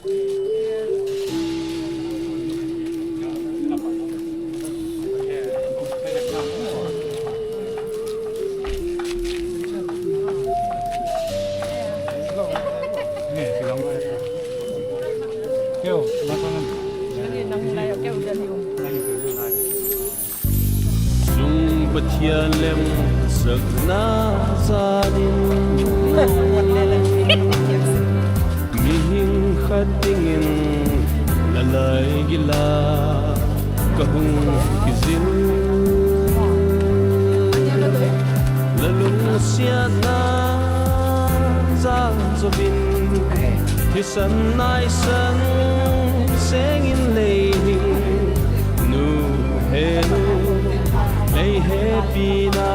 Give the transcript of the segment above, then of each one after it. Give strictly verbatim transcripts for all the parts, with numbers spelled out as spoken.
Sung Pathian lem sakna zanin, mihing khat dingin lalai gila kahung kijin. Lalungsiatna jang jovin, thisan naisan sengin leihing. Nu he nu, ei hepina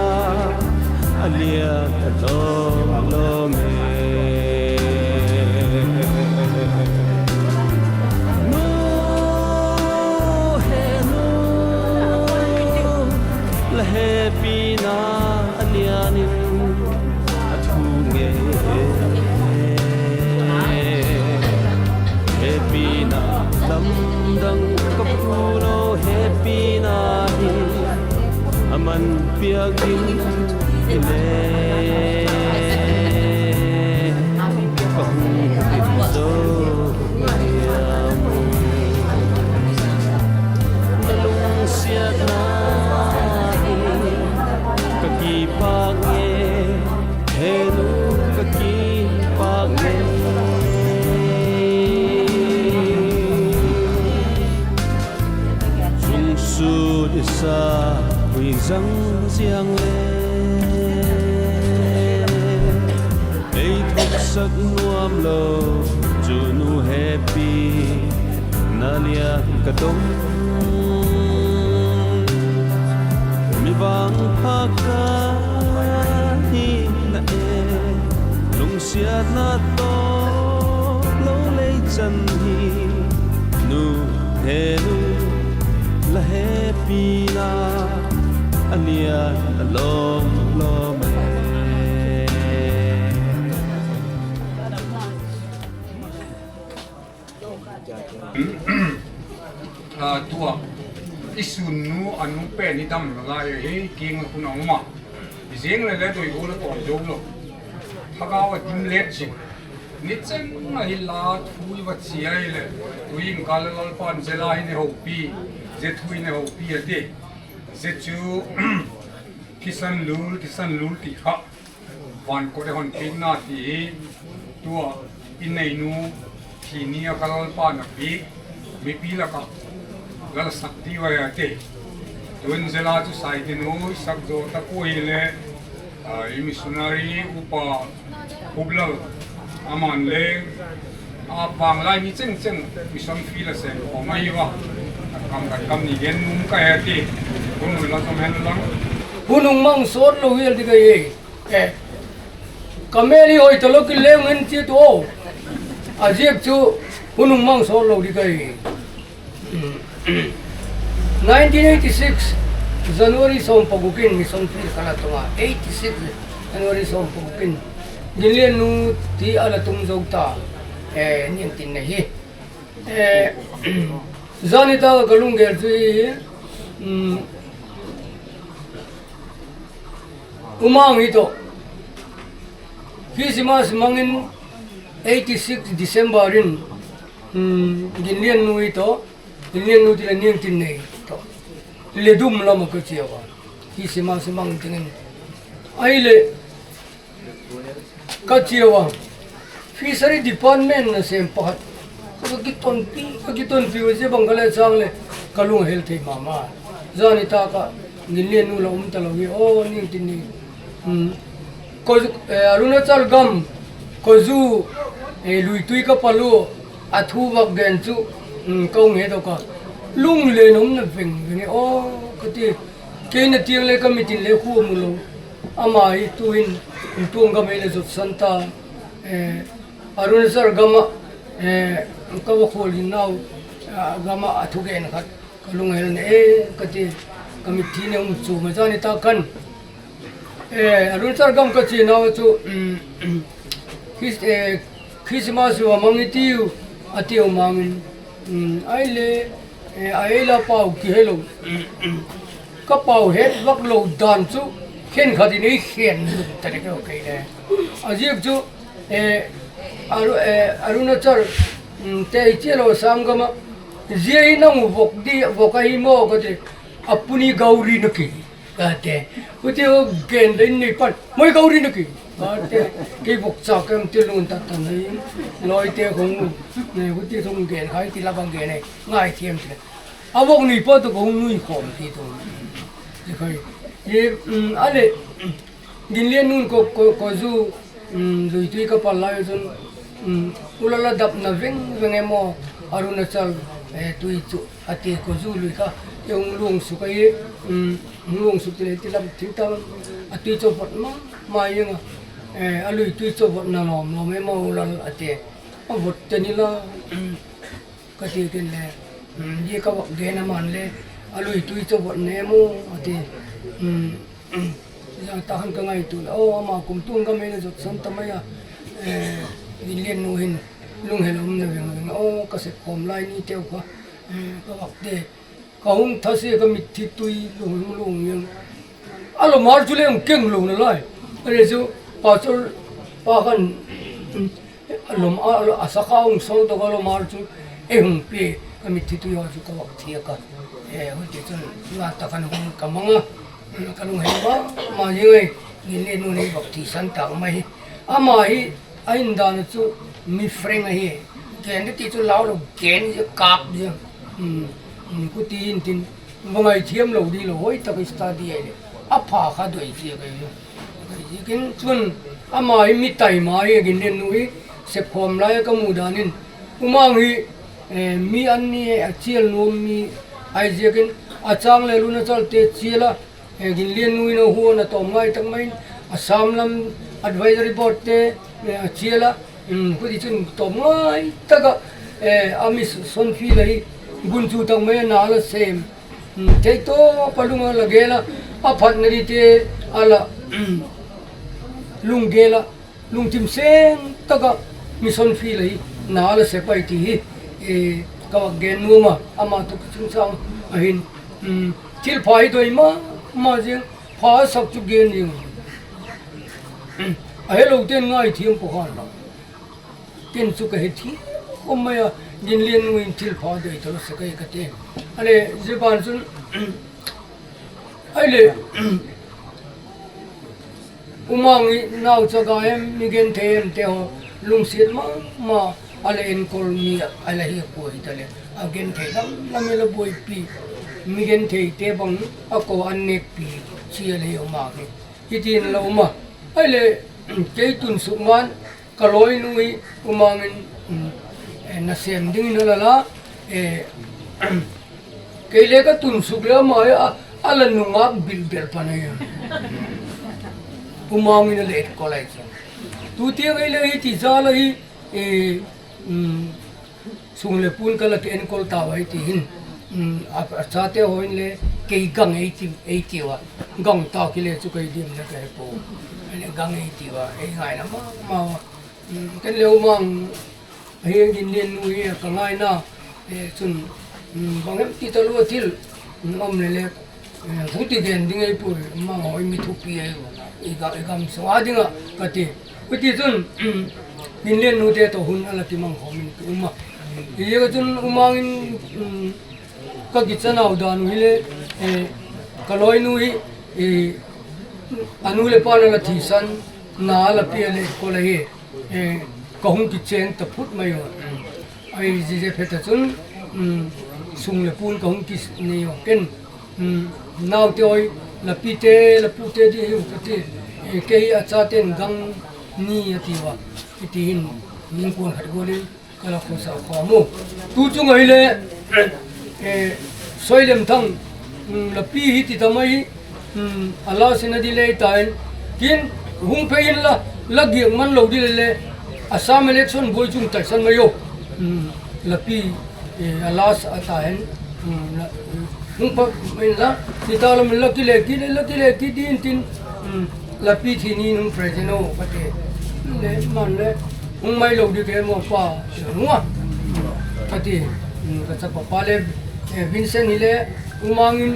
alian alom lom e. Nu he nu, la hepina alianin athu nge. Hepina lamdang kaphulo, hepina hi aman piak ding ile. Kahung in jo diam. Kalungsiatna hi kakipak nge. He nu kakipak nge. Sung sut isa hui jang jiang le, ei thoksak nuam lo, chu nu hepi na lia ka dong. Mi vangpha ka hi na e, lungsiatna to lo lei chan hi, nu he nu, la hepina alian alom lom e. Ah, tua, i sun nu, a nu pen i dam la lai hi, king la kun a um a. I jing le le doi go la toi jo lo. Thagau a dim let jing. Ni cheng a hi la thu i va chi ai le. Tui in ka la Lalpan je la hi ne hopi, je thu i ne hopi a te. Je chu, thisan lul, thisan lul ti kha. Van kot a hon pin na ti hi, tua i nei nu, thi ni a ka Lalpa na pi, mipi la ka, la la sak ti va ya te. Tun je la chu sai ti nu, sak jo ta ko hi le, ah, i missionary upa, Hublal, aman le, a pang lai ni cheng cheng, mission field a sem ko mai va. Kam ka kam ni gen num ka ya ti, kun la som hen lang. Hunung mang sot lo hial ti ka ye. Eh, ka mel hi hoi talo ki leng in chi tu o. A ziak chu hunung mang sot lo di kai. Nineteen eighty-six January som pagukin mission field ka la tonga. Eighty-six January som pagukin. Ginlian nu ti a la tung zo ta. Eh, niang tin na hi. Eh, zani ta ka lunggel chu hi. Um, Umang hi to. Christmas mangin eighty-six December in, um, Ginlian nu hi to. Ginlian nu ti le niang tin nei to. Le dum lama ka chia va. Christmas mang tingin. Ai le ka chia va. Fishery Department na sem pakhat. Ka kitonpi, ka kitonpi u je bang ka le chang le, ka lung hel thei mama. Zani ta ka, Ginlian nu la um ta lo hi, o, ning tin ni. Hmm. Ko, eh, Arunachal gam, ko zu, eh, lui tui ka palu, a thu vak gen chu, hmm, ka ung he to ka. Lung le nom na veng veng e, o, ka ti, kei na tiang le ka mitin le khu mu lo. Ama hi tuhin, tuang gam hi le zut san ta, eh, Arunachal gama, eh, ka va khol in nau, ah, gama a thugen khat, ka lunghel ne, eh, ka ti, ka mithi ne um chu, ma zani ta kan. Eh, Arunachal gam ka chi nau chu, um, Chris-, eh, Christmas va mang i tiu, Ati umangin, um, ai le, eh, ai la pau kihelou. Ka pau het vak lou dan chu, khenkhat in ei khen ta le kei le. Ajeh chu, eh, Aru-, eh, Arunachal, um, te hi che lou Assam gam a, zia hi nang vok di, vok ahi mo kati, apuni gauri na ki. Kate, uti ho gen dei ni pan, moi gauri na ki. Kate, kei vok cha kem ti lung ta ta nei, loi te khong, ne, uti thong gen, hai ti la bang gen nei, ngai thiam ti. A vok ni pa to khong nui khom ti to. Ti khai. Ye, um, ale, Ginlian nun ko, ko, ko zu, um, lui tui ka pal lai chun, um, ulala dap na veng veng emo, Arunachal, eh, tui chu. Ati ko zu lui ka, e hung luang suk ahi, um, hung luang suk ti le ti lam, thing ta lam, a tui cho vot ma, ma yang a, eh, a lui tui cho vot na lom, lom e ma u lal ati, a vot te ni la, um, ka ti ken le, um, ye ka vak gen a man le, a lui tui cho vot ne mo, ati, um, um, ya ta han ka ngai tu le, o, ama kum tung ka me na jot san ta mai a, eh, Ginlian nu hin, lung hel um na veng veng, o, ka sep khom lai ni teu ka, eh, ka vak te, Ka hung thase ka mitthi tui lung lung yang. A lomar chu le hung keng lou na lai. Ani chu pastor pa khan a lom a, a sakha hung so to ka lomar chu e hung pe ka mitthi tui ho chu ka vak thi a ka. E, hung ti chun nga ta khan hung ka manga. Ka lung hel ba ma ye ngai. Ginlian nu nei vak thi san ta mai. Ama hi A indan chu mi frank ahi. Gen ti chu lau lou, gen je kap je. Hmm. Hmm. Kuti in tin. Vangai thiam lou di lou, hoi tak study ai le. A pha kha doi je kai je. Kai je kin chun ama hi mi tai ma hi, Ginlian nu hi sep khom lai ka mu dan in. Umang hi, eh, mi an ni a chial nom mi ai je kin a chang le Arunachal te chial a Eh, Ginlian nu in a huan a tom ngai tak mai, Assam lam advisory board te, eh, a chial a, um, kuti chun tom ngai tak a, eh, a mi son fi lai, gun chu tak mai na la sem. Um, thei to pa lung a la gel a, a phat na di te a la, um, lung gel a, Lungthim seng tak a mission field ahi, na la sep ahi ti hi, eh, ka vak gen nom a, ama toh ka chungchang ahin, um, thil pha hi doi ma, ma jeng, pha sak chu gen jeng. Um, a helou ten ngai thiam po khan la. Ken chu ka he thi, khom mai a, Ginlian nu in thil pha doi ta la sek ahi ka ti. Ale, je ban chun, um, Ahile, Umang hi naocha ga em, mi genthei em te ho, lungset mama, a la enkol mi a la hi poi ta le, a genthei lam lam a la boipi, mi genthei te bang a ko an nekpi, chi a la hi Umang hi. Hiti in la um a. Ahile, kei tun suk man, Ka loinu hi Umang in, um, eh, nasem dingin a la la, eh, kei le ka tun suk le ama hi a, a la nungak bilbel pan ahi. Umang in a la etkol ahi chu. Tuti a kei le hiti jal a hi, eh, um, Sung le pun ka la kienkol tau ahi ti hin, um, a, a chate ho in le kei gang ei ti, ei ti uva. Gang ta kile chu kei dim le kei po. Ahile gang ei ti uva, ei ngaina mama uva. Um, ken le Umang, ahi Ginlian nu hi ka ngaina, eh, chun, um, bang em ti ta lou a thil, um, um le le, Eh, huti gen ding ahi poi, ama ho i mi thupi ahi, i ga, i gam sunga dinga, ka ti. Huti chun, Ginlian nu te toh hun a la kimang khom in ki um a. Hijeh chun Umang in, um, ka kichan nau dan u hile, eh, ka loinu hi, eh, a nu le pa na la thisan, na la pi a le ko la hi. Eh, ka hung kichen ta phut mai u. Ahi jeh phet a chun, um, sung le pun ka hung kinei u ken, um, naote hoi, la pi te, la pu te di hi u ka ti. Eh, kei a chaten gang ni a ti uva. Hiti hin, ningkon khat gol in, ka la khosa khom u. Tu chung ahile, eh, Soilem Thang, um, la pi hi ti ta mai, um, a la sin a di le ta in, kin hung phe in la, la giak man lou di le le, Assam election boi chung taisan mai u. Um, la pi, eh, a la sa ta in, um, la, um, hung pha in la, ti ta lam la kile, kile, la kile, ki din tin, um, la pi thi ni nung president u, ka ti. Le, man le, hung mai lou di ke mo pa, nung a. Kati, um, kachapa pa le, eh, Vincent hi le, umangin,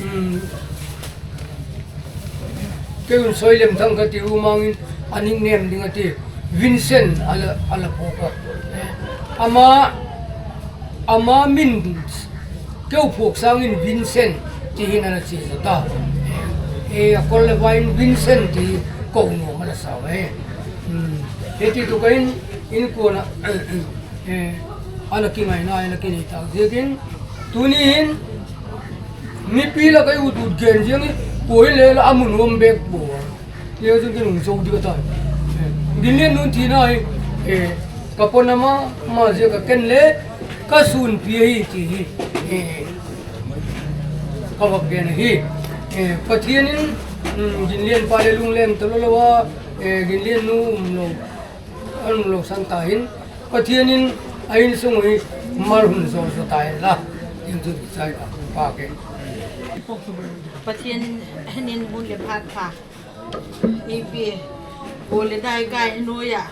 um, Kei un Soilem Thang kati, umangin a nickname ding ati, Vincent ala, ala phuak a. Ama, ama min keu phuak sangin Vincent tihin ana chi ta. E, a kol le vai in Vincent ti ko nom ala sa ve. Hmm. Hiti tu kain in kona, eh, ana kingaina, ana kinei ta. Ziakin, tuni hin, mipi la kai ut ut gen ziang i, ko hin le la amun hom bek bo. Leo jong kin hung jou ding ahi. Eh, Ginlian nun thina hi, eh, ka pon ama, ama jeh a ka ken le, ka sunpi ahi ti hi, eh, ka vak gen ahi. Eh, Pathian in, mm, Ginlian pa le lunglen ta lou lou a, eh, Ginlian nu um lou, an um lou san ta hin, Pathian in a insung hi mal hun jo jo ta hen la, tin tu chai ka pa ke. Pathian in hun le phat pha. Ipi, ko le dai kai noiya.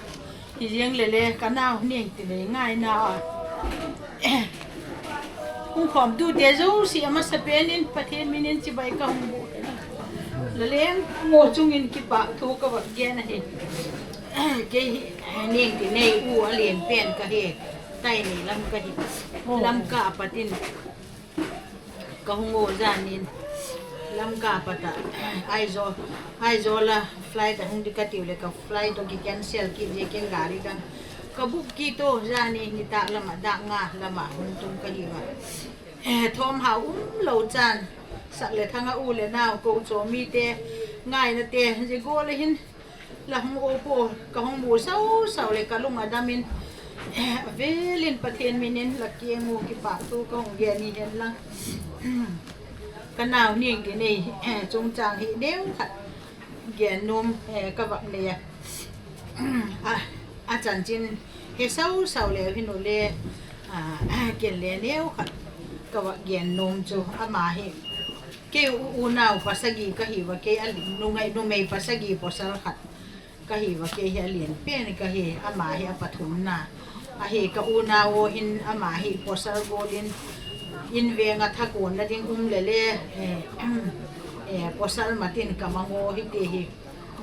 Hi jeng le le, ka nau Niangtinei ngaina a. Hung khom tute jouse amasapen in Pathian min in chibai ka hung bu. Laleng mo chungin kipa thu ka va gen ahi. Kei hi, Niangtinei u alen pen ka hi. Tainei lam ka hi. Lamka a pat in. Ka hung u janin Lamka a pat a, Aizawl, Aizawl a flight a hung ding ka tiu le ka flight to ki cancel kit jeh in gari ka, ka book kit u janin nitah lam a dak nga lam a hung tung ka hi uva. Eh, thom hao um lou chan, sak le thang a u le nau ko cho mite, ngaina te, jeh gol a hin, La hung o po, ka hung mu sau sau le ka lung a dam in, a vel in Pathian min in la kiang u kipa thu ka hung gen ni hen lang. Ka nau Niangtinei, chungchang hi neo khat gen nom, eh, ka va nei a. A, a chanchin he sau sau le hin u le, a, ken le neo khat ka va gen nom chu ama hi. Kei u, unau pasagi ka hi uva, kei a li-, numei, numei pasagi pasal khat ka hi uva, kei hi a lian pen ka hi, ama hi a pathumna. A hi ka unau u hin ama hi pasal gol in, in veng a thakon la ding um le le, eh, eh, pasal mat in ka mang u hi ti hi,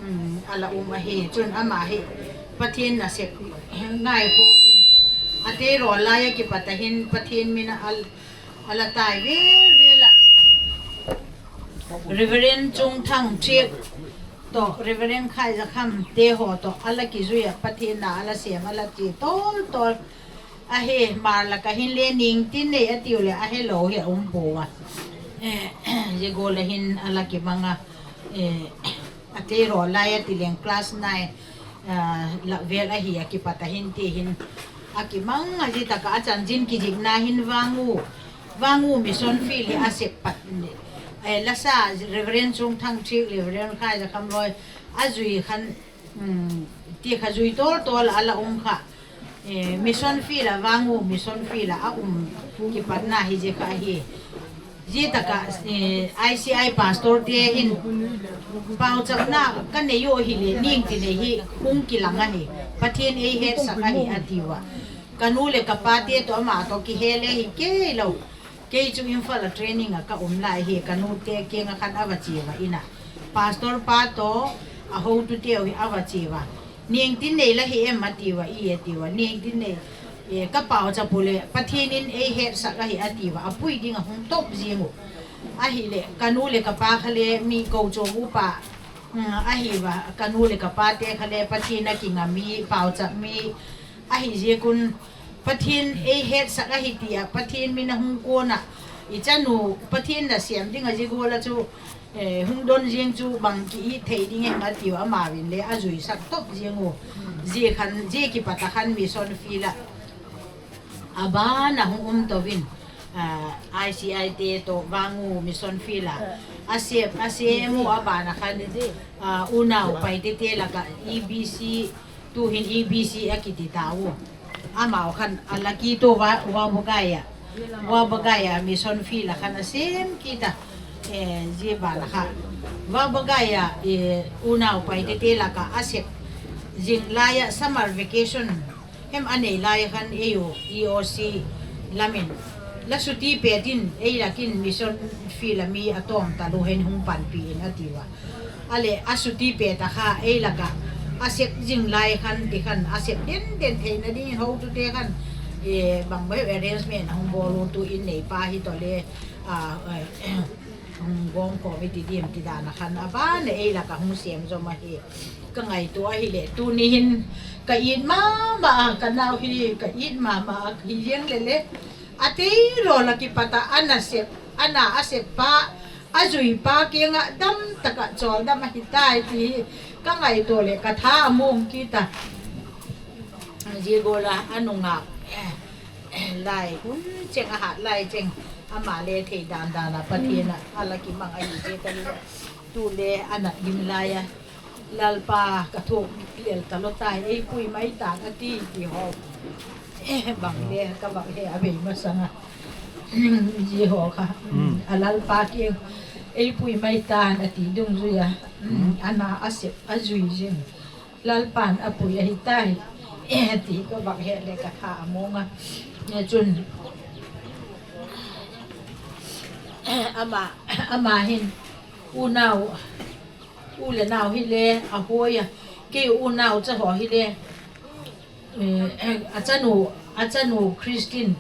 um, a la um a hi. Chun ama hi Pathian nasep ngai kho in, a te ro lai a kipat a hin Pathian min a al A la tai vel vel a. Reverend Chungthang Thiek toh, Reverend Khaizakham te ho toh, a la kijui a Pathian na a la sem, a la ti tol tol. A he, mar la ka hin le Niangtinei a tiu le, a he lou hi a um po a. Eh, jeh gol a hin a la kimang a. Eh, A te ro lai a ti leng class nine, ah, la vel a hi a kipat a hin ti hin. A kimang a jeh taka a chanchin kijih na hin Vangu, Vangu Mission Field hi a sep pat ni. Eh, lasa Reverend Chungthang Thiek, Reverend Khaizakham Loi, a jui khan, um, ti kha jui tol tol a la um kha. Eh, Mission Field a, Vangu Mission Field a, a um kipatna hi jeh kha hi. Jeh taka, eh, I C I pastor te hin, pauchapna ka nei u hi le, Niangtinei hi hung kilang a hi, Pathian ei hetsak a hi a ti uva. Ka nu le ka pa te toh ama toh kihe le hi kei lou. Kei chu Imphal a training a ka um lai hi, ka nu te kiang a khan a va che uva in a. Pastor pa toh a hotu te u hi a va che uva. Niangtinei la hi em a ti uva, i a ti uva. Niangtinei, eh, ka pauchap u le, Pathian in ei hetsak a hi a ti uva. A pui ding a hung top jing u. A hi le, ka nu le ka pa kha le mi ko cho u pa. Mm, a hi uva, ka nu le ka pa te kha le Pathian a kinga mi, pauchap mi. A hi jeh un, Pathian ei hetsak a hi ti a, Pathian min a hung kon a, i chanu, Pathian na sem ding a jeh gol a chu, eh, hung don jing chu bang ki i thei ding em a ti uva, ama vin le a jui sak top jing u. Jeh khan, jeh kipat a khan Mission Field a. A ban a hung um to vin, ah, I C I te toh Vangu Mission Field a. A sem, a sem u a ban a khan, ah, unau Paite te laka E B C Tu hin E B C a kiti ta u. Amau khan a la kit u Wa-, Wabugai a. Wabugai a Mission Field a khan a sem kit a. Eh, jeh ban a kha. Wabugai a, eh, unau Paite te laka a sep. Jing lai a summer vacation. Em anei lai khan eiu E O C lamin la suti petin eilakin mission field a mi atom talu hen hung panpi in atiuva. Ale asuti peta kha eilaka asep jing lai khan ti khan asep den den theina dingin houtute khan e, bang boi arrangement ahung bol u tu in neipa hi tole a, a, hung gom khom iti dim ti dan a khan abana eilaka hung sem jom ahi. Ka ngaito ahile tuni hin ka it mama a, ka nau hi ka it mama a, hi jeng lele. Atei lo la kipata ana sep, ana asep pa, ajui pa kianga dam taka choldam ahitai ti hi ka ngaito le ka tha among kita. Ji gola anunga, eh, eh, lai hun cheng ahat lai cheng ama le thei dan dan a Pathen a ala kimang ahi je ka le tu le ana lim lai a. Lalpa ka thok lel talo tai, eipui mai tan ati ti ho. Eh, bang le ka bang he a bei masanga. Ji ho kha. Mm. A Lalpa ki eipui mai tan ati dungjui a. Mm. Ana asep ajui jing. Lalpan apui ahitai. Eh, ti ka bang he le ka tha amonga. Ne chun. Ama, ama hin. Unau. U le nau hile, ahoiya. Kei unau cha ho hile. Eh, achanu, achanu Christine.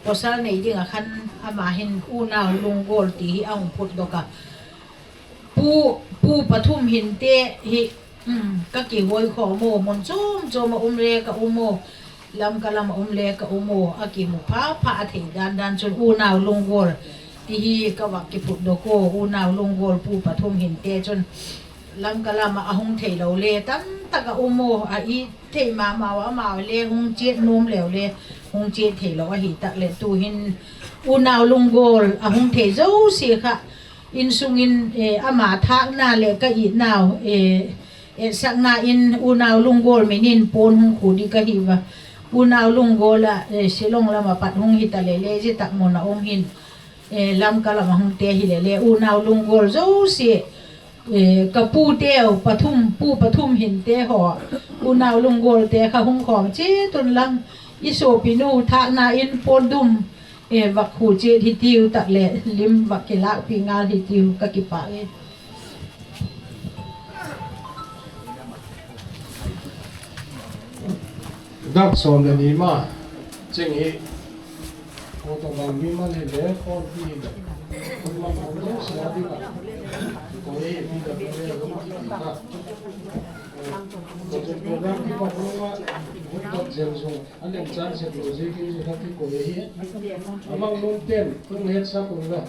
Pasal nei dinga khan ama hin unau Lunggol ti hi ahung phutdoh a. Pu, pu pathum hinte hi, um, ka kihoi khom u, mun chom chom a um le ka um u. Lamka lam a um le ka um u, akimu phapha a thei dan dan chun unau Lunggol. Ti hi ka vak kiphutdoh u, unau Lunggol pu pathum hinte chun. Lamka lam a ahung thei lo le, tamtak a um u, a it thei mama u, amau le, hung chet nom leu le, hung chet thei lo ahi tak le, tu hin unau Lunggol, ahung thei jouse kha, insungin, eh, ama thakna le ka itnau, eh, eh, sakna in unau Lunggol minin pon hung khu di ka hi va. Unau Lunggol a, eh, Shillong lam a pat hung hita le le, ji tak mun a um hin. Eh, Lamka lam a hung te hi le le, unau Lunggol jouse, eh, ka pu teu, pathum, pu pathum hinte ho, unau Lunggol te kha hung khom chet un lang, i sopi nu thakna in pon dum, eh, vak khu chet hitiu tak le, lim vak kilak pi ngal hitiu ka kipah e. Dak som le ni ma, cheng hi, ko to bang mi man hi le, ko pi hi le, ko ma ko to sa di ka, ko e pi da ko e ko ma ki ka. Ko to program ki pa ko ma, ko to jen so, an den chan se ko je ki ni ka ki ko e hi. Amang nun ten, ko het sa ko la.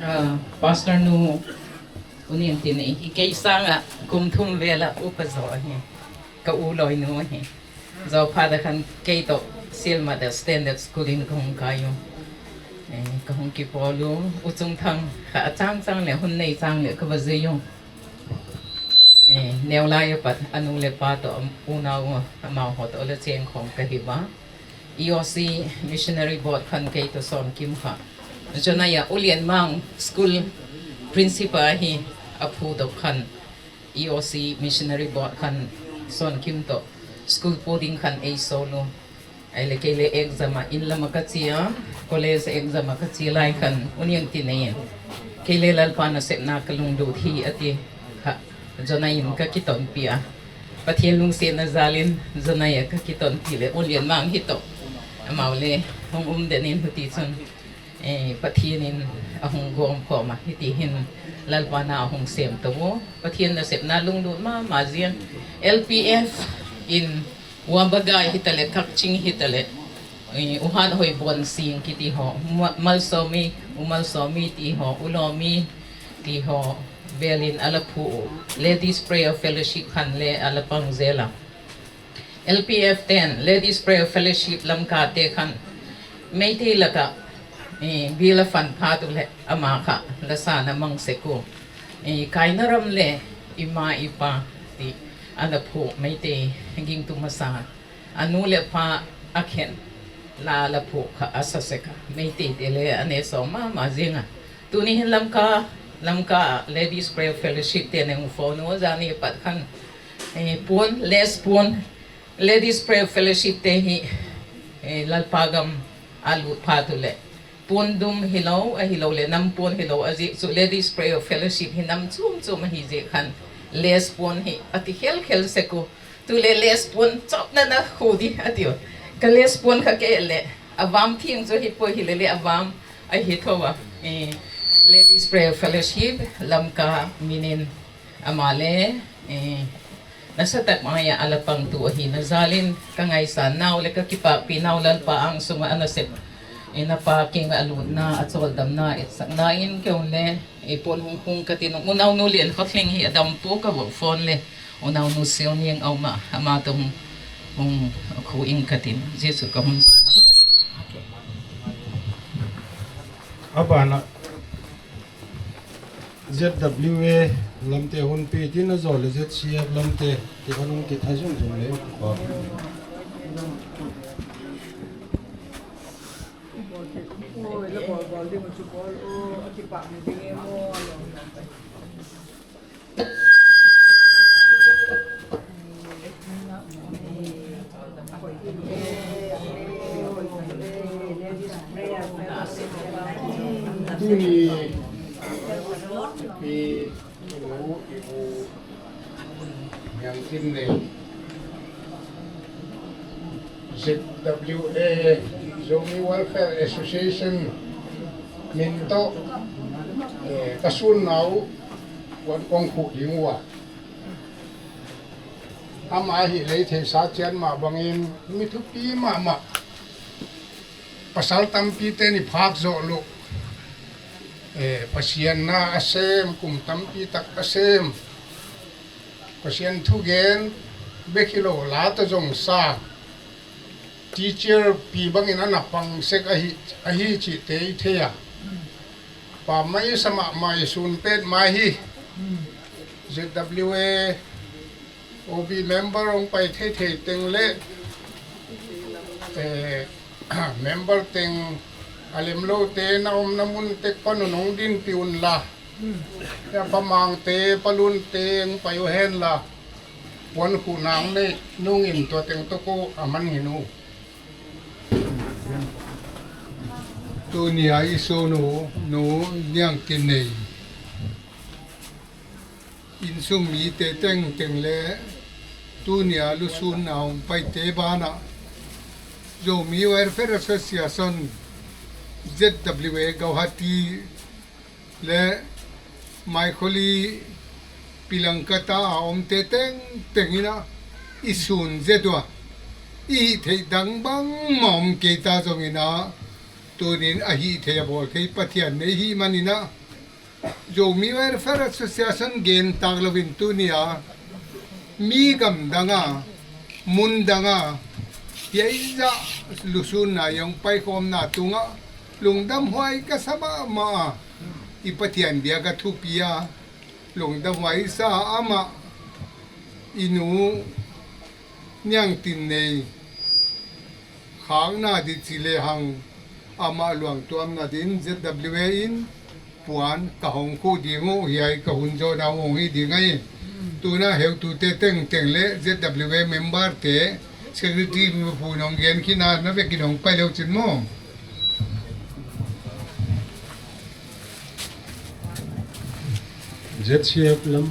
Ah, Pastor nu, unin tin i kei sanga kum thum vela upa jo ahi. Ka u loinu ahi. Jou phat a khan kei toh Sielmat a Standard School in ka hung kai u. Eh, ka hung kibol u, U Chungthang kha a chang chang le, hun nei chang le ka va jui u. Eh, neo lai a pat, anu le pa toh, am-, unau, amau ho toh la cheng khom ka hi va. E O C Missionary Board khan kei toh Sonkim kha. Jonah a U Lianmang School Principal hi a phudoh khan. E O C Missionary Board khan Sonkim toh school pu ding khan ei sol u. Ahile kei le exam a in lam a ka che a, college exam a ka che lai khan, unin tin e. Kei le Lalpa nasepna ka lunglut hi ati kha, Jonah in ka kitonpi a. Pathen lungsetna jal in Jonah a ka kitonpi le, U Lianmang hi toh. Amau le hung um den in huti chun. Eh, Pathen in ahung gom khom a, hiti hin Lalpa na ahung sem to u. Pathen nasepna lunglut mama jeng. L P F in Wambagai hita le, Kakching hita le, eh, U Hathoibonsing kiti ho, Ma-, Malsomi, U Malsomi ti ho, U Lomi ti ho, vel in ala phu u. Ladies Prayer Fellowship khan le ala pang jel a. L P F ten, Ladies Prayer Fellowship Lamka te khan, Meitei laka, Eh, bila fan pha tu le ama kha la sa na mang se ko. Eh, kaina ram le ima ipa ti ana phu Meitei gingtu masa. Anu le pa akhen la la phu kha asa se ka. Meitei te le ane so mama jinga. Tuni hin Lamka, Lamka Ladies Prayer Fellowship te ne phone u jani pat khan. Eh, pon, les pon, Ladies Prayer Fellowship te hi, eh, Lalpa gam alut pha tu le. Pon dum hilou, ahilou le nam pon hilou, ajeh chu Ladies Prayer Fellowship hi nam chom chom ahi jeh khan. Les pon hi ati khel khel se ko. Tu le les pon chop na na khu di ati o. Ka les pon kha ke le. Avam thing chu hi poi hi le le avam ahi tho a. Eh, Ladies Prayer Fellowship, Lamka minin. Ama le, eh, nasa tak maya ala pang tu ahi na jal in ka ngaisang nau le ka kipakpi nau Lalpa ang sunga ana sep. Eh, na pa king a lutna, a choldamna, etsakna in kei un le, eh, pon hung hung ka tin, unau nu Liankhotling hi adam po ka vo phone le, unau nu Silniang auma, ama to hung, hung khu ing ka tin, Jesu ka hung. Abana, Z W A lamte hunpi tin ajo le Z C F lamte ti anung ti thajung jung le. Tuni, pi, ibu, ibu, Niangkinnei. Z W A, Zomi Welfare Association, min to, eh, ka sun nau, wan kong khu ding ua. Ama hi lei thei sa chian ma bangin mi thupi ma ma. Pasal tampi te ni phak zo lo. Eh, Pasian na asem, kum tampi tak asem. Pasian thugen, bek hi lo la ta jong sa. Teacher pi bangin ana pang sek ahi, ahi chi te i thei a. Pa mai sa ma mai sun pet mai hi. Z W A O B member ong pai thei thei teng le, eh, member teng alem lo te na om na mun te kon nong din pi un la. Ya pa mang te, pa lun te, ong pai u hen la. Wan khu nang nei, nung in tua teng to ko aman hin u. Tuni a i sun u, nu Niangkinnei. Insung mi te teng teng le, tuni a lusun na ong pai te bana. Zomi Welfare Association, Z W A Guwahati, le Maikholi Pilangkata a om te teng teng ina i sun je tua. I hi thei dang bang ma om kei ta jong ina tunin a hi thei a bol thei Pathian nei hi man ina. Zomi Welfare Association gen tak lovin tuni a mi gam dang a, mun dang a, hi a i ja lusun na yong pai khom na tunga lungdam huai ka sa ma ma a. I Pathian bia ka thupi a, lungdam huai sa ama i nu Niangkinnei khang na di chi le hang ama luang tuam na din Z W A in puan ka hong khu ding u hi ai ka hun jo na hong hi ding ai. Tuna heu tu te teng teng le Z W A member te secretary mi pu nong gen khi na na ve ki nong pai leu chin mo. Z C F lam.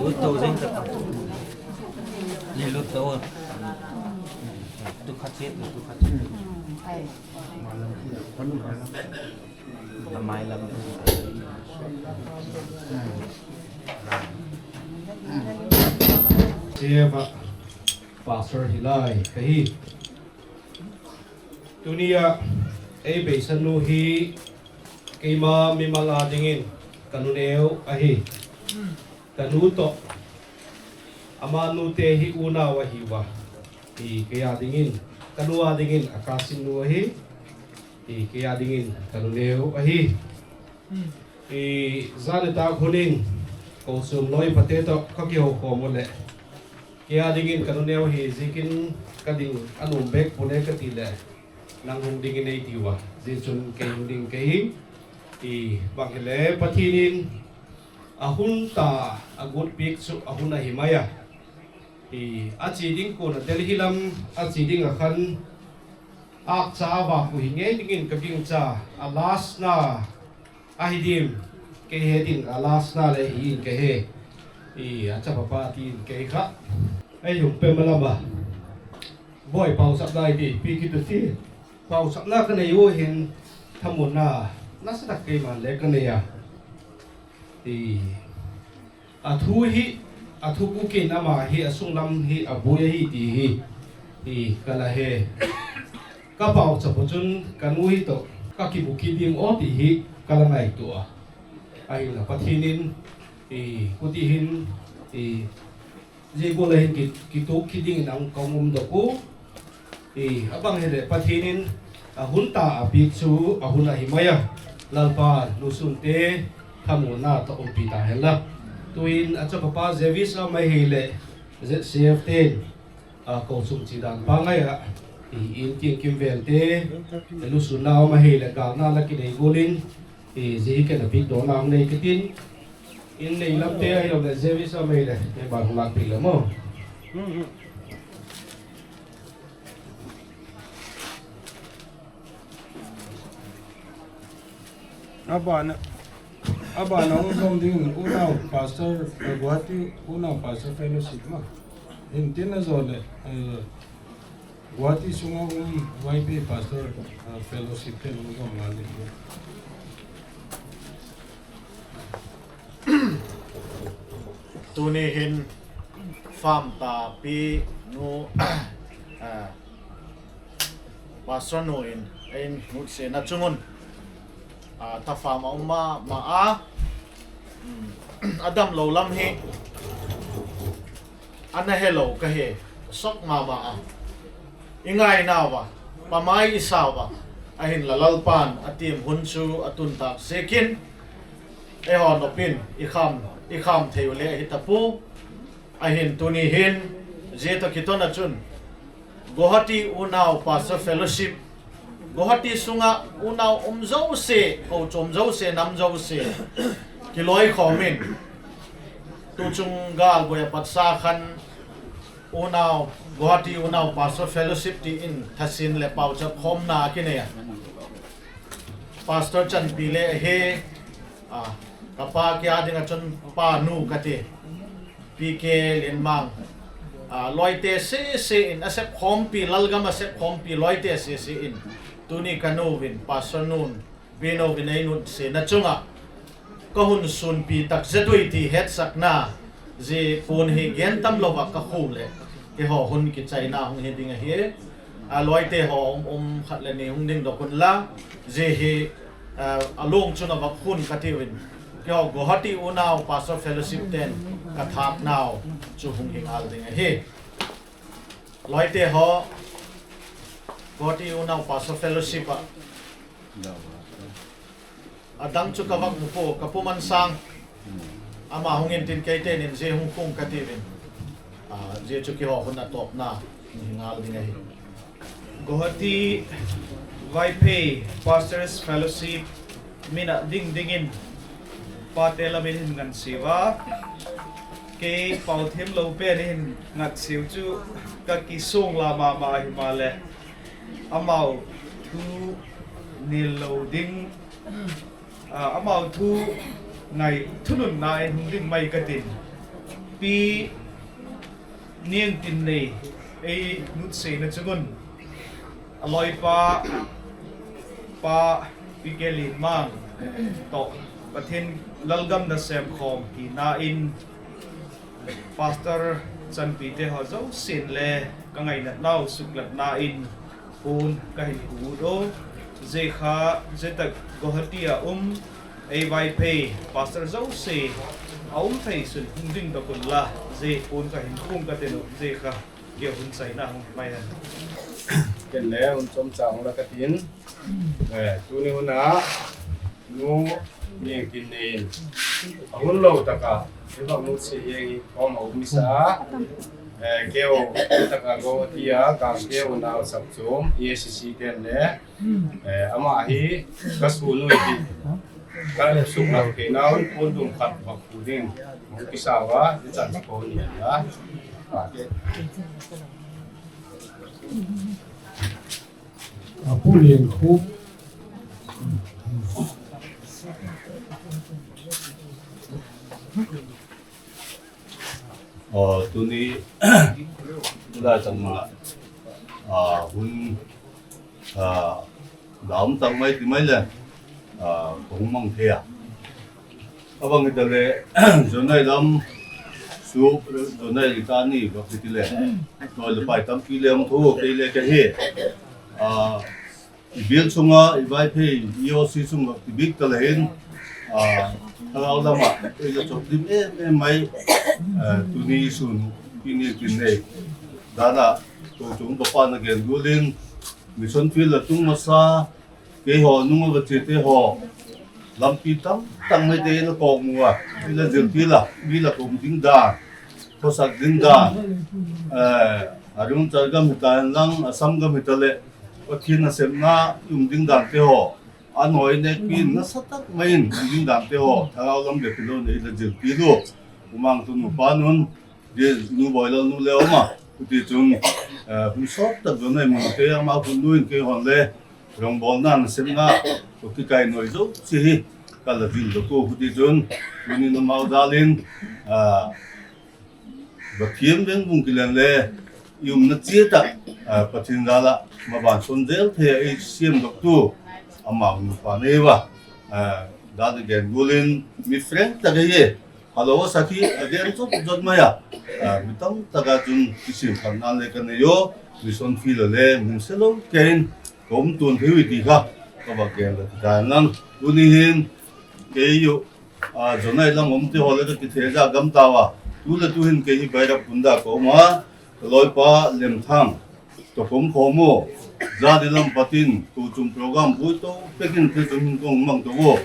Lut to jeng ta. Ni lut to. Tu khat che, tu khat che. Amai lam. Seva pastor hilai kahi. Tunia ei beisan nu hi Keima mimal a dingin kanu neo ahi. Kanu toh, amanu te hi unau ahiuva, hi kei a dingin, kanu a dingin a cousin nu ahi. Hi kei a dingin kanu neo ahi. Hi, jan nitah hunin, kou sum loi pate toh kakihou khom uleh, kei a dingin kanu neo hi, jikin kading anom bek pune kati leh, nang hung dingin eiti uva, jeh chun kei hung ding kei hi. Hi, bang hileh Pathen in ahun tah a agot peh chu ahun ahi mai a. Hi, ache ding kon a Delhi lam ache ding a khan, akcha a vapu hi ngei dingin kagingcha, a last na ahi dim, kei he ding, a last na le hi in kei he. Hi, achapa pa tin kei kha. Ei hung pe malam a. Boi, pausap nai ti, pi kitu ti. Pausap na kanei u hin, thamuanna nasatah keiman le kanei a. Hi, athu hi, athu kukin ama hi, asunglam hi, aboi ahi ti hi, hi, kala he. Kapauchap u chun, kanu hi toh, kakibu kit ding o ti hi, kala ngaito a. Ahinla Pathen in, hi, kuti hin, hi, Jeh gol a hin ki, kitup kit dingin ahung kaum um doh u. Hi, abang hileh Pathen in ahun tah a apeh chu ahun ahi mai a. Lalpan nusun te thamuanna toh umpi ta hen la. Tuin achapa pa Jevis a mai hileh Z C F ten, a, kou sum chi dan pa ngai a. Hi, in Kiangkimvel te, nusun na um a hileh galna la kinei gol in. Hi, jeh hi ken a pik doh nang nei kitin. In nei lam te ahi lou le, Jevis a mai le, nei ban hung lak pik le mo. Abana, abana hung dom ding Unau Pastor, eh, Guwahati Unau Pastor Fellowship ma. In tin a jo le, eh, Guwahati sunga um Vaiphei Pastor, ah, Fellowship te nung gam ngal ding. Tuni hin farm ta pi nu, ah, Pastor nu in, in nutse na chungun. Ah, ta farm a um ma, ma a. Hmm. Adam lou lam hi. Ana helou ka he, sok mama a. I ngainauva, pamai i sauva, ahinla Lalpan atim hun chu atun tak sekin, eiho nopin, i kham, i kham thei u le ahi tapu, ahin tuni hin, jeh toh kiton a chun, Guwahati Unau Pastor Fellowship, Guwahati sunga unau um jouse, ho chom jouse, nam jouse, kiloikhom in, tuchung gal boi a patsa khan, Unau, Guwahati Unau Pastor Fellowship tin thasin le pauchap khomna kinei a. Pastor Chanpi le he, a, kapa kia dinga chun pa nu kati. P K Lenmang, a, loite sese in, asep khompi, lalgam asep khompi, loite sese in. Tuni kanu vin, Pastor nun, Bino vin ei nutse na chunga. Ka hun sunpi tak zetui ti hetsakna, jeh pon hi gen tam louva ka khu le, keiho hun kichaina hung hi ding ahi. A loite ho um, um khat le ni hung ding doh un la, jeh hi, a, along chun ava khun kati uvin. Keiho Guwahati Unau Pastor Fellowship ten ka thak nau chu hung hi ngal ding ahi. Loite ho, Guwahati Unau Pastor Fellowship a. Adang chu ka vak mu po, ka pu Mansang. Ama hung in tin kei tenin jeh hung khung kati uvin. A, jeh chu keiho hun atopna, hung hi ngal ding ahi. Guwahati Vaiphei Pastors Fellowship min a ding dingin pate lamin hin ngan siuva. Kei pau them lou pen hin ngat siu chu ka kisong la mama hi ma le. Amau thu nil lou ding. A, amau thu ngai thununna in hung ding mai katin. Pi Niangtinnei, ei nutse na chungun. Aloipa, Pa P K Lenmang, toh, Pathen lalgam na semkhom hina in, Pastor Chanpi te ho jousen le ka ngainat nau suklatna in pon ka hin hu u. Jeh kha, jeh tak Guwahati a um, ei Vaiphei, Pastor jouse, a um thei sun, hung ding ta kun la, jeh pon ka hin pung ka tenu, jeh kha, kei hun chaina hung mai hen. Ken le, hun chom cha hung la ka tin. Eh, tuni hun a, nu, Niang Tin Nei in. A hun lou taka, i bang nu si yeng i, kom a um sa. Eh, keo, taka go tia, ka keo na sap chom, E C C ten le. Eh, ama hi ka sunu hi. Ka sukna ke na un pon dum khat bak pu ding. Mu ki sa wa, ni chan ko ni la. A pu lien khu. Aw, tuni, lai tang ma, ah, hun, ah, dam tang mai ti mai le, ah, kong mang thei a. Abang ita le, Jonai lam, su, Jonai ita ni, bak ti le, noi le pai tam ki le, ang thu, kei le, kei he. Ah, I bil sunga, i Vaiphei, i O C sunga, i bik ta le hin, ah, thagau lama, i la chop dim em em mai, ah, tuni sun, i ni tin nei. Dana, to chung pa pa na gen gulin, mission field la tung masa, kei ho, nung va che te ho, lampi tam, tang mai te la kong mua, i la jil ti la, mi la kong ding da, khosak ding da, eh, Arunachal gam hita lang, Assam gam hita le, Pathen nasepna i um ding dan te ho, a noi nek pi in nasa tak mai in um ding dan te ho, thagau lam le pilou nei la jil pi lu. Umang tu nu pa nun, di nu boi lo nu le oma. Kuti chung, eh, hun sot tak jo nei mun te ama hun nu in kei hon le, rong bol na nasepna, ko ki kai noi jo, si hi, ka la jil do ko, kuti chung, nu ni nu mau dalin, ah, Pathen veng vung kilen le, i umna chia tak, ah, Pathen jal a, maban son jel thei a i siam dok tu, ama um pa nei va, ah, dan a gen gulin, mi friend tak a ye, hello, sakhi, a gen jot jot mai a, ah, mi tam tak a chun, kisim khan nan le ka nei yo, mission field a le, min se lo, kein, ka um tun thei u ti kha, ka va gen la ti dan lang, tuni hin, kei yo, Ah, Jonai lam um te ho le ka kithei ja gam ta va. Tu le tu hin kei hi Bairap Kunda ka um a. Ka loipa Lemthang. To kom khomo. Jani lam patin, tu chung program bui to, pekin te chung hin kong mang to vo.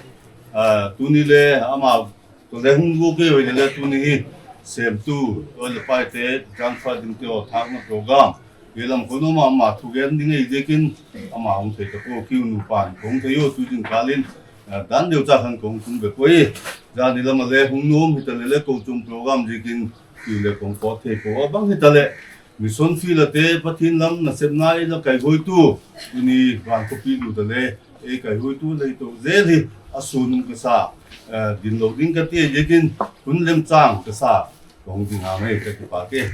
Ah, tuni le ama, to le hung vo kei le le tuni hi. Sem tu, to le pai te, transfer ding te ho, thak na program. Hi lam ko nu ma, ma thu gen ding ei dekin, ama hung thei ta ko, kiu nu pan, kong thei yo, tu ding kalin, ah, dan deu cha khan kong tung be ko e. Jani lam a le, hung nom hita le le, ko chung program dekin, kiu le kong ko thei ko, abang hita le, mission field a te, Pathen lam, nasepna i la kai hoi tu, tuni van ko pi lu ta le, ei kai hoi tu le to, jel hi, a sun ka sa, eh, din lo ding ka ti, dekin, hun lem chang ka sa, kong ding ha mai ka ti pa ke.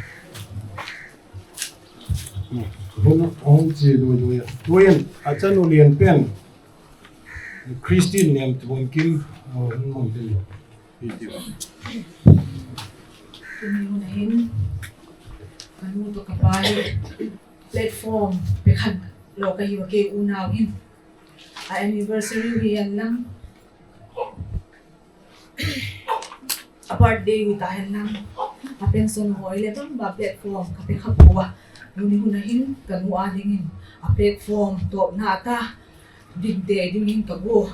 Hung, hung chi lui lui. Tuin, achanu lian pen. Christine Niamtuonkim, uh, hung mang ding. Tuni hun ahin, kanu to kapa hi, platform, pekhat, lo ka hi wa ke unau hin. A anniversary hi an lang. A birthday u ta hen lang. A pension hoi le bang ba platform ka pe kha pua. Tuni hun ahin ka nu a dingin. A platform to na ta. Ding te dingin ka go.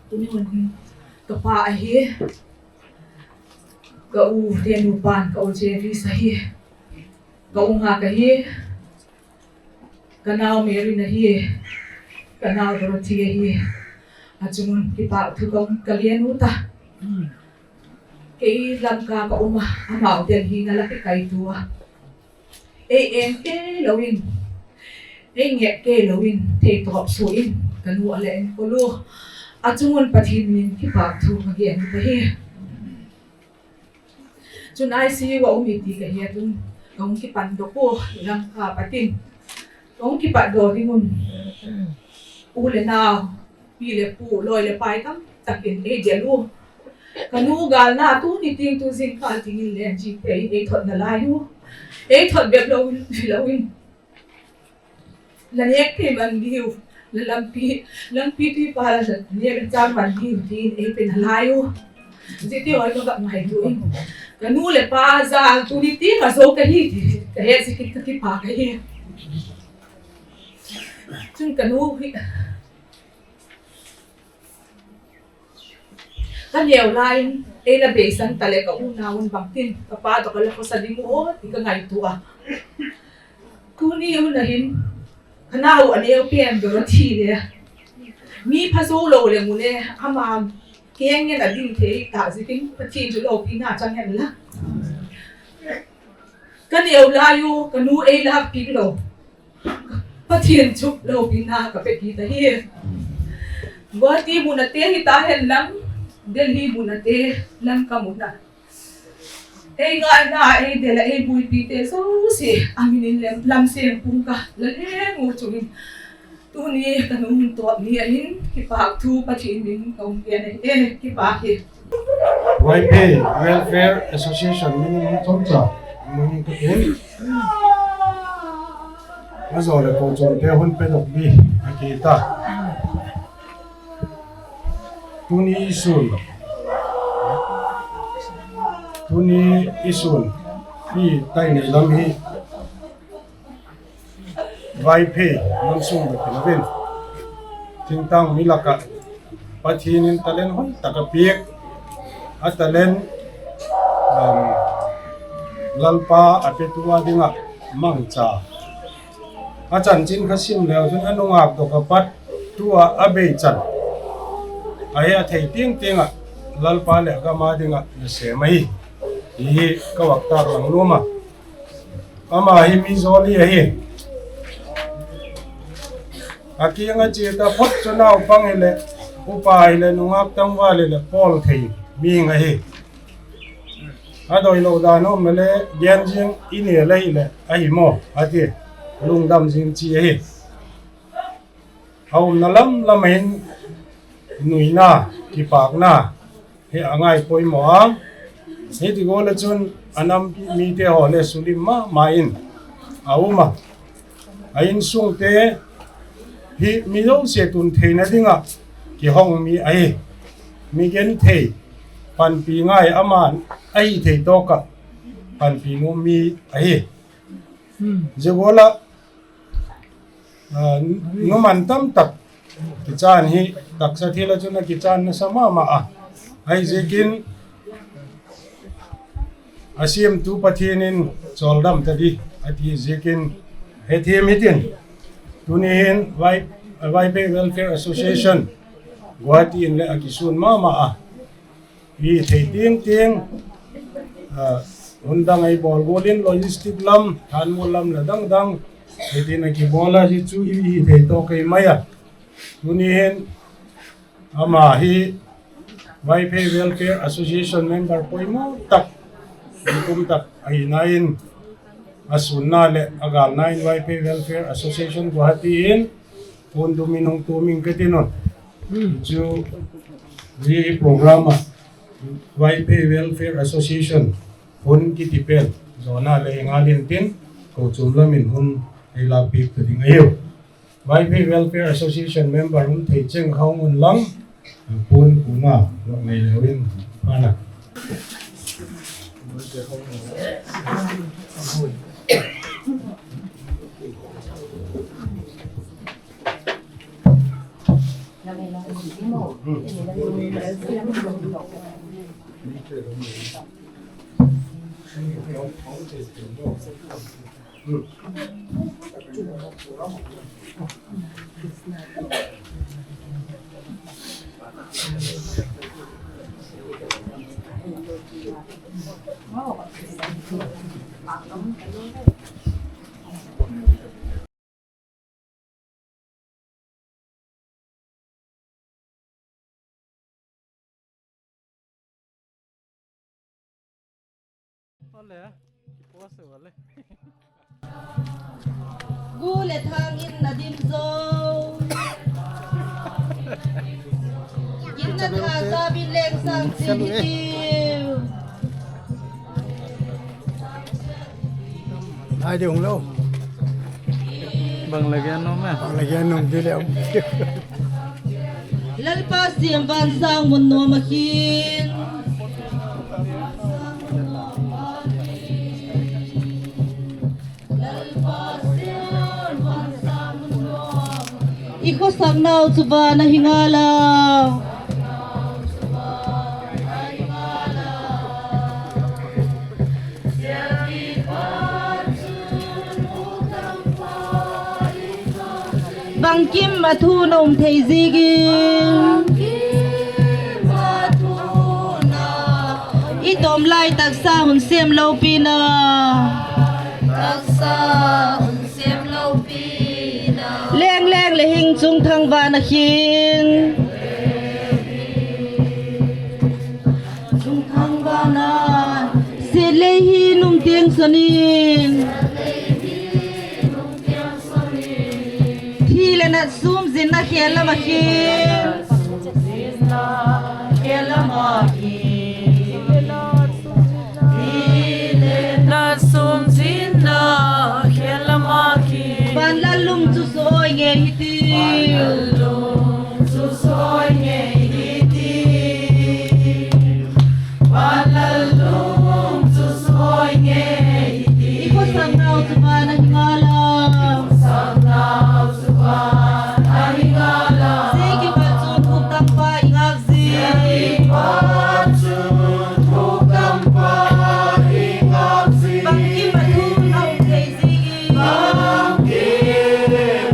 Tuni hun hin ka pa ahi. Ka u te nu pan ka u Jevis ahi. Ka u nga ka hi. Ka nau Mary na hi, ka nau Dorothy hi, a chungun kipa thu kong ka lian u ta. Kei Lamka ka um a, amau Delhi na la kikai tua. Ei en kei lo in, ei nge kei lo in, thei top su in, ka nu a le en ko lu. A chungun Pathen min kipa thu ka lian u ta hi. Chun I C U a um i ti ka hi a tun, ka hung kipan doh poi, Lamka patin. Ka hung kipat doh ding un. U le nau, pi le pu, loi le pai tam takin ei gel u. Ka nu gal na tu ni ting tu zing kal ting in le ji pe ei thot na lai u. Ei thot bep lo in, lo in. La nek thei man diu, la lampi, lampi ti pa la nek chang man diu tin ei pe nalai u. Jiti hoi ka ngaito in. Ka nu le pa jal tuni ti ka jo ka hi ti. Ka he si kit ka kipa ka hi. Chun ka nu hi. Ka neo lai in, ei la beisan ta le ka u na un bang tin, ka pa to ka la khosa ding u o, ti ka ngaito a. Tuni hun a hin, ka nau a neo pen do thi le. Mi pha zo lo le mu le, ama keng ngen a ding thei ta zi tin, Pathen chu loupina chang hen la. Ka neo lai u, ka nu ei la pi lo. Pathen chu loupina ka pe kit ahi. Guwahati mun a te hi ta hen lang, Delhi mun a te lang ka mun a. Ei ngaina, ei del a, ei buipi te jouse, a min in lem, lam sem pung ka, la leng u chung in. Tuni ka nu hun tuak ni a hin, kipak thu Pathen min ka um pian ahi, eh, kipak hi. Vaiphei Welfare Association min in hung chomcha, min in ka tin. Ajo le ko chom te hun pe dok di, a kita. Tuni i sun. Tuni i sun. Pi tai nei lam hi. Vaiphei, mun sung bep in a vin. Thingtang mi laka Pathen in talent hoi taka piak. A talent, um, Lalpa a petu a dinga mangcha. A chanchin ka sim leu chun a nungak to ka pat tua a bei chan. A he a thei ting ting a Lalpa le gam a dinga na sem ahi. Hi ka vak tak lang luma. Ama hi mi joli ahi. A kiang a che ta phot chu naupang hi le, upa hi le, nungak tangval hi le, pol thei mi nga hi. A doi lo dan um le, gen jing i ne le hi le, ahi mo, a ti. Lungdam jing chi ahi. A umna lam lam a hin nuina, kipakna, hi a ngai poimo a. Hiti go le chun a nam mite ho le sulim mama in a um a. A insung te hi mi jouse tun theina dinga kihong mi ahi. Mi gen thei, panpi ngai ama ahi thei toka panpi nom mi ahi. Jeh go la Ah, numan tam tak kichan hi taksa thil a chun a kichan nasa mama a. Ahi ziakin a siamtu Pathen in choldam ta di a ti ziakin hethem hitin. Tuni hin Vai-, Vaiphei Welfare Association Guwahati in le a kisun mama a. Hi thei ting ting, ah, hun dang ei bol golin logistic lam, thanmol lam la dang dang, hi tin a kibol a hi chu i hi thei to kei mai a. Tuni hin ama hi Vaiphei Welfare Association member poimo tak, kum tak ahi na in, a sunna le a galna in Vaiphei Welfare Association Guwahati in, Hun dum in hung tum in ka ti non. Chu hi program a Vaiphei Welfare Association hun kiti pen jona le ngal in tin ko chom lam in hun ei la pik ta ding ahiu. Vaiphei Welfare Association member hun thei cheng hung un lang pun puna lo nei leu in pana. Gu le thang in na dim zo. In na tha za bin leng sang si hi tiu. Hai de hung lo. Bang lage nom e. Bang lage nom di le. Lalpa siam van sang mun nom a khin. I khosaknau chu vana hi ngal a. Bangkim a thu na um thei jigin. I tom lai taksa hun siam lo pina. Taksa hun siam lo pina. Leng leng le hing chung thang vana khin. Chung thang vana. Siat lei hi nung tiang sonin. Thi le nat sum jinna khel lama khin. Khel lama khin. Thi le nat sum jinna khel lama khin. Van lallum chu soi nge hiti. Van lallum chu soi nge hiti. Van lallum chu soi nge hiti. I khosaknau chu vana hi ngal a. I khosaknau chu vana hi ngal a. Jeh kipat chun thukdampa i ngak jing. Jeh kipat chun thukdampa i ngak jing. Bangkim a thu na um thei jingin. Bangkim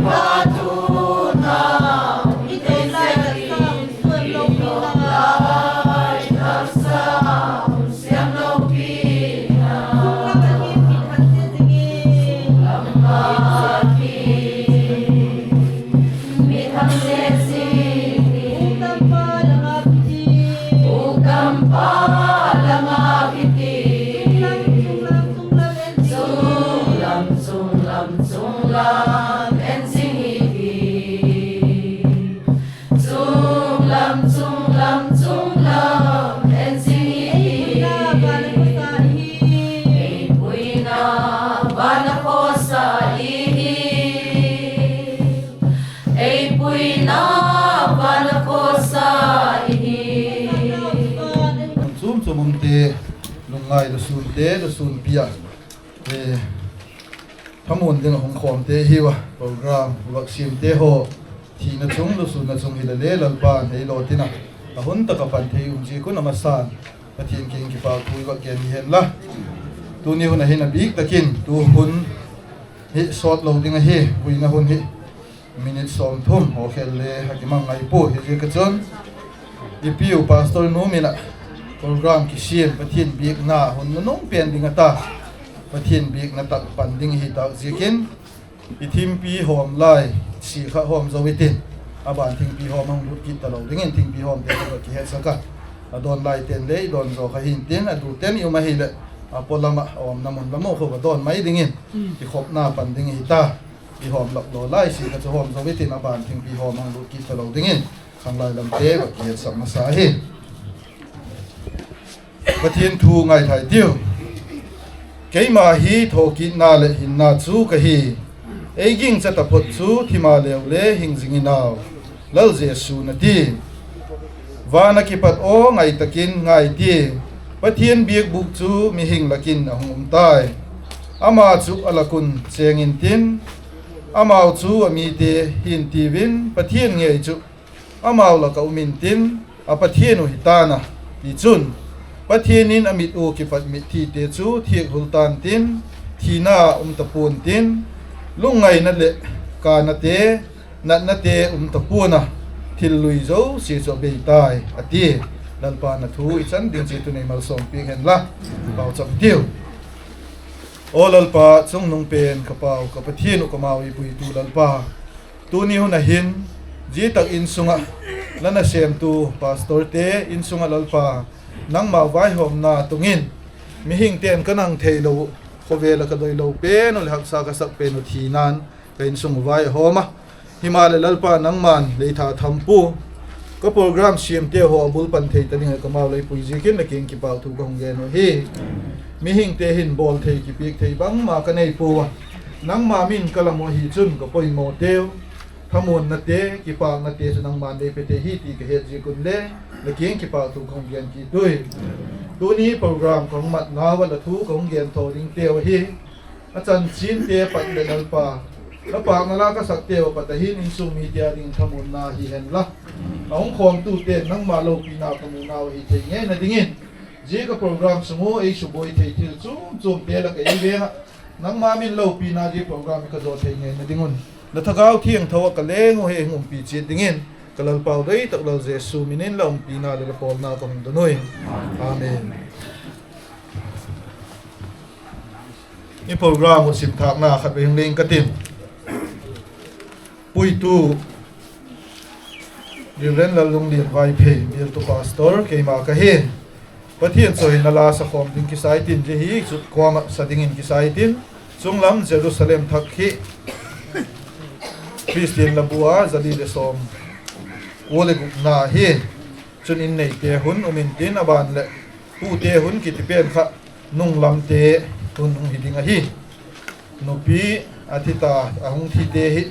a thu na um thei jingin. I tom lai taksa Chunglam, chunglam, chunglam, en jing i hi. Eipuina vana khosa i hi. Eipuina vana khosa i hi. Eipuina vana khosa i hi. Chum chum umte, lungngai lusunte, lusunpi a. Eh, thamun ding a hung khomte hiuva, program, vaccine te ho, thina chung, lusunna chung hile le, Lalpan heilo tina, a hun taka pan thei um jeh un amasan, Pathen kiang kipa thu i va gen hi hen la. Tuni hun ahin abik takin, tu hun hi sot lo ding ahi, vuina hun hi. Minute somthum ho khel le akimang ngai poi, hijeh a chun ipiu pastor nu mina program kisem Pathen biakna hun nunung pen ding ata Pathen biakna tah pan ding ahi tah jeh in i thingpi hom lai si kha hom jou itin aban thingpi hom ahung lut kit talou dingin thingpi hom te kihetsa ka adon lai ten le idon jo kha hintin adu ten i um ahile apolam a omna mun lam a khu adon mai dingin i khopna pan ding ahi ta. I hom lak lo lai si kha chu hom jou itin aban thingpi hom ahung lut kit talou dingin khanglai lam te va kihetsak masa ahi. Pathen thu ngaithai tiu. Keima hi thokitna le hinna chu kahi. Eiging chata phot chu thima leu le hing jing inau. Lal Jesu nati. Vana kipat o ngai takin ngai ti. Pathen biakbuk chu mihing lakin ahung um tai. Ama chu alakun cheng intin, amau chu amite hin tiuvin Pathen ngei chu amau laka um intin, a Pathen u hitan a, tichun Pathen in amit u kipat mithi te chu thik hul tan tin, thina um tapon tin, lungngaina le kana te, natna te um tapon a, thil lui jouse chu abei tai, ati. Lalpa na thu i chan ding chi tuni malsom piak hen la, pau chap tiu. O Lalpa, chungnung pen ka pau, ka Pathen u ka mau i puitu Lalpa. Tuni hun ahin, jitak insunga, la nasemtu pastor te insunga Lalpa, nangma vaihomna tungin, mihing ten ka nang thei lou, khovel a ka doi lou pen u le haksa ka sak pen u thinan, ka insung u vaihom a. Hima le Lalpa nangman leitha thampu. Ka program siam te ho abul pan thei ta ding ka mau lei pui jikin na king kipau thu ka hung gen u hi. Mihing te hin bol thei kipik thei bangma ka nei pu a. Nangma min kalam u ahi chun kapoimo teu, thamuanna te, kipakna te chu nangman neipe thei ahi ti kahet jeh un le, nakiang kipah thu kahung gen kit uve. Tuni program kahung mat nauva la thu kahung gen tho ding teu ahi. Achanchin te pat le Lalpa, napakna la kasak teu apat ahin insung mite a ding thamuanna hihen la, ahung khomtu ten nangma loupina kamu nau ahi thei ngeina dingin, jeh a ka program sung u eisuboi thei thil chom chom te la ka ei ve a, nangma min loupina jeh a program hi kajo thei ngeina ding un, na Thagau Theng thou a ka leng u hi hung umpi chet dingin, ka Lalpau deitak Lal Jesu min in la umpina le la polna kahung don uve. Amen. I program u simthahna khat vei hung nei inge katin. Puitu Reverend Lallunglien Vaiphei, Bialtu Pastor, keima kahi. Pathen choi na la sakhom ding kisai tin, jeh hi chu koma sa dingin kisai tin. Chunglam Jerusalem thak hi Christian labu a jali le som ko le gup na hi. Chun in neite hun um intin, aban le pute hun kiti pen kha nunglam te hun hung hi ding ahi. Nupi athi ta, ahung thi te hi,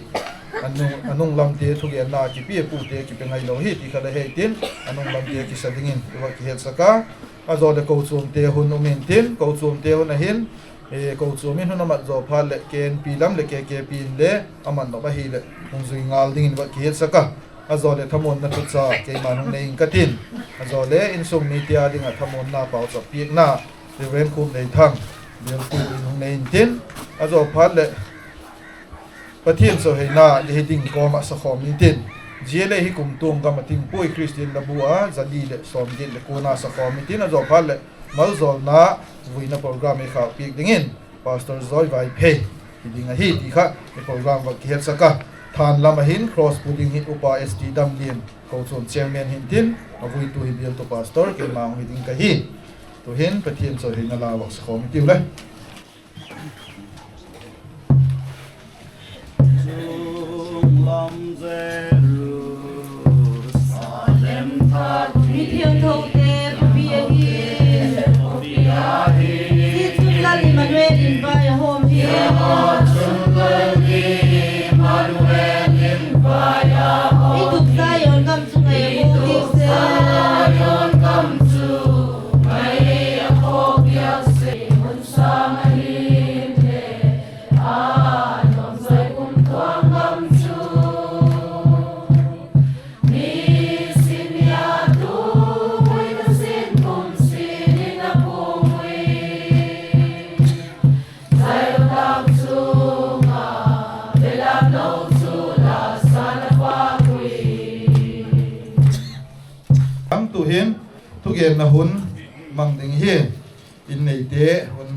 anung, anunglam te thugenna kipe a pute kipe ngai lou hi ti kha la hei tin, anunglam te kisa dingin i va kihetsak a. Ajo le kochuam te hun um intin, kochuam te hun ahin, e, kochuam in hun amat jo phat le K N P lam le K K P in le aman nop ahi le hung jui ngal dingin va kihetsak a. Ajo le thamuanna thucha keiman hung nei inge katin. Ajo le insung mite a dinga thamuanna pauchap piakna Reverend Khupneithang, Bialtu in hung nei intin. Ajo phat le Pathen choi na le hi ding koma sakhom intin. Jeh le hi kum tung gam a thingpui Christian labu a jali le som get le ko na sakhom intin. Ajo phat le maljolna vuina program i khah piak dingin Pastor Joy Vaiphei hi ding ahi ti kha i program va kihetsak a. Thanlam ahin cross pu ding hi Upa S T Damlien, kochuam chairman hintin, avuitu hi Bialtu Pastor, keima hung hi ding kahi. Tuhin Pathen choi na la va sakhom itiu le. Mithiang thou te khopi ahi. Sichun Lal Emmanuel in vai ahom hi. I tup Zion gam chu ngai a bou ding se. Ang tuhin thugenna hun mang ding hi. In neite hun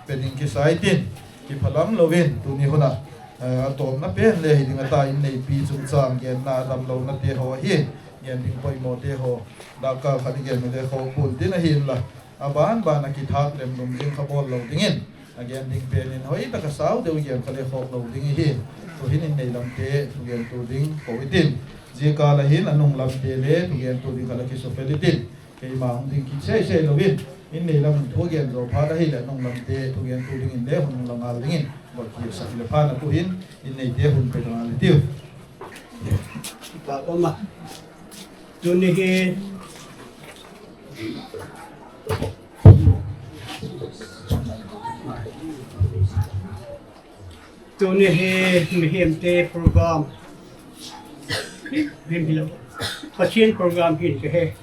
pe ding kisai tin, kiphalam louvin tuni huna, eh, atopna pen le hi ding ata in neipi chungchang genna damlouna te ho hi, gen ding poimo te ho, dakal khat i gen le ho pun tin ahin la, aban ban a kithak lemlum ding kha bol lou dingin, agen ding pen in hoitaka sao deu i gen kha le khok lou ding hi. Tuhin in neilam te thugentu ding ko itin, jeh kal a hin anunglam te le thugentu ding kha la kisufel itin. Keima hung ding kisei sei louvin, in neilam in thugen jo phat ahile, nunglam te thugentu dingin le hung la ngal dingin, va kihetsak le phat na tuhin, in neite hun pe ngal itiu. Kipa um a. Tuni hi Tuni hi mihem te program. Mihem hilou. Pathen program hin kahe.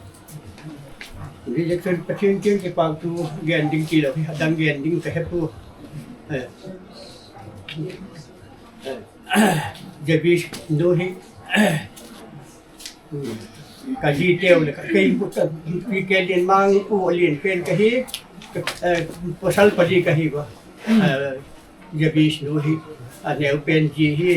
Rejection Pathen kiang kipa thu gen ding tilou hi. Adang gen ding kahe pu. Eh. Eh. Javis nu hi. Ka ji teu le ka kei bu ka, pi ke lien mang u lien pen kahi, eh, pasal pali kahi ba. Eh, Javis nu hi, aneo pen ji hi,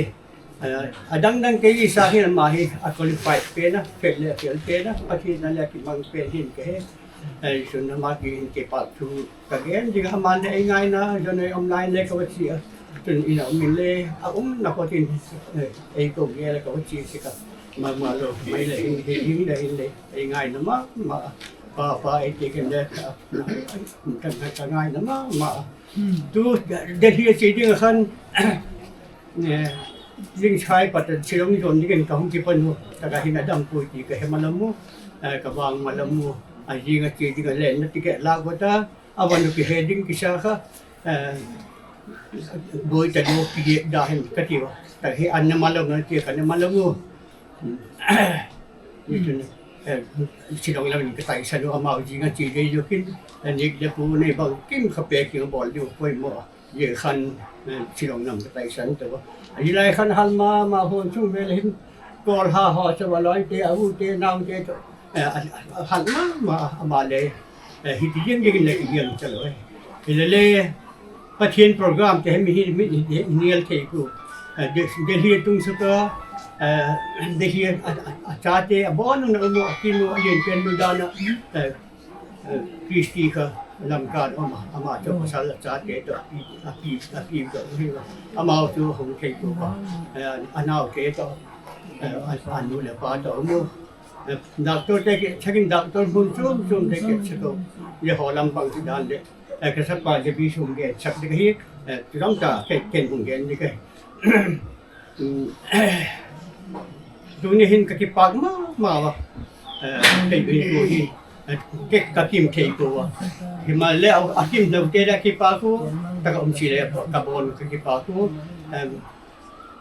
eh, adang dang kei sa hi ama hi, a qualified pen a, fel le fel pen a, Pathen a le kimang pen hin kahi. Ei, chun ama kiang kipa thu kagen ding a, aman le eingaina, jon ei um lai le kava chi a. Chun ina um in le, aumna kho tin, eh, ei ko ge le kava chi si ka. Ma, ma lou, mai le hin, hin, hin le, hin le, eingaina ma, ma. Pa, pa, eh, ti ken le, ka, ka, ka ngai na ma, ma. Tu, Delhi a che ding a khan, eh, ding chai pa ta Shillong jon ding ken ka hung kipan u, ta ka hin a dam pui ti ka he ma lam u, eh, ka vang ma lam u, a jing a che ding a len na ti ke la ko ta, a van u ki he ding ki sa kha, eh, boi ta lo ki da hen ka ti wa, ta he an na ma lam na ti ka na ma lam u. Ni chun, eh, Shillong lam in ka taisan u amau jing a che dei jo kin, eh, nik le pu nei bang kim kha pe king bol diu poimo. Ye khan, eh, Shillong lam ka taisan to. Ani lai khan hal ma, ma hon chung vel hin kol ha ho cha va loi te, a u te, nau te to. Eh, a, a, hal ma, ma, ama le, eh, hiti jeng jeng le ki jeng cha loi. Ile le, Pathian program te mi hi, mi hi, hi, nial thei ku. Eh, de, Delhi tung sa ka, eh, Delhi a, a, a cha te, a bon na mo, a kin mo, a yen pen mo dana, eh, eh, Christy kha lamkan ama, ama chu pasal a cha te to, a pi, a pi, a pi to, hi, ama chu hung thei ku ka. Eh, a nau te to, eh, a, a nu le pa to mo. Eh, doctor te ki, chakin doctor mun chum chum te ki chako. Ye ho lam bang ti dan le. Eh, ka sapa je bi sum ge chak de hi, eh, tu dam ta ke ken hung gen ni ke. Mm, tuni hin ka kipak ma, ma wa. Eh, ke bi ko hi, eh, ke ka kim ke ko wa. Hi ma le a, a kim lo te da kipak ko, ta ka um chi le ka bon ka kipak ko. Em,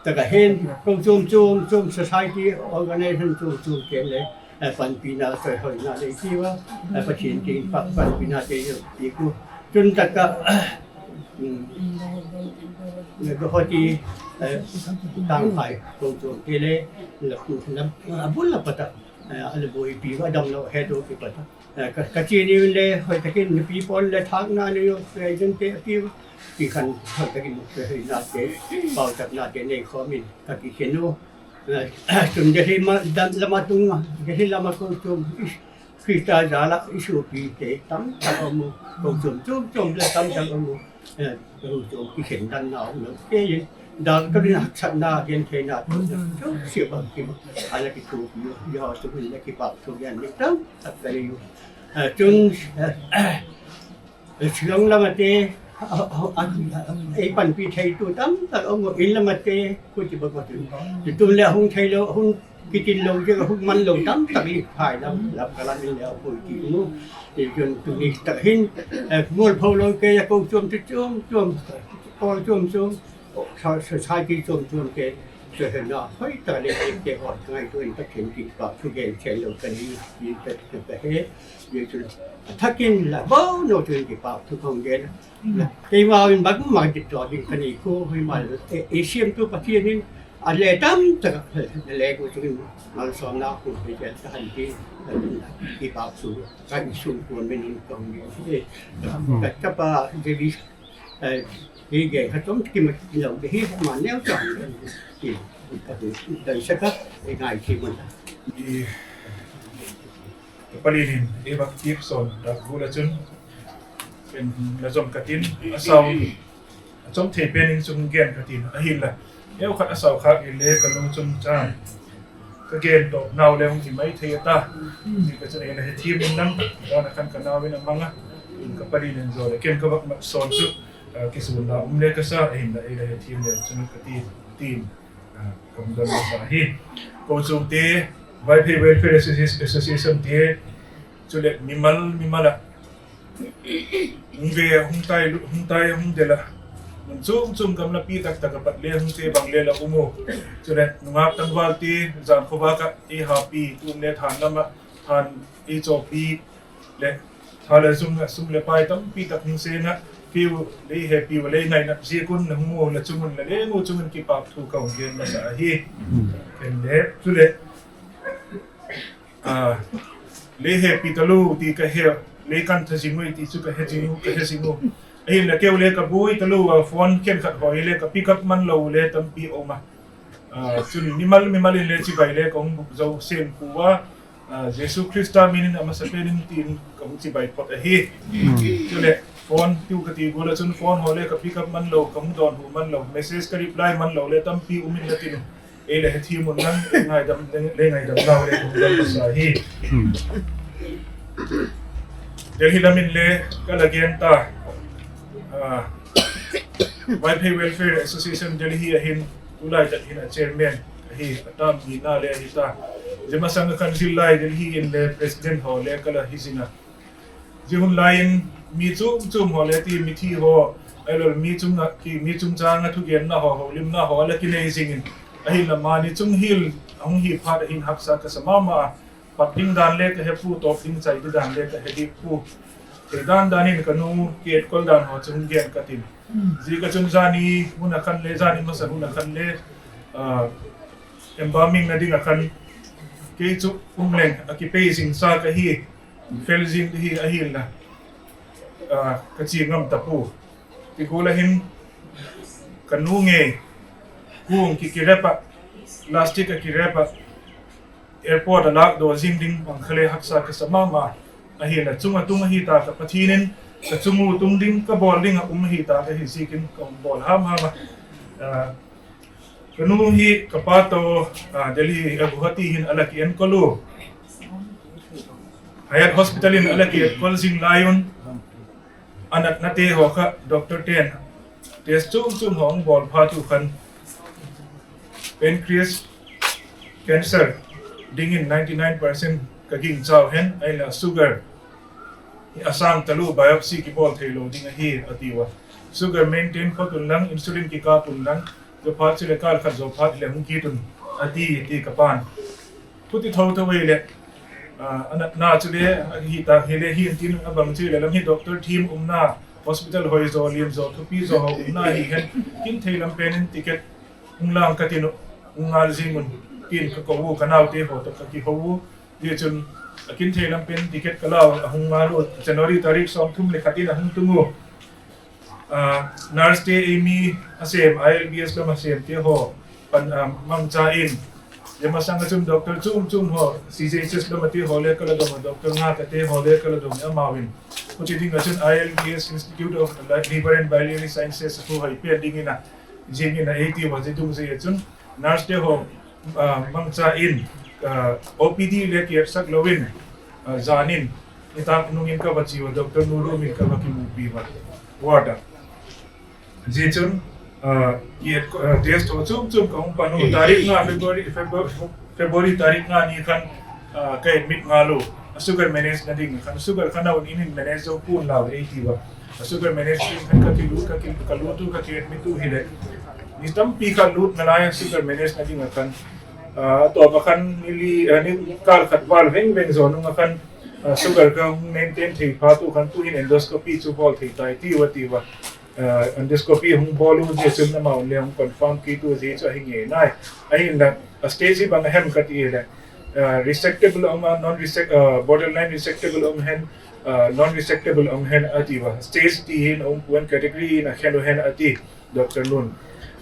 ta ka hin, ko chum chum, chum society organization chum chum ke le. Eh, panpina, soi hoi na le ti wa, eh, Pathian kin pa, panpina te yo ti ku. Chun ta ka, mm, le ko hoti, eh, tang phai, ko to ke le, la ku, la, a bul la pata, eh, a le boi pi wa dam lo he do ki pata. Eh, ka, ka chi ni le, hoi ta kin ni pi pon le thak na ni yo, eh, jun te ti wa, ti khan hoi ta kin, eh, na te, pau tak na te nei kho min, ka ki khen u. Eh, chun Delhi ma, dam, lama tung, Delhi lama ko chum, is, Krista jala, isu pi te, tam, tam amu, ko chum, chum, chum, le tam, tam amu. Eh, ko chum, ki khen dan na, no, ke yin, dan ka rin hak chat na, gen ke na, chum, chum, si bang ki, ala ki tu, yo, yo, tu, le ki pa, tu, gen, ni tam, tak ka yu. Eh, chun, eh, Shillong lama te, a, a, a, a, ei panpi thei tu tam tak amu, in lama te, ku ti ba ko tu. Ti tu le hung thei lo, hung kitin lo, je hung man lo tam tak li phai lam, lam ka lam in le ku ti mu. Ti chun tu ni tak hin, eh, mol pho lo ke ya ko chum tu chum, chum, ko chum chum. Sa, sa, sa ki chom chom ke, se he na, hoi ta le, ke, ke, hoi, ngai tu in ta ken ki pa, tu ke, ke lo ka ni, ni ta, ta, ta he, ye tu, ta kin la, bo, no tu in ki pa, tu kong ke na. Na, ke ma in ba ma ki to, din ka ni ko, hoi ma, e, e, siam tu pa ti ni, a le tam, ta, le ko tu in, mal som na, ko ke, ke, ta han ki, ki pa, tu, ka ni sum ko, me ni kong ke, e, ta, ta pa, je bi, Eh, hi ge, ka chom ki ma ki lo, hi ma neo chang. Ki, ka tu, dai sa ka, eh, ngai ki mun. I, ka pali nin, eh, bak tip son, dak bu la chun. Ken la chom ka tin, a sao, a chom thei pen in chung gen ka tin, a hin la. Eu khat a sao kha i le ka lu chun chang. Ka gen to nau le hung hi mai thei ta. Ni ka chun ei la he thim in nang, da na kan ka nau in a manga. In ka pali nen zo le, ken ka bak ma son chu, ah, ki sun la um le ka sa, ei la, ei la he thim le chun ka ti, tin, ah, ka hung don ma sa hi. Ko chung te, Vaiphei Welfare Associ-, Association te, chu le mimal, mimal a. Hung ve, hung tai, hung tai, hung del a. Mun chum chum gamla pi tak tak a pat le hung che bang le la um u. Chule, nungak tangval te, jan khovak a, i hapi, tun le than lam a, than i chopi, le, tha le sum, sum le pai tampi tak hung seng a, piu, le he piu, le ngai na, zi kun na hung u, le chungun le, le ngu chungun kipak thu ka hung gen masa hi. Ken le, chule, Ah, le hepi talou ti ka he, le kan tha jing u ti chu ka he jing u, ka he jing u. Ahin la keu le ka boi talou a phone ken khat hoi le ka pick up man lou le tampi um a. Ah, chun mimal, mimal in le chibai le ka hung buk jou sen pu a. Ah, Jesu Christa min in a masapen in tin ka hung chibai phot ahi. Chule phone tiu ka ti gu la chun phone ho le ka pick up man lou, ka hung don hu man lou, message ka reply man lou le tampi um in la tin. Ei le he thim un nang, le ngaidam, le, le ngaidam nau le hung dam sa hi. Hmm. Delhi lamin le kala gen ta. Ah, Vaiphei Welfare Association Delhi ahin, tulai tak hin a chairman ahi, atam ni na le ahi ta. Jema sang khan zil lai Delhi in le president ho le kala hi zina. Jihun lai in mi chum chum ho le ti mithi ho, ailol mi chung a ki mi chung chang a thugen na ho, ho lim na ho ala kinei zingin. Ahin la mani chung hil, ahung hi phat ahin haksa kasa mama. Pat ding dan le kahe pu, top ding chai ding dan le kahe ding pu. Thei dan dan in kanu kietkol dan ho chung gen katin. Jeh a chun jani mun a khan le, jani masa mun a khan le, ah, embalming na ding a khan kei chu um leng a kipei jing sa kahi, fel jing hi ahin la, ah, kachi ngam ta pu. Ti kul a hin kanu nge kung ki kirep a, plastic a kirep a, airport a lak do jing ding bang kha le haksa kasa mama. Ahin la chung a tung ahi ta ka Pathen in, ka chung u tung ding, ka bol ding a um ahi ta kahi zikin ka um bol ham ham a. Ah, kanu hi kapa to, ah, Delhi, ah, Guwahati hin ala kienkol u. Hyatt Hospital in ala kienkol jing lai un. Anatna te ho kha doctor ten test chum chum ho ahung bol phat u khan pancreas cancer dingin ninety nine percent ka ging chau hen, ahin la sugar asang talu, biopsy kibol thei lou ding ahi ati uva. Sugar maintain phot un lang, insulin kikap un lang, jo phat chule kal khat jo phat le hung kit un ati, ti ka pan. Khuti tho tho vei le, ah, anatna chule, ahi ta, hi le hi intin abang chule, lam hi doctor team umna, hospital hoi jo, lian jo, thupi jo, ho umna hi hen, kin thei lam pen in ticket hung lang katin u, hung ngal jing un, tin ka kou u, ka nau te ho to ka kihou u, ti chun, a kin thei lam pen ticket ka lau, ahung ngal u, January tarik som thum le khat in ahung tung u. Ah, nurse te eimi asem, I L B S lam asem te ho, pan, ah, mangcha in. Jema sang a chun doctor chum chum ho, C G H S lam a te ho le kala dong, doctor nga ka te ho le kala dong, amau in. Khuti ding a chun I L B S, Institute of Liver and Biliary Sciences, ho hoi pen ding in a, jing in a, eighty wa jidung jia chun, nurse te ho, ah, mangcha in, ah, O P D le kietsak lou in, ah, jan in, nitah nung in ka va chi uva, doctor nu room in ka va kimupi uva, ward a. Jeh chun, ah, ki, ah, test ho chum chum ka hung pan u, tarik nga February, February, February tarik nga ni khan, ah, ka admit ngal u. A sugar manage na ding khan, sugar khan a un in in manage jou pon lau eighty wa. A sugar manage ding khan ka kilut, ka ki, ka lut u, ka ki admit u hile. Ni tampi ka lut nalai a sugar manage na ding a khan. Ah, tua pa khan ni li, ah, ni kal khat val veng veng jo nung a khan, ah, sugar ka hung maintain thei phat u khan tu hin endoscopy chu bol thei tai ti uva ti uva. Ah, endoscopy hung bol u jeh chun amau le hung confirm kit u jeh chu ahi nge nai. Ahin la, a stage hi bang ahem kati le, ah, resectable um a, non resect, ah, borderline resectable um hen, ah, non resectable um hen ati uva. Stage ti hin um, one category in akhen u hen ati, Doctor Nun.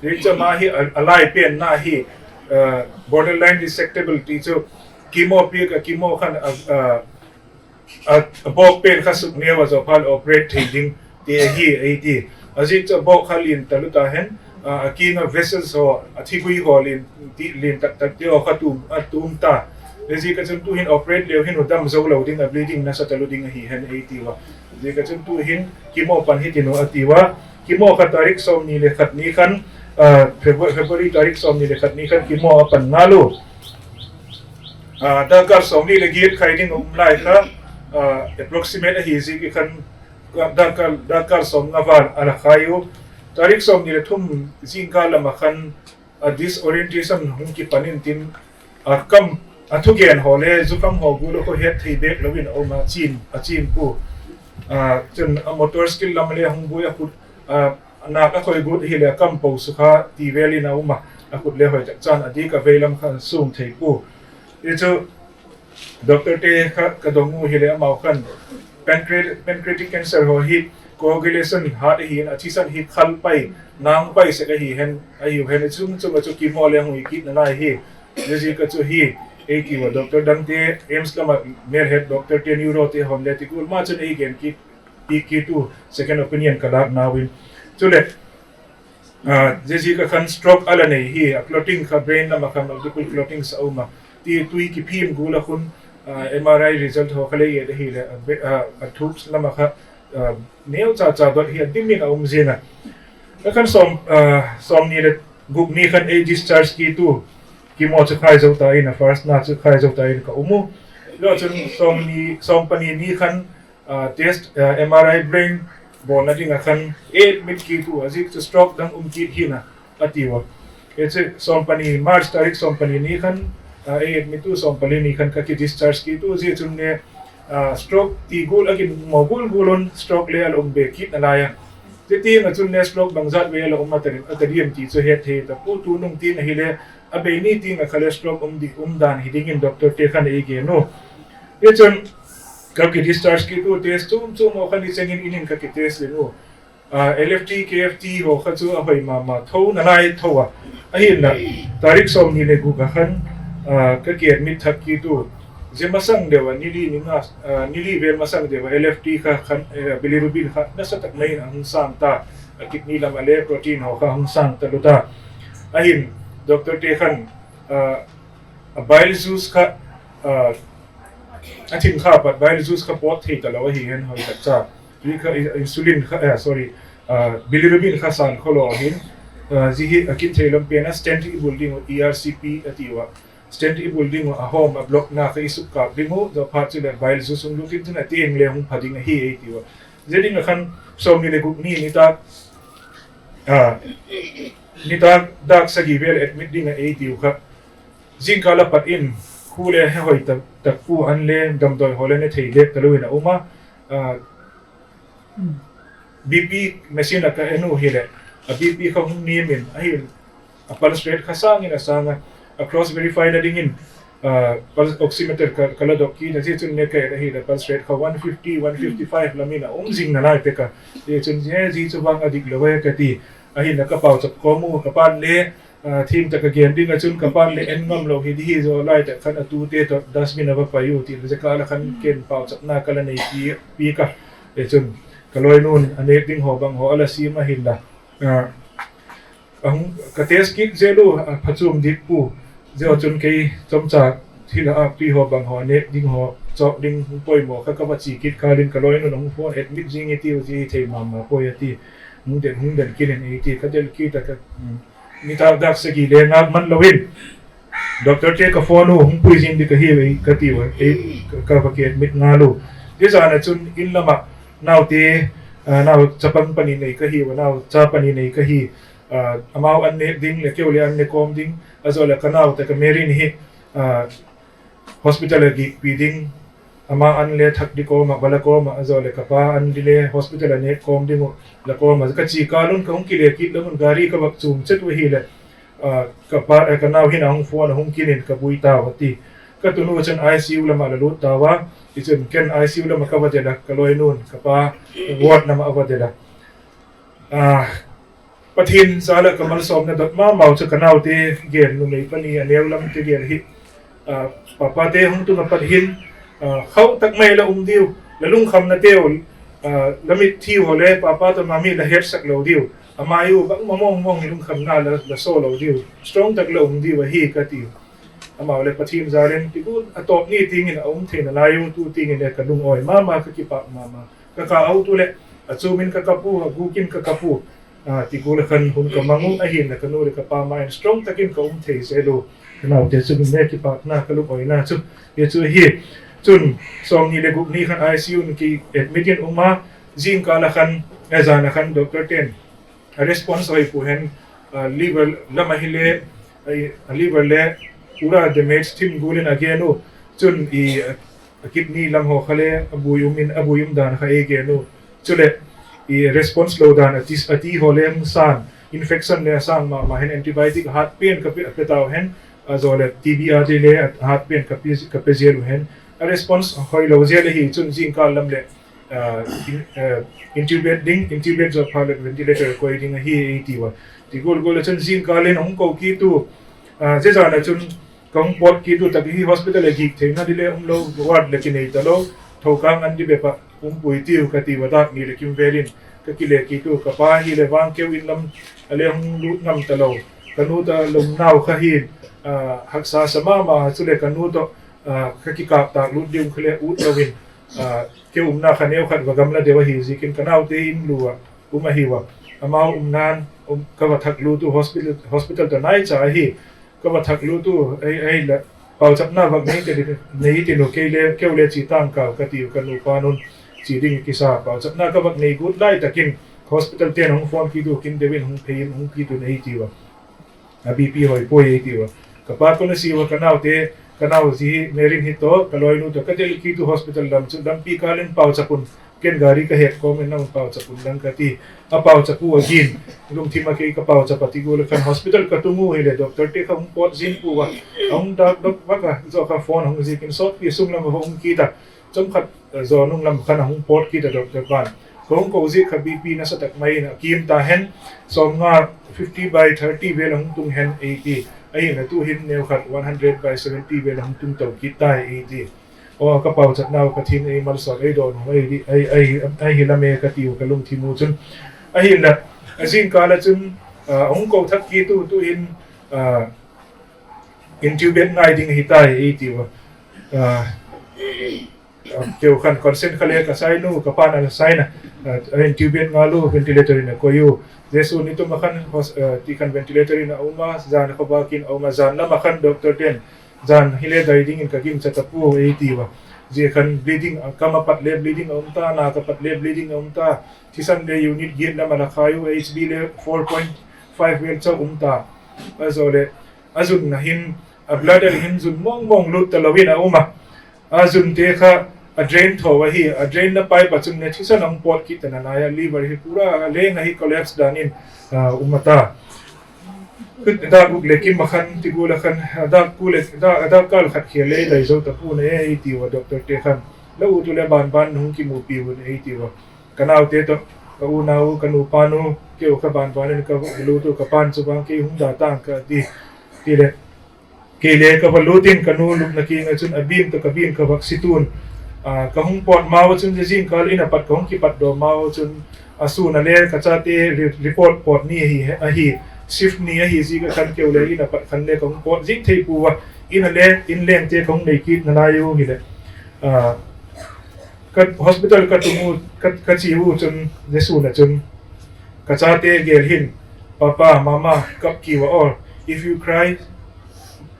Jeh chu ama hi, a, alai pen na hi, ah, borderline resectable ti chu chemo pi ka chemo khan, ah, ah, a, a bawk pen kha suk neo a jo phat le operate thei ding ti ahi, ahi ti. Ajeh chu a bawk kha lin talu ta hen, a, a kinga vessels ho, a thigui ho lin, ti, lin tak tak ti ho kha tum, a tum ta. Ajeh chu tu hin operate leu hin u dam jou lou ding a bleeding nasa talu ding ahi hen ahi ti uva. Ajeh chu tu hin chemo pan hiti nu ati uva. Chemo kha tarik som ni le khat ni khan, a, February, February tarik som ni le khat ni khan chemo a pan ngal u. Ah, darkar som li le get khai ding um lai kha, ah, approximate ahi jeh khan, ah, darkar, darkar som nga val ala khai u. Tarik som ni le thum jingkah lam a khan, ah, disorientation hung kipan in tin, ah, kam, ah, thugen ho le, jukham ho gul a kho het thei bek lou in a um a chin, a chin pu. Ah, chun a motor skill lam le hung bui a khut, ah, nak a khoi gut hile a kam po sukha ti vel in a um a, a khut le hoi tak chan a dik a vei lam kha sung thei pu. Ti chu doctor te kha ka dong u hile amau khan pancreatic, pancreatic cancer ho hi coagulation hat ahi in a thisan hi khal pai, nang pai sek ahi hen, ahi u hen chung chung a chu chemo le hung i kit nalai hi. Jeh chu ka chu hi, ei ti uva doctor dang te, AIIMS lam a melhet doctor te, neuro te hon le ti kul ma chun ei gen kit, pi kit u, second opinion ka lak nau in. Chule, ah, jeh chu ka khan stroke ala nei hi, a clotting kha brain lam a khan multiple clottings a um a. Ti tui kiphim gul a khun, Ah, M R I result ho kha le ye le hi le, ah, be-, ah, a thup lama kha, ah, neo cha cha dot hi a dim in a um jing a. Ka khan som, ah, som ni le guk ni khan ei discharge kit u, chemo chu khai jou ta in, a first na chu khai jou ta in ka um u. Lo chun som ni, som pani ni khan, ah, test, ah, M R I brain bolna ding a khan ei admit kit u, a jik chu stroke dang um kit hi na. A ti uva. Hiche som pani, March tarik som pani ni khan, ah, ei admit u som pani ni khan ka ki discharge kit u, jeh chun ne, ah, stroke ti gul a kin mo gul gul un stroke le a la um be kit nalai a. Chuteng a chun ne stroke bang jat ve a la um a ta, a ta diam ti chu het thei ta pu, tunung tin a hi le a bei ni ting a kha le stroke um di, um dan hi ding in doctor te khan ei gen u. Hichun ka ki discharge kit u, test chom chom ho khan i cheng in in in ka ki test in u. Ah, L F T, K F T ho kha chu a hoi mama tho nalai tho a. Ahin la, tarik som ni le guk a khan, ah, ka ki admit thak kit u. Jeh masang deu a, ni li ni nga, ah, ni li vel masang deu a, L F T kha khan, eh, bilirubin kha nasa tak mai in a hung sang ta. A kidney lam a le protein ho kha hung sang ta lu ta. Ahin, doctor te khan, ah, a bile juice kha, ah, a thim kha pat bile juice kha pot thei ta lo ahi hen hoi tak cha. Hi kha i-, insulin kha, eh, sorry, ah, bilirubin kha san kho lo ahin, ah, ji hi a kin thei lam pen a stent i bul ding u, E R C P a ti uva. Stent i bul ding u, a hom a block na kha i suk kap ding u, jo phat chu le bile juice hung lut in chun a teng le hung pha ding ahi ei ti uva. Jeh ding a khan som ni le guk ni, ni tak, ah, ni tak dak sagi vel admit ding a ei ti u kha. Jingkah la pat in, khu le he hoi tak, tak pu an le damdoi ho le ne thei lek ta lo in a um a, ah, B P machine a ka en u hi le, a B P kha hung nim in, ahi a pulse rate kha sang in a sang a, a cross verify na ding in, ah, pulse oximeter ka, ka la dok kit a, jeh chun ne ka et a hi le pulse rate kha one fifty, one fifty-five lam in a um jing nalai pek a, jeh chun je ji chu vang a dik lo e ka ti, ahi na ka pau chap kom u, ka pan le, Ah, thim tak a gen ding a chun ka pan le en ngam lo hi di hi jo lai tak khan a tu te to dustbin a va pai u ti le jeh kah la khan ken pau chapna ka la nei pi, pi ka. E chun ka loi nun a nek ding ho bang ho a la sim a hin la. Ah, a hung ka test kit jeh lu a phachom dik pu. Jeh chun kei chomcha thil a pi ho bang ho nek ding ho chok ding hung poimo kha ka va chi kit kha ding ka loi nun a hung phone admit jing i ti u ti thei mama poi a ti. Hung den, hung den kit in i ti ka del kit a ka, mm. Ni tak dak sagi le ngak man lo in. Doctor te ka phone u, hung pui jing di ka hi ve, ka ti ve, ei, ka, ka va ki admit nga lo. Ti jan a chun in lama, nau te, ah, nau chapang pani nei ka hi ve, nau cha pani nei ka hi, ah, amau an ne ding, le keu le an ne kom ding, a jo le ka nau te ka Mary ni hi, ah, hospital a gik pi ding, ama an le thak di kom a, bala kom a, a jo le ka pa an di le hospital a ne kom ding u, la kom a, ka chi ka lun ka hung ki le kit la mun gari ka vak chung chet u hi le, ah, ka pa, eh, ka nau hin a hung phone a hung kin in ka bui ta va ti. Ka tunu chun I C U lama la lut ta va, i chun ken I C U lama ka va de la, ka loi nun, ka pa ward lama a va de la. Ah, Pathen jal a ka malsomna dot mama u chu ka nau te gel numei pani a neo lam te gel hi. Ah, papa te hung tung a pat hin, ah, khau tak mai la um diu, la lungkham na teu, ah, la mithi ho le papa to mami la het sak lo diu. Amai u bang ma mong mong lungkham na la, la so lo diu. Strong tak la um diu ahi ka ti. Amau le Pathen jal in ti ku a top ni ting in a um thei nalai u tu ting in le ka lung oi mama ka kipak mama. Ka ka au tu le, a chu min ka kapu, a gukin ka kapu. Ah, ti ku le khan hun ka mang u, ahin le ka nu le ka pa ma in strong takin ka um thei se lo. Ka nau te chu min le kipak na ka lung oi na chu. Ye chu hi, chun, som ni le guk ni khan I C U in ki admit in um a, jingkah la khan, a jan a khan doctor ten. A response hoi pu hen, ah, liver lama hi le, ai, a liver le, pura damage thim gul in a gen u. Chun i, ah, a kidney lam ho kha le, a bui um in, a bui um dan kha ei gen u. Chule, i response lo dan a ti, a ti ho le hung san, infection le a sang mama hen antibiotic hat pen ka pe, pe tau hen, a jo le T B R D le hat pen ka pe, ka pe jel u hen. A response hoi lo jel ahi chun jingkah lam le, ah, in, ah, intubate ding, intubate jo pha le ventilator koi ding ahi ei ti va. Ti gol gol a chun jingkah le hung ko kit u, ah, je jan a chun Ka hung pot kit u tak hi hospital a gik theina di le um lo, ward le kinei ta lo, thokang an di be pa um pui tiu ka ti va dak ni le kim velin ka kile kit u ka pa hi le vang keu in lam a le hung lut ngam ta lo. Ka nu ta lum nau kha hin, ah, haksa sa mama chu le ka nu to Ah, ka kikap tah lut ding kha le ut louvin, ah, kei umna kha neo khat va gamla deu ahi ziakin ka naute in lu a um ahi uva. Amau umnan, um, ka va thak lut u hospital, hospital toh nai cha ahi. Ka va thak lut u, ei, ei la, pauchapna va nei te, nei te nu kei le, keu le chi tang kau ka tiu ka nupa nun chi ding kisa. Pauchapna ka va nei gut lai takin hospital ten hung phone kit u kin deuin hung phei in hung kit u nei tiu a. A B P hoi poi ei tiu a. Ka pa kona si uva ka naute, ka nau zi Merin hi toh, ka loinu toh, ka tel kit u hospital lam chu, lampi kalin pauchap un, ken gari ka het kom in nang pauchap un lang ka ti. A pauchap u agin, lungthim a kei ka pauchap a ti gu le khan hospital ka tung u hile, doctor te kha hung pot zin pu uva. A hung dak dok vak a, zo kha phone hung zikin sotpi sung lam va hung kit a. Chomkhat, eh, zo nung lam khan a hung pot kit a doctor pan. Ka hung ko zi kha B P nasa tak mai in a kim ta hen, som nga fifty by thirty vel a hung tung hen eighty. Ahin a tu hin neo khat one hundred by seventy vel a hung tung to kit ta eighty. O, ka pauchap nau Pathen ei malsawm ei don u, ei, ei, ei, ei hi lam e ka tiu ka lungthim u chun. Ahin la, a zingkal a chun, ah, a hung ko thak kit u, tu hin, ah, intubate ngai ding hi ta ei tiu. Ah, Keu khan consent kha le ka sign u, ka pan a sign a, ah, intubate ngal u, ventilator in a koi u. Jesu nitum a khan hos-, ah, ti khan ventilator in a um a, jan khovak in a um a, jan lam a khan doctor ten, jan hile dai ding in ka gingcha ta pu ei ti uva. Zia khan bleeding, ah, kam a pat le bleeding a um ta, na ka pat le bleeding a um ta, thisan le unit get lam a la khai u, H B le four point five vel chau um ta. A zo le, a zun na hin, a bladder hin zun mong mong lut ta loin a um a. A zun te kha a drain tho ahi, a drain na pipe a chun le thisan a hung pot kit ta na nai a liver hi pura a leng ahi collapse dan in, ah, um a ta. Kut dak uk le kim a khan, ti gu le khan, a dak ku le, dak, a dak kal khat khel le dai zo ta pu na e, ei ti uva doctor te khan. La u tu le ban ban hung kimupi un ei ti uva. Ka naute toh, ka u nau, ka nupa nu, keu kha ban ban in ka lu tu ka pan chu bang kei hung da tang ka ti, ti le. Kei le ka va lut in ka nu lupna kinga chun a bim toh ka bim ka vak si tun. Ah, ka hung pot mau chun zia zingkal in a pat ka hung kipat do mau chun a sun a le ka chate re-, report pot ni ahi, ahi. Shift ni ahi zi ka khan keu le in a pat khan le ka hung pot zing thei pu uva. In a le, in leng te ka hung nei kit na lai u hi le. Ah, ka hospital ka tung u, ka, ka chi u chun, Jesu na chun. Ka chate gel hin, "Papa, Mama, kap ki uva all. If you cry,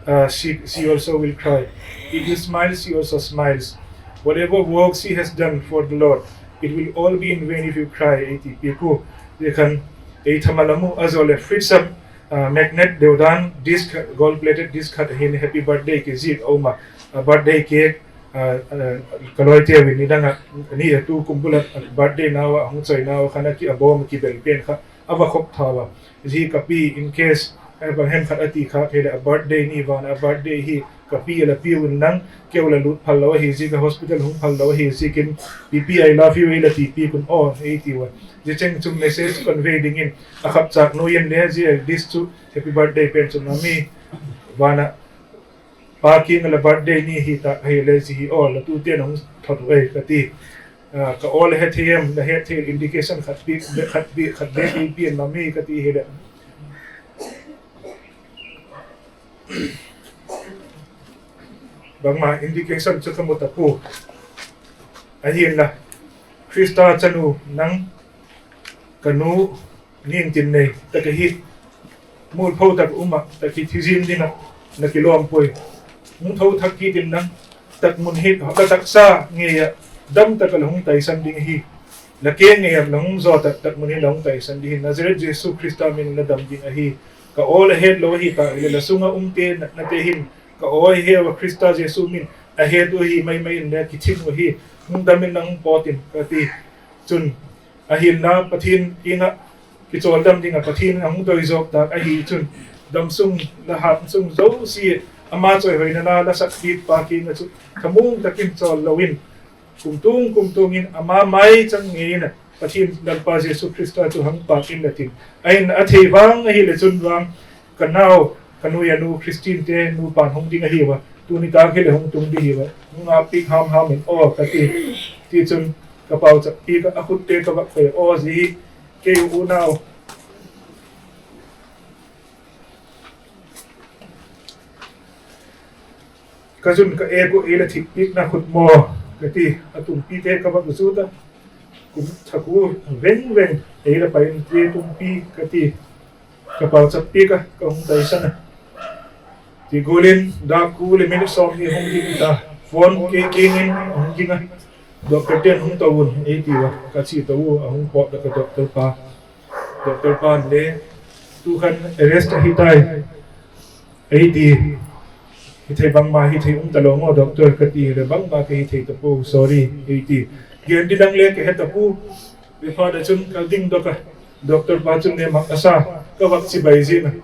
uh, she, she also will cry. If you smile, she also smiles. Whatever work she has done for the Lord, it will all be in vain if you cry," ei ti pi ku. Zia khan, ei thama la mu, a zo le fridge sam, uh, magnet deu dan, disc, gold plated disc khat hin happy birthday kizik a um a. A birthday cake, ah, ah, ka loi te uvin ni dang a, ni a tu kum bul a birthday nau a, hung choi nau a khan a ki a bom ki bel pen kha, a va khop tha uva. Zi ka pi in case, eh, bang hem khat a ti kha, kei le a birthday ni van a birthday hi ka pi la pi un nang, keu la lut phal lo ahi zi ka hospital hung phal lo ahi zi kin, "Pi pi, I love you," ei la ti pi kun, "Oh," ei ti uva. Zi cheng chu message convey ding in, a khap chak nu in le, zi a this chu happy birthday pen chu mami, van a, Pa King la birthday ni hi ta, hi le zi hi, o, la tu te nong thot u ei ka ti. Ah, ka o le het thei em, la het thei indication khat pi, khat pi, khat be pi pi en mami ka ti hi le. Bangma indication chu ka mu ta pu. Ahin la, Krista chanu nang ka nu, Nin tin nei, ta ka hi. Mul pho tak um a, ta ki thi zin ding a, na ki lom poi. Hung tho thak ki tin nang, tak mun hi, ka taksa ngei a, dam tak a la hung taisan ding hi. La ke ngei a, la hung zo tak, tak mun hi la hung taisan ding hi. Nazareth Jesu Krista min la dam ding ahi. Ka o la het lo hi ta, le la sunga um te, na, na te hin. Ka o hi he wa Krista Jesu min, a het u hi mai mai in le ki thin u hi. Hung dam in nang pot in, ka ti. Chun, Ahin la Pathen kinga kichol dam dinga Pathen in ahung doi jop tak ahi chun, damsung le hatsung jouse ama choi hoina la, la sakpi pa kinga chu thamung takin chol loin, kumtung kumtung in ama mai chang ngei in Pathen Lalpa Jesu Krista chu hang pak in la tin. Ahin athei vang ahi le chun vang, Ka nau, ka nu a nu Christine te, nu pan hung ding ahi va. Tuni tak hi le hung tung ding hi va. Hung a pik ham ham in, o, ka ti. Ti chun, ka pau chak pi ka, a khut te ka vak pe, o, zi hi, kei u nau. Ka jun ka e ko e la thik pik na khut mo ka ti, a tumpi te ka va ku chu ta. Kum thaku veng veng e la pa in te tumpi ka ti. Ka pau chak pik a ka hung tai sana. Ti gulin da ku le min som ni hung ding ta. Phone ke ke ngin hung ding a. Doctor ten hung to un e ti wa ka chi to u a hung pot da ka doctor pa. Doctor pa le tu khan arrest a hi tai. Ei ti, hi thei bangma hi thei um ta lo ngo doctor ka ti le bangma ka hi thei ta pu, sorry, ei ti. Gen di dang le ka he ta pu, mi pha da chun ka ding do ka. Doctor pa chun ne mak asa, ka vak chi bai jin.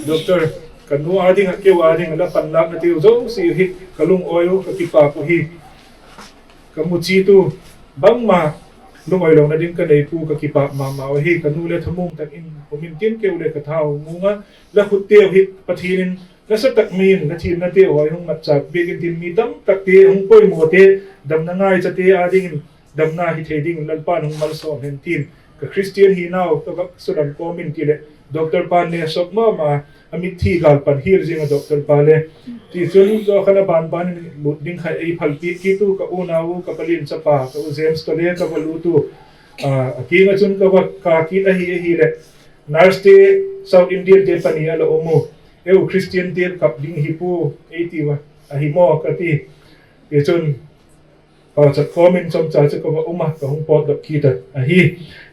Doctor, ka nu a ding a keu a ding la pan lak na tiu zo si hi ka lung oi u ka kipa pu hi. Ka mu chi tu bangma lung oi lo na ding ka nei pu ka kipa mama u hi ka nu le thamung tak in umin tin keu le ka thau munga la khut teu hi Pathin in Nasa tak min, na thin na teu hoi hung mat chak bik in tin mi tam tak te hung poimo te, damna ngai cha te a ding in, damna hi thei ding in Lalpan hung malsom hen tin. Ka Christian hi nau, ka vak sudan komin ti le, doctor pan ne sok mama, a mit thi gal pan hir jing a doctor pa le. Ti chun zo khana ban ban in lut ding khai ei phal pi ki tu ka u nau, ka palin chapa, ka u James to le, ka va lu tu. A, a kinga chun ka va ka ki ahi, ahi le. Nurse te South Indian te pani a la omu. Eu Christian te kap ding hi pu, ei ti wa, ahi mo ka ti. Ti chun, pa chat komin chom cha chu ka va uma, ka hung pot dok ki ta. Ahi,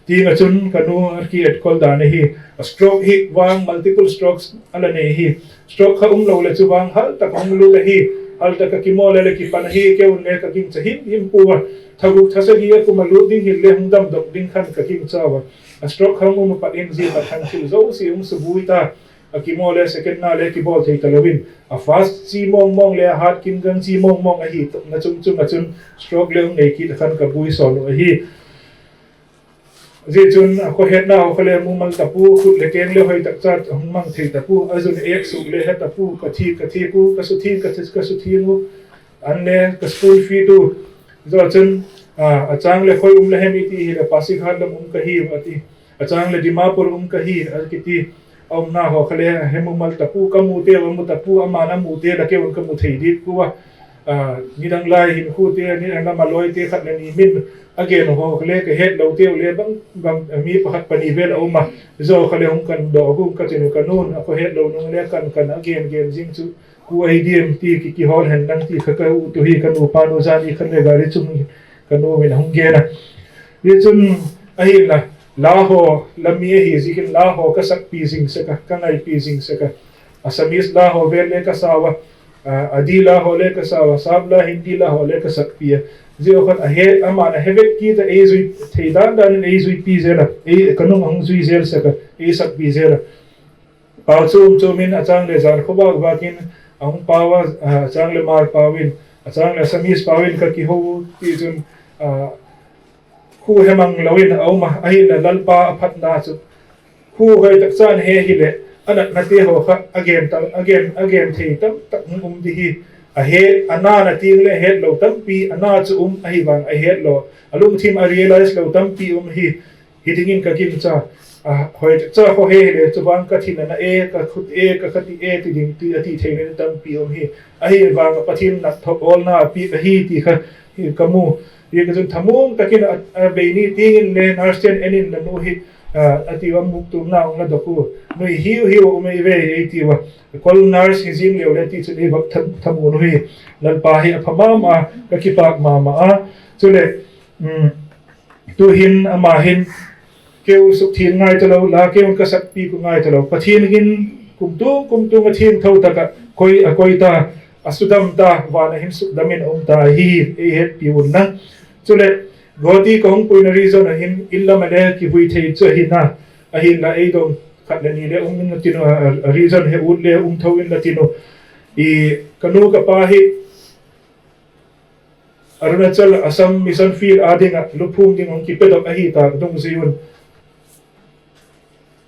ti nga chun ka nu a ki et kol dan ahi. A stroke hi vang multiple strokes a la nei hi. Stroke kha um lo le chu vang hal tak hung lu le hi. Hal tak ka ki mo le le ki pan ahi, ke un le ka ging cha him him pu wa. Thagu thasa hi a kuma lu ding hi le hung dam dok ding khan ka ging cha wa. A stroke kha um pa in ji pa khan thil zo si um su bui ta. A kimo le second na le kibol thei ta lovin, a fast chi mong mong le a hat kin gang chi mong mong ahi, na chung chung a chun stroke le hung nei kit khan ka bui sol u ahi. Ji chun a kho het na ho kha le mu mal ta pu, khut le keng le hoi tak chat hung mang thei ta pu, a jun ek suk le het ta pu, ka thi, ka thi pu, ka su thi, ka thi, ka su thi mu, an le ka school fee tu, zo chun, a, a chang le khoi um le hem i ti hi le Pasighat lam um ka hi, a ti. A chang le Dimapur um ka hi, a kiti, a umna ho kha le, he mu mal ta pu, ka mu te, a mu ta pu, a man a mu te, la ke un ka mu thei dit pu a. A, ni dang lai hin khu te, ni dang lama loi te khat le ni min, a gen ho kha le, ka het lo te u le bang, bang, mi pakhat pani vel a um a. Zo kha le hung kan do, hung ka tin u ka nun, a kho het lo nung le kan, kan a gen, gen jing chu. Ku A D M ti ki, ki hol hen nang ti kha ka u tu hi ka nu pa nu jani khan le gari chung ka nu min hung gen a. Ni chun ahi la, la ho, la mi ahi jikin la ho ka sak pi jing seka, ka ngai pi jing seka. Assamese la ho vel le ka sawa, a, Adi la ho le ka sawa, Sap la Hindi la ho le ka sak pi a. Ji o khan a he, a man a he vek ki ta ei jui, thei dan dan in ei jui pi jela, ei ka nung hung jui jel seka, ei sak pi jela. Pau chum chum in a chang le jan kho bak bak in a hung pau a, a chang le Mar pau in, a chang le Assamese pau in ka kiho ti chun, a, khu he mang lo in a um a, ahi la Lalpa a phatna chu. Khu hoi tak chan he hi le, a natna te ho kha, a gen tam, a gen, a gen thei tam tak hung um di hi. A he, a na na ting le het lo tampi, a na chu um ahi vang a het lo. A lungthim a realize lo tampi um hi. Hi dingin ka gin cha, a, hoi cha kho he le, chu vang ka thin a na e, ka khut e, ka khati e, ti ding ti, a ti thei na tampi um hi. Ahi vang Pathin na thok ol na pi ka hi ti kha, hi ka mu. Hi ka chun thamung takin a, a bei ni tingin le, nurse ten enin na nu hi, a, a ti va muk tum na ung na doku. Nui hiu hiu um ei ve, ei ti va. Kol nurse hi jing leu le ti chun ei vak tham, tham un hi. Lalpa hi a pha mama, ka kipak mama a. Chule, um, Tuhin ama hin, keu suk thin ngai ta lo, la keu ka sak pi ku ngai ta lo. Pathin hin kum tung, kum tung a thin tho taka, koi a koi ta, a sudam ta, van a hin suk damin a um ta, hi, ei het pi un na. Chule, Guwahati ka hung puina reason a hin, in lam a le kivui thei chu a hin na, a hin la ei dong khat le ni le um in na tinu, a, a reason he ut le um tho in na tinu. I, ka nu ka pa hi, Arunachal Assam Mission Field a dinga luphum ding hung kipedok ahi ta dungjuiyin.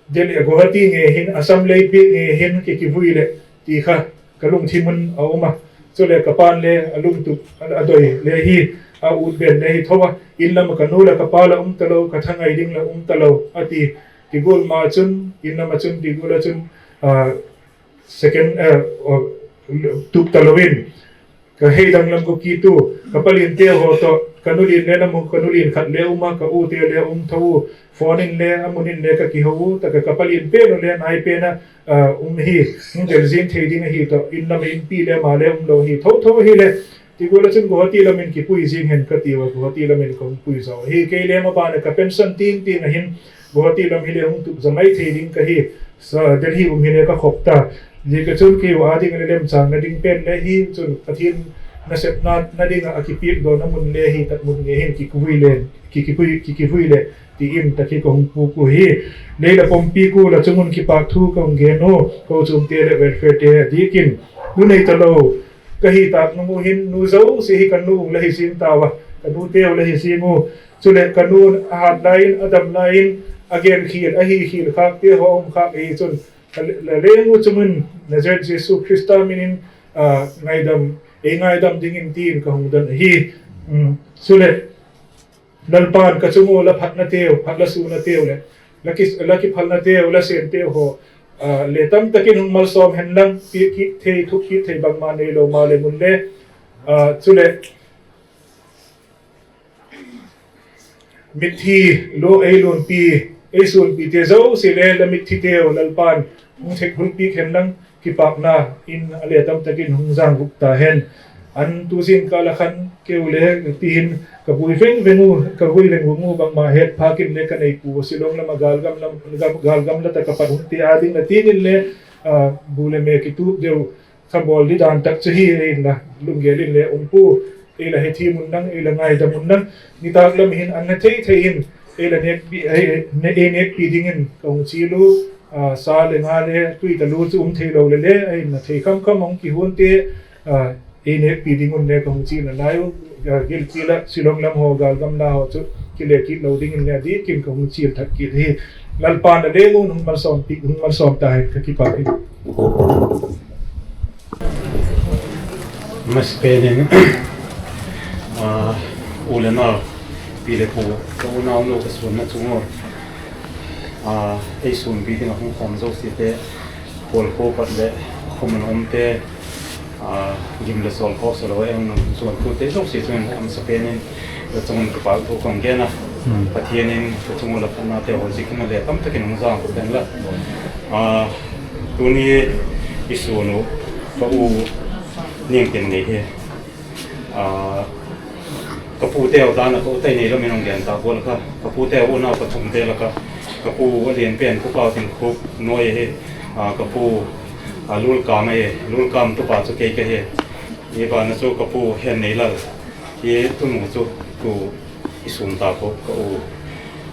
Delhi a Guwahati nge hin Assam leipi nge hin ki kivui le ti kha ka lungthim un a um a. Chule ka pan le a lungtup a doi le hi a ut ben le hi thoa. In lam ka nu le ka pa la um ta lo, ka thangai ding la um ta lo a ti. Kigul ma chun, in lam a chun, kigul a chun, a, second, eh, tup ta lovin. Ka heidang lam ko kitu, ka palin te ho to, ka nu lin le namu, ka nu lin khat le uma, ka u te le um tho u, phone in le, amun in le ka kihou u, taka ka palin pe nu le nai pe na, ah, um hi, hung del jing thei ding ahi to, in lam in pi le ma le um lo hi, tho tho hi le, ti ko la chun Guwahati lam in kipui jing hen ka ti wa, Guwahati lam in ka hung pui jo. Hi kei le ma ba na ka pension tin tin ahin, Guwahati lam hi le hung tup ja mai thei ding ka hi, sa Delhi um hi le ka khop ta. Ji ka chun kei u a ding le lem chang na ding pen le hi chun Pathian na sep na, na ding a kipiak do na mun le hi tat mun nge hin ki kivui le, ki kivui, ki kivui le ti in ta ki ka hung pu ku hi. Leila pompi ku la chungun kipak thu ka hung gen u, ko chum te le welfare te dikin. Nu nei ta lo, ka hi tak nu hin nu jo si hi ka nu la hi sin ta wa, ka nu te la hi sin u. Chule ka nu a hat lai in, a dam lai in, a gen khil, a hi khil khak te ho um khak ei chun. Ka le, le, le ngu chungun Nazareth Jesu Christa minin, ah, ngaidam, ei ngaidam dingin tin ka hung dan ahi. Um, chule, Lalpan ka chungu la phatna teu, phat la suna teu le, la ki, la kiphalna teu, la sen teu ho, ah, le tam takin hung malsom hen lang, pi ki thei, thuk ki thei bang ma nei lo ma le mun le, ah, chule, Mithi, lo ei lunpi, ei sunpi te jo si le la mithi teu Lalpan hung thek hulpi khen lang kipakna in a le tam takin hung jang guk ta hen. An tu jing ka la khan keu le ti hin ka vui veng veng u, ka vui veng veng u bang ma het phakin le ka nei pu Shillong lam a gal gam lam, gam, gal gam la ta ka pat hung ti a ding na ti nin le, ah, bu le me ki tu deu Kha bol di dan tak chu hi ei la lunggel in le um pu, ei la hethi mun nang, ei la ngaidam mun nang, nitak lam hin an na thei thei in, ei la nekpi, ei, ne, ei nekpi dingin ka hung chi lu, ah, sa le nga le tui ta lu chu um thei lo le le, ei na thei kham kham hung kihun te, ah, ei nekpi ding un le ka hung chi na lai u, ah, gilpi la Shillong lam ho, gal gam la ho chu kile kit lo dingin le di kin ka hung chi thak kit hi. Lalpan a le ngun hung malsom pi, hung malsom ta hen ka kipak hi. Masapen in, ah, u le nao, pi le pu, ka u nao nu ka sunna chung u, ah, ei sunpi dinga hung khom jouse te, Kolkho pat le, khomun um te, ah, gim le sol kho salo, ei nung suan tu te jouse chun, amasapen in, Ka chungun kipak thu kong gen a. Hmm. Pathian in ka chungun la phatna te ho jik in a le tam takin hung jang ko den la. Ah, tuni i sun u ka u Ningtin nei hi. Ah, ka pu te ho dan a ka u tai nei lam in hung gen ta ko la ka. Ka pu te u nao ka thum te la ka. Ka pu a lien pen ka pau tin khup noi hi. Ah, ka pu, ah, Lulkam a hi. Lulkam tu pa chu kei ka hi. I ba na chu ka pu Hen Nei Lal. Hi tunu chu tu i sum ta ko ka u,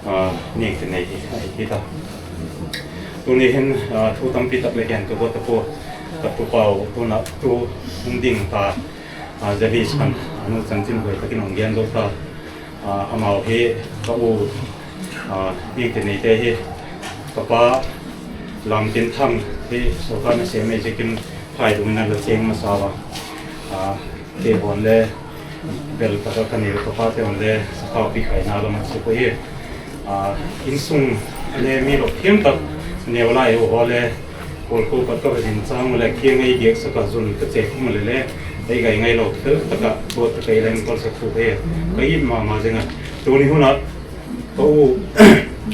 ah, Ningtin nei hi, ahi hi ta. Tuni hin, ah, thu tampi tak le gen ka go ta po, ka tu pau, tuna tu hung ding ta, ah, Javis khan, anu chanchin hoi takin hung gen zo ta. Ah, amau hi ka u, ah, Ningtin nei te hi, ka pa Lamtinthang hi, sorkar na sem ei jekin phai dung na la cheng masa va. Ah, Kei hon le, bel taka ka neo ka pa te hon le, sakau pi khai na lam a chu ko hi. Ah, insung le mi lop thiam tak neo lai u ho le, Kolkho pat ka va din chang le, kiang ei giak saka zun ka che khum le le, ei gai ngai lo, tel taka, bo taka ei len kol sa khu he. Ka it mama jeng a. Tuni hun a, ka u,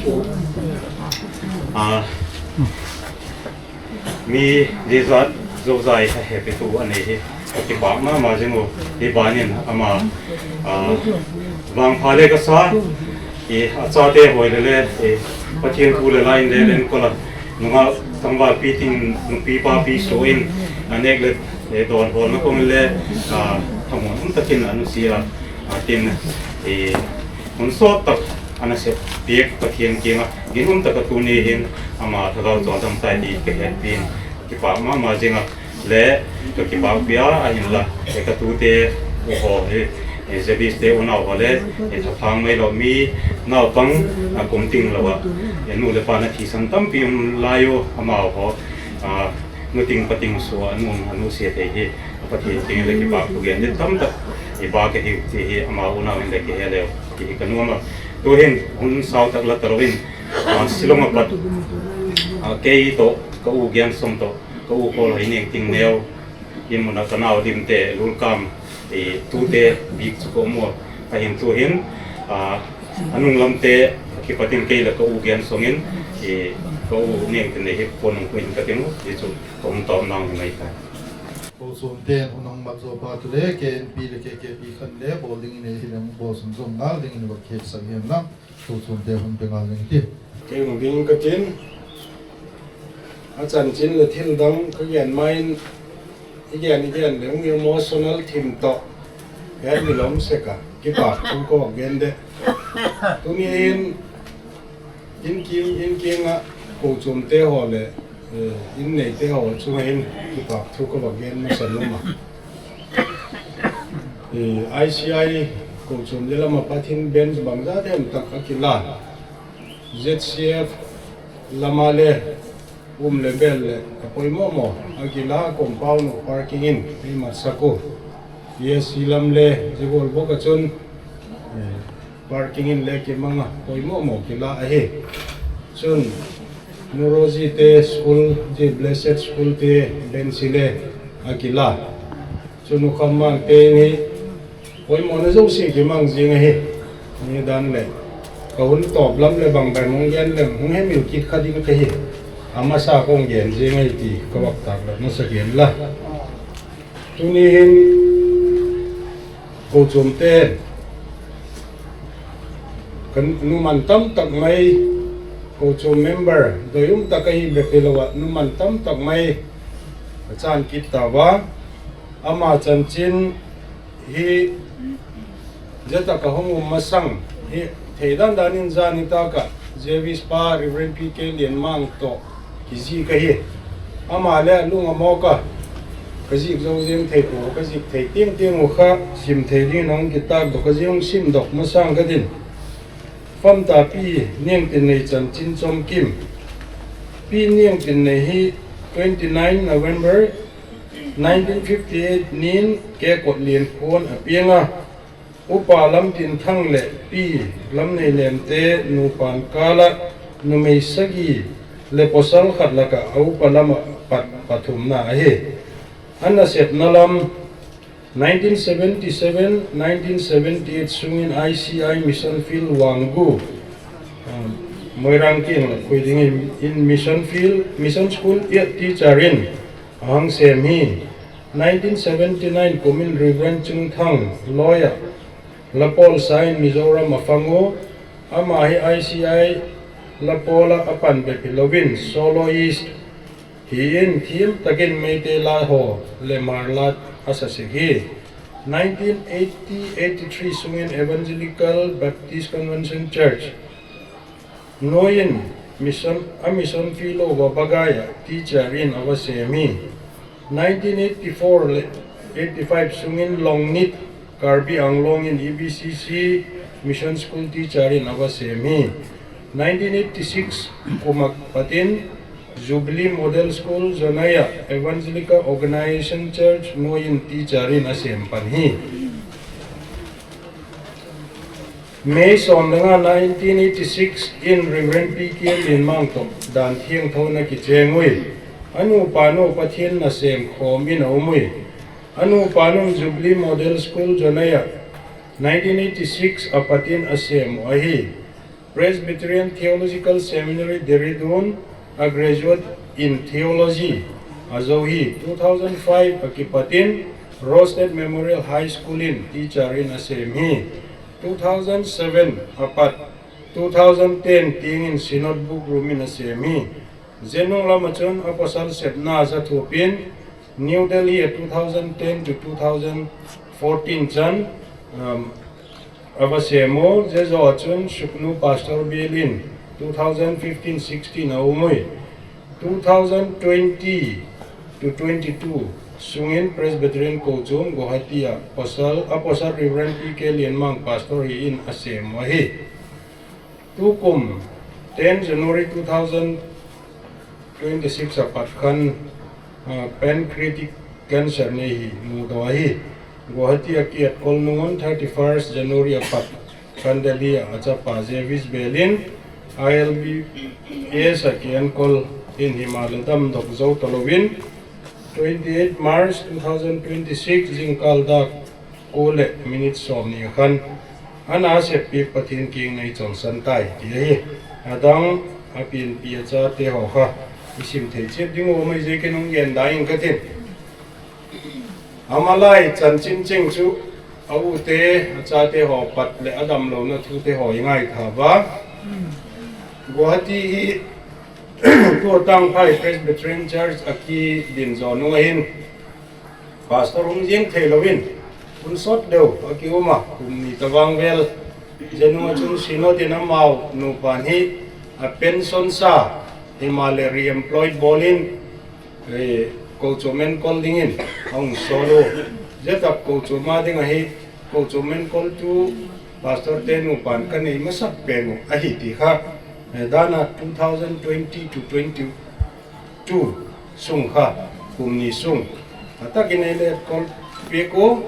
u, ah, Mi jijat zozai a hepi tu a nei hi. Ka kipak mama jing u. Hi banin ama, ah, vangpha le ka sa. I a chate hoi le le, i Pathian thu le la in le len kola. Nunga tangval pi tin, nupi pa pi so in, a nek le, e, don hol na kong le, ah, thamon um takin anu sia, ah, tin, e, Hun sot tak ana sep piak Pathian kiang a, ginum taka tuni hin ama thagau chol dam tai ti ka het pin, kipak mama jing a, le ka kipak pia a hin la, e ka tute u ho hi, e Jabis te u nao ho le, e thaphang mai lo mi naupang a kum ting lo a, e nu le pa na thisan tampi um lai u amau ho, a, nu ting pa ting su a nu, a nu sia te hi, Pathian kiang le kipak thu gen din tam tak i ba ka hi ti hi ama u nau in le kihe leu ti hi ka nuam a. Tu hin hun sau tak la ta lo in, ah, Shillong a pat, ah, kei to ka u Giansong to ka u Kolhoi Ningtin neo in mun a ka nau lim te Lulkam Eh, tute bik chu ko mo, ahin tuhin, ah, anung lamte kipatin kei le ka u gen songin, eh, ka u Nengtinlei hi ponung ko in ka tin u, ti chu ka hung tom nang mai ta. Ko sum ten unang mat zo pa tu le, K N P le K K P khan le, bol ding in ei hi le bol sum zom ngal ding in va kep sang hian lang. Tuchun te hung pe ngal ding ti. Kei hung ding ka tin. A chanchin le thil dang ka gen main, i gen, i gen le hung emotional thim to. Ka ni lom se ka. Kipak thu ko gen de. Tuni in, in king, in king a ko chum te ho le, eh, in nei te ho chunga in kipak thu ka va gen masa numa. Eh, I C I ko chum le lama Pathen bench bang za dem tak a kila. Z C F lama le um le bel le a poimo mo a kila compound parking in ei mat saku. Yes, i lam le jigol boka chun, eh, parking in le kimanga poimo mo kila ahi. Chun Nuroji te school, ji Blessed School te bench le a kila. Chun u kham mang te ni poimo na zo si kimang jing ahi. Ni dan le. Ka hun top lam le bang bang hung gen le hung hemil kit kha ding ka hi. Amasa kong gen jing ahi ti ka vak tak la na sa gen la. Tuni hin ko chum te kan numan tam tak mai ko chum member doi um tak ahi be pelo a numan tam tak mai ka chan kit ta va. Ama chanchin hi zeta ka hung um masang hi thei dan dan in zani ta ka Jevis pa Reverend P K Lian Mang to ki zi ka hi. Ama le lung amo ka ka zik zo zeng thei ko ka zik thei tiang tiang u kha sim thei ding nong ki tak do ka zi hung sim dok masang ka din. Fam ta pi Nengtinlei chanchin chom kim. Pi Nengtinlei hi twenty nine November nineteen fifty eight nin Kekot Lian Khuan a piang a. Upa Lamtinthang le Pi Lamneilemte nupan kala numei sagi le pasal khat laka a upa lama pat pathumna ahi. Ana sepna lam nineteen seventy seven, nineteen seventy eight sungin I C I Mission Field Wangoo, um, Moirang King la khui ding in, in Mission Field, Mission School eight teacher in ahang sem hi. Nineteen seventy nine kumin Reverend Chungthang, lawyer, Lapol sain Mizoram a fang u, ama hi I C I Lapol a apan bep hi lovin, soloist hi in thim takin Meitei la ho le Hmar la a sa sik hi. Nineteen eighty eighty three sungin Evangelical Baptist Convention Church Noiin mission, a mission field uva Bagaia teacher in ava sem hi. Nineteen eighty four le eighty five sungin Longnit Karbi Anglong in E B C C Mission School teacher in ava sem hi. Nineteen eighty six kum a patin Jubilee Model School Zonaia Evangelical Organization Church Noiin teacher in asem pan hi. May som le nga nineteen eighty six in Reverend P K Lian Mang toh dan thiangtho na kicheng ui. Anu panu Pathen nasem khom in aum ui. Anu panu Jubilee Model School Zonaia nineteen eighty six a patin asem u ahi. Presbyterian Theological Seminary Dehradun a graduate in theology ajo hi. Two thousand five a kipatin Rosted Memorial High School in teacher in asem hi. Two thousand seven a pat two thousand ten tiang in Synod Book Room in asem hi. Zenung lama chun a pasal sepna a jathupin New Delhi a two thousand ten to two thousand fourteen chan, um, ava sem u, zejo a chun Sugnu Pastor Bial in two thousand fifteen sixteen a um ui. Two thousand twenty to twenty two sungin Presbyterian Kochum Guwahati a pasal, a pasal Reverend P K Lian Mang Pastor hi in asem u ahi. Tukum ten January two thousand twenty six a pat khan, ah, pancreatic cancer nei hi mudoh ahi. Guwahati a kiatkol nungun thirty first January a pat khan Delhi a achapa Jevis Bel in I L B S a kienkol in himahleh damdoh jou talouvin twenty eight March two thousand twenty six jingkal dak Ko le minute som ni khan, ana seppeh Pathen kiang nei chonsan tai, ti ahi. Adang, apianpi achate ho kha, isim thei chet ding u mai je kinung gen dai in katin. Amalai chanchin cheng chu, a u te, achate ho pat le adamlouna thu te ho ingai tha va. Guwahati hi, Tuatangphai Presbyterian Church a kidin jo nung ahin, Pastor hung jeng thei louvin, hun sot deu a kium a, kum ni tavang vel. Jenunga chun Synod in amau nupan hi a pension sa, hima le re-employed bolin, eh, kochom enkol dingin, ahung sol u. Jetap kochom a ding ahi, kochom enkol tu, Pastor te nupan kanei masak pen u ahi ti kha, eh, dana two thousand twenty to twenty two sung kha, kum ni sung. Atakin eile kol pek u,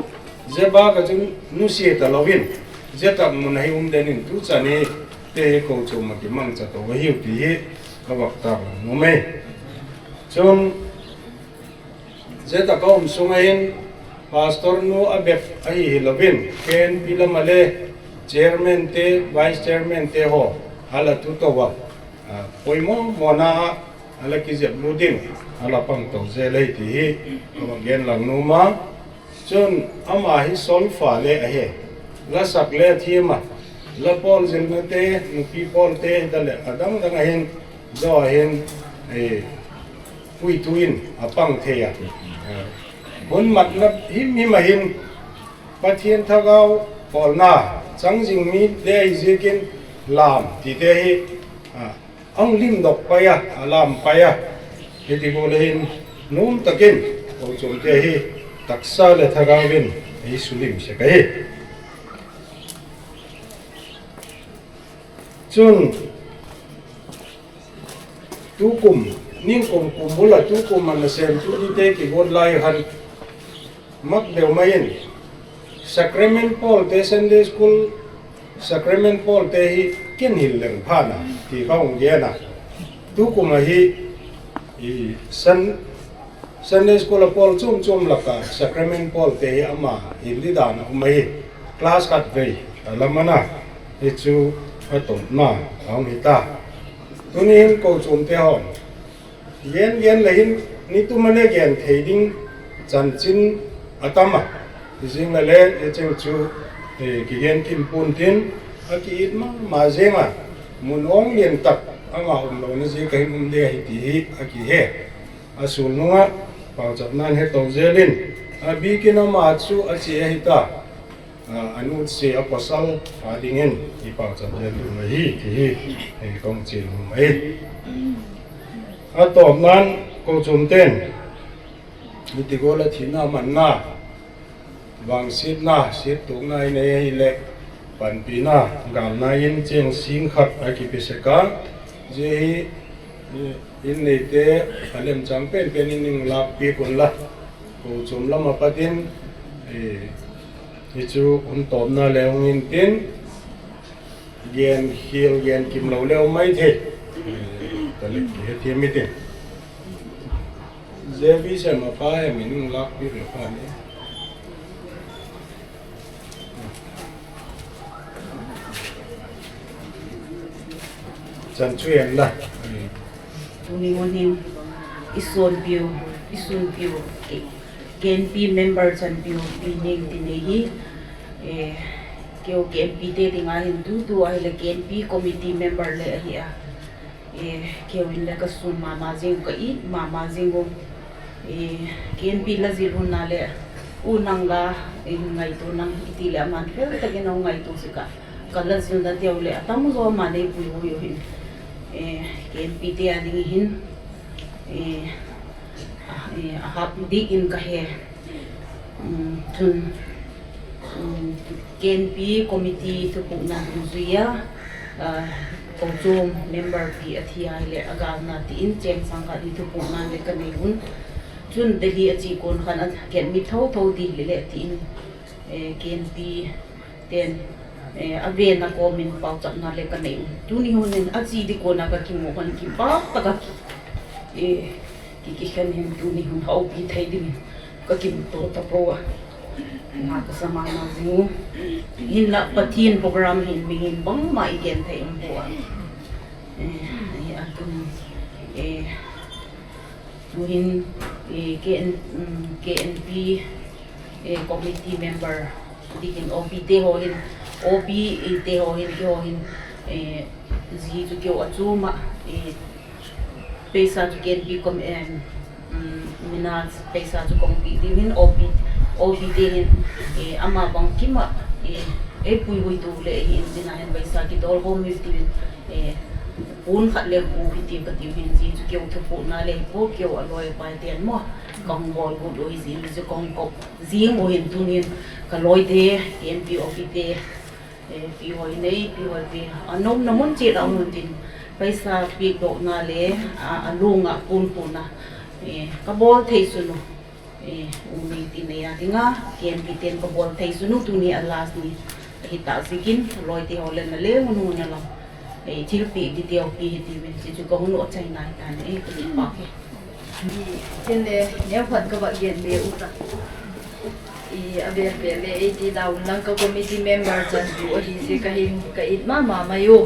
jeba ka chun nusia ta louvin, jeta mun ahi um den in tu chan hi te kochom a kimangcha to ahiu ti hi ka vak tak lang u mai. Chun jeta ka um sung ahin, Pastor nu abep ahi hi louvin, K N P lam a le, Chairman te, Vice Chairman te ho, ala tu to va. A, poimo mona a, ala kijep lut in, ala pang to jel e ti hi, ka va gen lang nom a. Chun, ama hi solfa le ahi. La sak le thim a. La pol jilna te, nupi pol te, ta le, adang dang ahin, jo ahin, eh, puitu in, apang thei a. Eh, hun matna him him ahin, Pathen thagau, polna, chang jing mi, le ai jikin, lam, ti te hi, ah, Ahung lim dok pai a, alam pai a. Hiti ko le hin, nom takin, kochom te hi, taksa le thagau vin, ei sulim se ka hi. Chun, tukum, ningkum kum bula tukum ana sem tu ni te kigot lai han, Mak deu mai in, Sacrament pol te, Sunday School Sacrament pol te hi kin hil leng phan a, ti ka hung gen a. Tukum a hi, i Sun-, Sunday School a pol chom chom laka Sacrament pol te hi ama hil di dan a um ahi. Class khat vei, a lam ana, hi chu a tawpna, a hung hi ta. Tuni hin kochom te hon, Gen gen le hin, ni tuma le gen thei ding chanchin atam a. Jing le le, e cheng chu, eh, kigen kim pun tin, a ki-it ma, ma jeng a. Mun ong lian tak, ama um lo na ji ka hin um le hi ti hi, a kihe. A sul nunga, pauchapnan he to jel in, a bikin ama chu a chi ahi ta. A, a nutse a pasal a dingin i pauchap le lum ahi, ti hi, eh, kong chi lum ahi. A tawpnan kochom ten, i ti go le thina manna, vangsiatna, siat tukna i nei ahi le, panpina, galna in cheng sing khat a kipe sek a, je hi, eh, in neite, a lem chang pen pen in ning lak pi kun la, kochom lam a patin, eh, Hi chu hun tawpna le hung in tin, gen hial, gen kim lo le um mai thei. Ka le ki he thiam mi tin. J V sem a pa he min hung lak pi le pa ni. Chan chu en la. Tuni hun hin i sonpiu, i sonpiu, K-, K N P member chanpiu, pi ning ti nei hi, eh, keu K N P te dinga hin tutu ahile K N P committee member le ahi a. Eh, keu in le ka sun mama jing, ka it mama jing u. Eh, K N P la jil hun na le, u nang la, eh, ngaito nang iti le aman fel takin a ngaito sik a. Ka la jil na teu le, atam jo ma nei pui u yo hin. Eh, K N P te a ding hin. Eh, a, eh, a hap dik in ka he. Um, chun, um, K N P committee thupukna dungjuia, ah, kochom member pi a thi ahile a galna ti in cheng sang khat hi thupukna le ka nei un. Chun Delhi a chi kon khan a ken mi tho tho di le le ti in, eh, K N P ten, eh, a vena komin pauchapna le ka nei un. Tuni hun in a chi di kona ka kimu khan kipah taka ki, eh, Ki, kikhen hin tuni hun haupi thei dingin ka kimuto tapou a. Na ka sama na jing u. Hinlah Pathen program hin mi hin bangma i gen thei um poi. Eh, eh, atun, eh, tuhin, eh, K N, um, K N P, eh, committee member, dikin O B te ho hin, O B te ho hin, keiho hin, eh, ji chu keiho a chu ma, eh, Paisa chu K N P kom em, um, mina paisa chu kong pi ding hin O B, O B te hin, eh, ama bang kima, eh, eh, pui hui tu le hin mina hin paisa kidol hom hi ti hin, eh, pun khat le hu hi ti ka ti hin ji chu keiho thupuna le pu keiho a loi pai ten mo kong bol gu lo hi ji chu kong kop ji mo hin tunin ka loi te K N P O B te Eh, pi hoi nei, pi hoi pi. A nom na mun chi la mun tin. Paisa pi do na le, a, a lu nga pun pun na. Eh, ka bol thei sunu. Eh, u nei ti nei a ti nga, K N P ten ka bol thei sunu tuni a last ni. Hi ta sikin, loi ti ho le na le mun na la. Eh, thil pi ti ti o pi hi ti min. Chi chu ka hun o chai nai ta ne, eh, ka ti pa ke. Hinle, neo khat ka va gen le u ta. I, a vel vel le, ei ti daun lang ka committee member chan tu ahi si ka hin ka it mama mai u.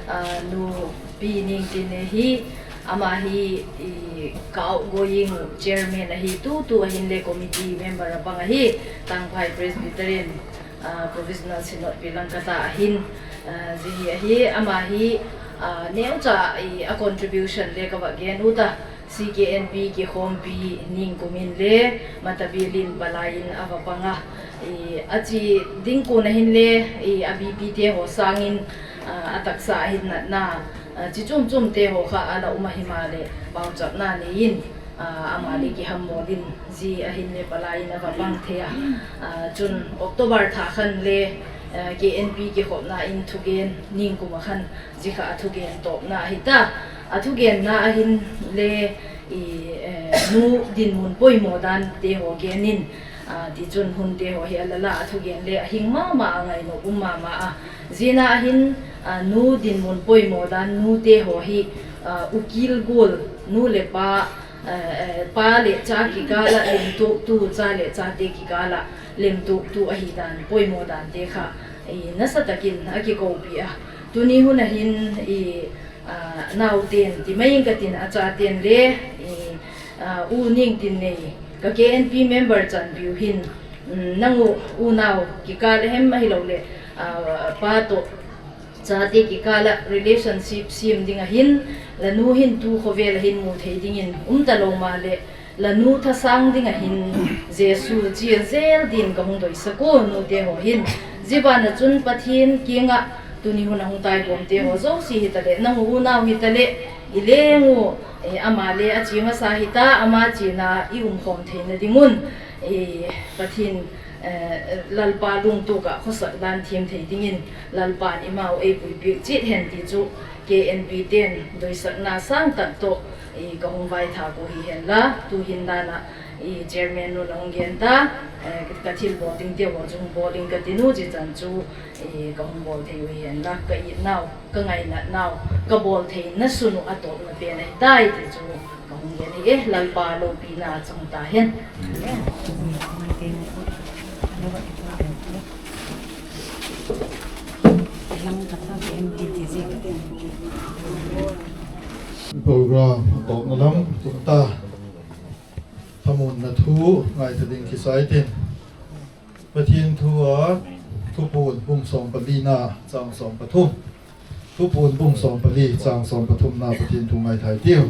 A, nu pi ning tin ne hi, ama hi, i, ka outgoing chairman ahi tu tu ahin le committee member a pang ahi, Tangphai Presbyterian, a, Provisional Synod pi lang ka ta ahin, a, ji hi ahi, ama hi, a, neo cha i, a contribution le ka va gen u ta. C K N P kikhompi ningkumin le Matabilin palaiin a va panga. I, a chi ding kun a hin le, i, a B P te ho sangin, a, a taksa a hin natna, a, chi chum chum te ho kha a la um a hima le pauchapna neiin, a, ama le kihammolin ji a hin le palaiin a va pang thei a. A, chun October tha khan le, a, K N P kikhopna in thugen ningkum a khan Jikha a thugen tawpna ahi ta. A thugenna a hin le, i, eh, nu dinmun poimaw dan te haw genin, a, tichun hun te haw hi a la la a thugen le a hing mama a, ngainop um mama a. Zina a hin, a, nu dinmun poimaw dan nu te haw hi, a, ukil gul nu le pa, eh, eh, pa le cha kikala lemtuaktu, cha le chate kikala lemtuaktu ahi dan, poimaw dan te kha, i, nasa takin a kikoppi a. Tuni hun a hin, i, a, nauten ti mai ing ka tin, a chaten le, i, a, u ning tin nei, ka K N P member chanpiu hin, um, nang u, unau kikal a hem ahilou le, a, pa toh chate kikal a relationship sim ding a hin, la nu hin tu khovel a hin mu thei dingin um ta lou ma le, la nu thasang ding a hin Jesu chia zel din ka hung doisak u, nu te haw hin. Zibana chun Pathian kinga tuni hun a hung tai khom te haw zosi hi ta le, nang u unau hi ta le, i leng u, eh, ama le a chi masa hi ta, ama china i um khom theina ding un, eh, Pathian, eh, Lalpa lungtuak a khosak dan thim thei dingin, Lalpan i mau ei puipiak chiat hen ti chu K N P ten doisakna sang tak toh, i, ka hung vaithak u hi hen la, tu hin dan a, i, chairman nun a hung gen ta, eh, ka thil bawl ding te haw chu hung bawl ing ka ti nu chi chan chu, i, ka hung bawl thei u hi hen la, ka itnau, ka ngainatnau, ka bawl theina sun u a tawpna pen ahi tai ti chu ka hung gen hi e, Lalpa lopina chang ta hen. Program tawpna lam tung ta, thamuanna thu ngaitha ding kisai tin. Pathian thu a, Thupuan bung sawm pali na chang sawm pathum. Thupuan bung sawm pali chang sawm pathum na Pathian thu ngaithai tiu.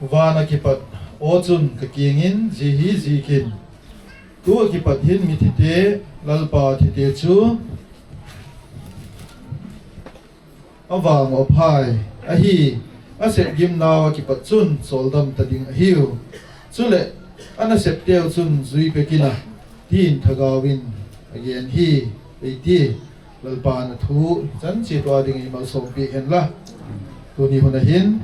Van a kipat aw chun ka kiangin, zi hi zi kin. Tu a kipat hin mithite, Lalpa thite chu a vang u a phai ahi, a sep gimnau a kipat chun sawldam ta ding ahiu. Chule, a nasepteu chun zui pek in a, tiin thagau in a gen hi, ei ti. Lalpa na thu chan chi tua ding i malsawm pi hen la. Tuni hun a hin,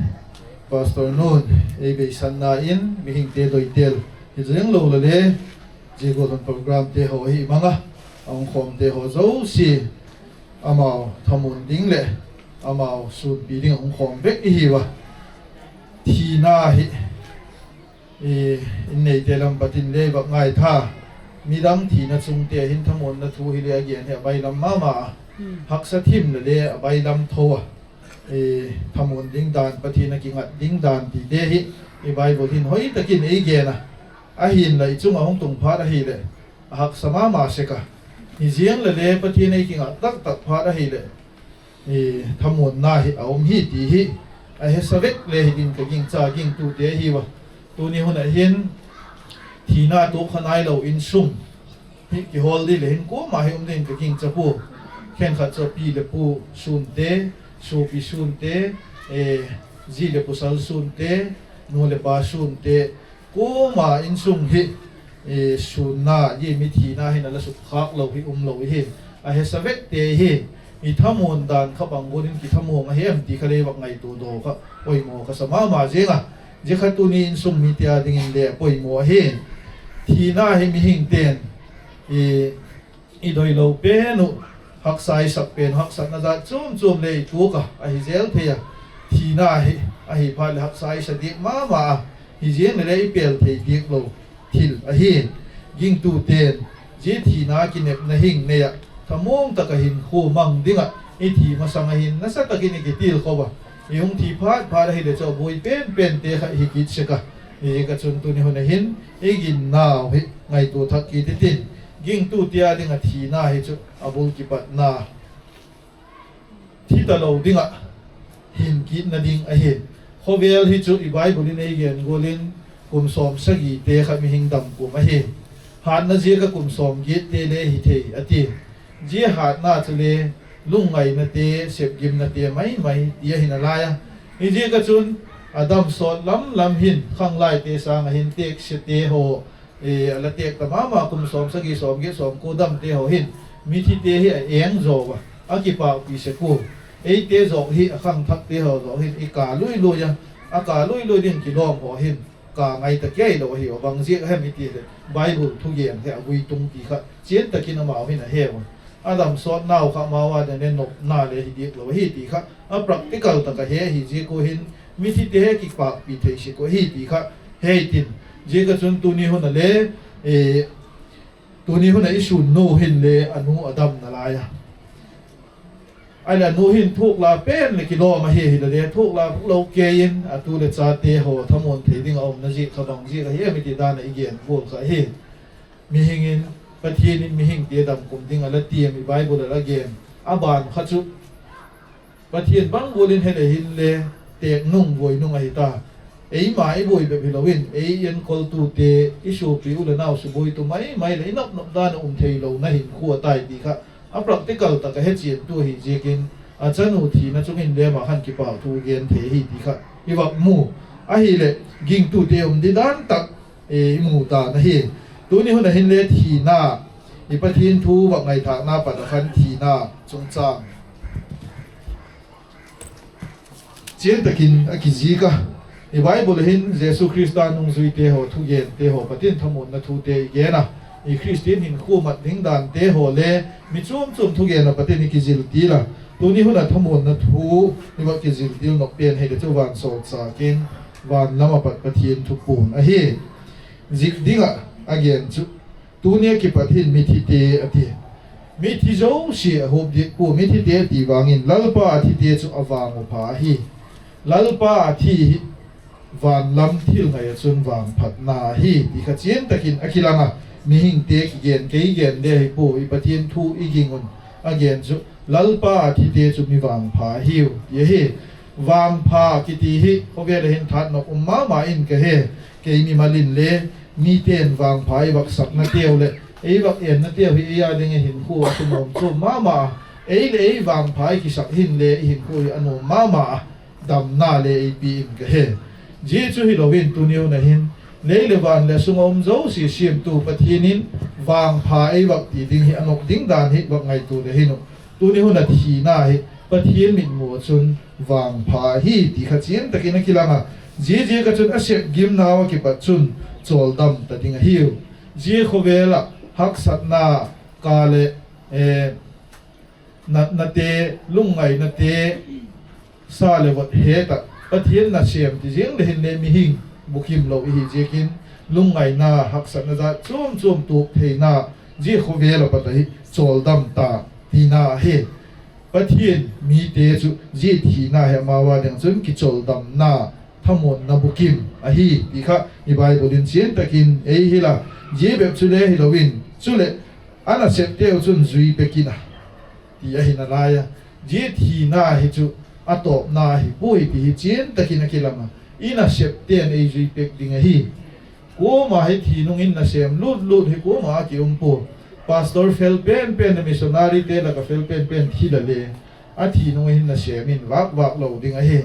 Pastor nun, ei beisanna in, mihingte doitel, hi zeng lo la le, zia gual hun program te haw hi manga, a hung khawm te haw zosi, amau thamuan ding le, amau sunpi ding a hung khawm vek i hi va. Thina hi, i, in neite lam patin le vak ngaitha. Midang thina chungte hin thamuanna thu hi le agen hi abailam mama a. Hmm. Haksa thim le le abailam tho a. E, thamuan ding dan, Pathen a kingat ding dan tite hi i Bible hin hoitakin eigen a. Ahinla i chunga hung tung phat ahile, ahaksa mama sek a. Hijeng le le Pathen a i kingat taktak phat ahile, e, thamuanna hi aum hi ti hi ahesa vek le hi din ka gingcha gingtute ahiuva. Tuni hun a hin thina toh kha nailou insung hi kihol ding le hin koma hi um ding ka gingcha poi. Khenkhat chu pi le pu sunte, sopi sunte, e, ji le pasal sunte, nu le pa sunte, koma insung hi, e, sunna, i mi thina hin ala sukkhak lou hi umlou hi. Ahesa vek te hi, i thamuan dan kha bang gunin kithamuan ahi em ti kha le vak ngaito doh kha, poimo kha sa mama jeng a. Jeh kha tuni insung mite a dingin le poimo ahi. Thina hi mihing ten, i, i doilou pen u, haksa i sak pen, haksatna jat chom chom le i tuak a, ahi jel thei a. Thina hi, ahi phat le haksa i sa diak mama a, hijeng le le i pel thei diak lou thil ahi. Gingtu ten, jeh thina kinepna hing nei a, thamuang taka hinkho mang ding a, i thi masang a hin nasa takin i kitilkhou va. I hung thi phat phat ahile chu aboi pen pen te kha hi kit sek a. Hijeh a chun tuni hun a hin, i ginnau hi ngaito thak kit tin. Gingtute a dinga thina hi chu abul kipatna, thi talou dinga hin kitna ding ahi. Khovel hi chu i Bible in eigen gual in kum som sagi te kha mihing dam kum ahi. Hatna jeh a kum som get te le hi thei ati. Jeh hatna chu le lungngaina te, sepgimna te maimai ti ahi nalai a. Hijeh a chun adam sot lam lam hin khanglai te sang a hin tekse te ho, e, ala tek ta mama kum som sagi, som get, som ko dam te ho hin mithi te hi a eng jo va, a kipakpi sek u. Eite jo hi a khangthak te ho jo hin i ka lui lui a, a ka lui lui ding kilom ho hin ka ngai ta kei lou ahi. Abang jeh a hem i ti le Bible thugen hi a vui tung ti kha chian takin amau hin a he u. Adam sot nau kha amau a den le nopna le hi diak lou ahi ti kha a practical taka he ahi jeh u hin mithi te hi kipakpi thei sek u ahi ti kha he tin. Jeh a chun tuni hun a le, e, tuni hun a i sunnu hin le anu adam nalai a. Ahile anu hin thuk la pen le kilom ahi, hile le thuk la lou kei in atu le chate ho thamuan thei ding a umna jeh kha bang jeh ahi em i ti dan a i gen gual kha ahi. Mihing in, Pathen in mihing te dam kum ding ala ti em i Bible a la gen. Aban kha chu Pathen bang gual in he le hin le tek nung boi nung ahi ta. Eima i boi bep hilou in, ei enkol tute, i sopi u le nau suboi tu maimai le i nop nop dan a um thei louna hinkho atai ti kha a practical taka he chian tu ahi jeh in, achanu thina chung in le ama khan kipah thu gen thei ahi ti kha i vak mu. Ahile gingtute um di dan tak, e, i mu ta na hi. Tuni hun a hin le thina, i Pathen thu vak ngaithakna pat a khan thina chungchang chian takin a kijih a. I Bible a hin Jesu Christa nungjui te ho, thugen te ho, Pathen thamuanna thu te i gen a. I Christian hinkho mat ding dan te ho le mi chom chom thugen a Pathen i kijil til a. Tuni hun a thamuanna thu i va kijil til nop pen hi le chu van sol chakin van lam a pat Pathen thupun ahi. Zik ding a, a gen chu Tuni a kipat hin mithi te ati. Mithi jouse a hup diak poi, mithi te ati vangin, Lalpa a thi te chu a vang u pha ahi. Lalpa a thi hi van lam thil ngai a chun vangphatna ahi, ti kha chian takin a kilang a, mihing te kigen, kei gen le hi poi, i Pathen thu i ging un, a gen chu, Lalpa a thi te chu mi vangpha ahiu, ti ahi. Vangpha kiti hi, khovel a hin that nop um mama in ka he, kei mimal in le, miten vangpha i vak sakna teu le, ei vak enna teu hi ei a ding a hinkho a thu nom chu mama, ei le ei vangpha i kisak hin le i hinkho hi a nom mama, damna le ei pi in ka he. Jesu hilou in tuni hun a hin, lei le van le sung a um jouse siamtu Pathen in vangpha ei vak ti ding hi a nop ding dan hi vak ngaitu le hin u. Tuni hun a thina hi Pathen mitmu a chun vangpha ahi ti kha chian takin a kilang a, zia zia kha chun a sepgimnau a kipat chun choldam ta ding ahiu. Zia khovel a haksatna ka le, eh, natna te, lungngaina te, sa le vot het a Pathen nasem ti zing le hin le mihing bukim lo ihi ziakin, lungngaina, haksatna jat chom chom tup theina, jeh khovel a pat a hi choldam ta tina ahi. Pathen mite chu jeh thina hi amau a ding chun kicholdamna, thamonna bukim ahi ti kha i Bible in chian takin ei hil a, jeh bep chu le hilouvin, chule anasep teu chun jui pek in a ti ahi nalai a, jeh thina hi chu atopna ahipoi ti hi chian takin akilang a, inasep ten ei jui pek ding ahi. Koma hi thi nung in nasem lut lut hi koma akium poi. Pastor fel pen pen, missionary te laka fel pen pen thi lale, athi nung hin nasem in vak vak lou ding ahi.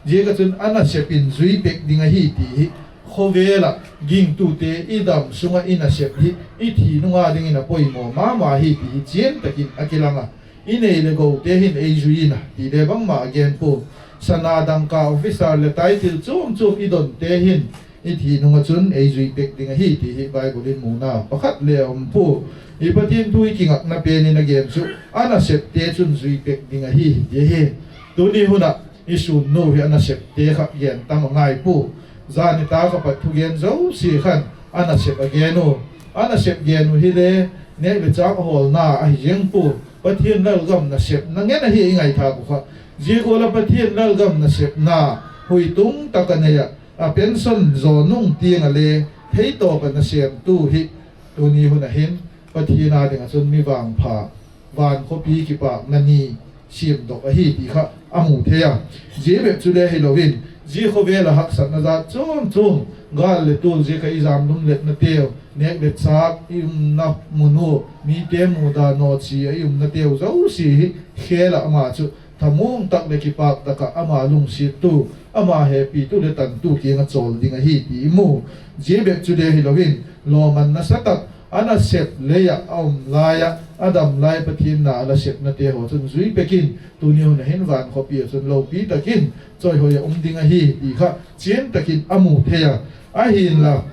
Jeh a chun anasep in jui pek ding ahi ti hi, khovel a gingtute i dam sunga inasep hi i thi nunga dingin apoimo mama ahi ti hi chian takin akilang a, i nei le gou te hin ei jui in a ti le bangma agen poi. Sana dangka, officer le title chom chom i don te hin i thi nunga chun ei jui pek ding ahi ti hi Bible in muna pakhat le aum poi. I Pathen thu i kingakna pen in agen chu, anasep te chun jui pek ding ahi ti ahi. Tuni hun a i sun nu hi anasep te kha gen tam angai poi. Jani ta kha pat thugen jouse khan anasep agen u. Anasep gen u hi le, neh le chah holna ahi jeng poi. Pathen lalgam nasepna ngen ahi i ngaithak u kha. Jeh a Pathen lalgam nasepna hui tung taka nei a, a pension jo nung tiang a le, thei tawp a nasem tu hi, tuni hun a hin Pathen a ding a chun mi vangpha, van khopi kipakna ni siam dok ahi ti kha amu thei a. Jeh bep chu le hilouvin, jeh khovel a haksatna jat chom chom, gal le tul jeh a i jam lum letna teu, neh le chah, i umna mun u, mite muda naw chi a i umna teu jouse hi, khel a ama chu thamong tak le kipak tak a ama lungset tu, ama hepi tu le tan tu kiang a chol ding ahi ti i mu. Jeh bep chu le hilouvin, lawman nasa tak, anasep lei a aum lai a, adam lai Pathen na a nasepna te ho chun jui pek in, tuni hun a hin van khopi a chun loupi takin, choi hoi a um ding ahi ti kha chian takin amu thei a. Ahinla,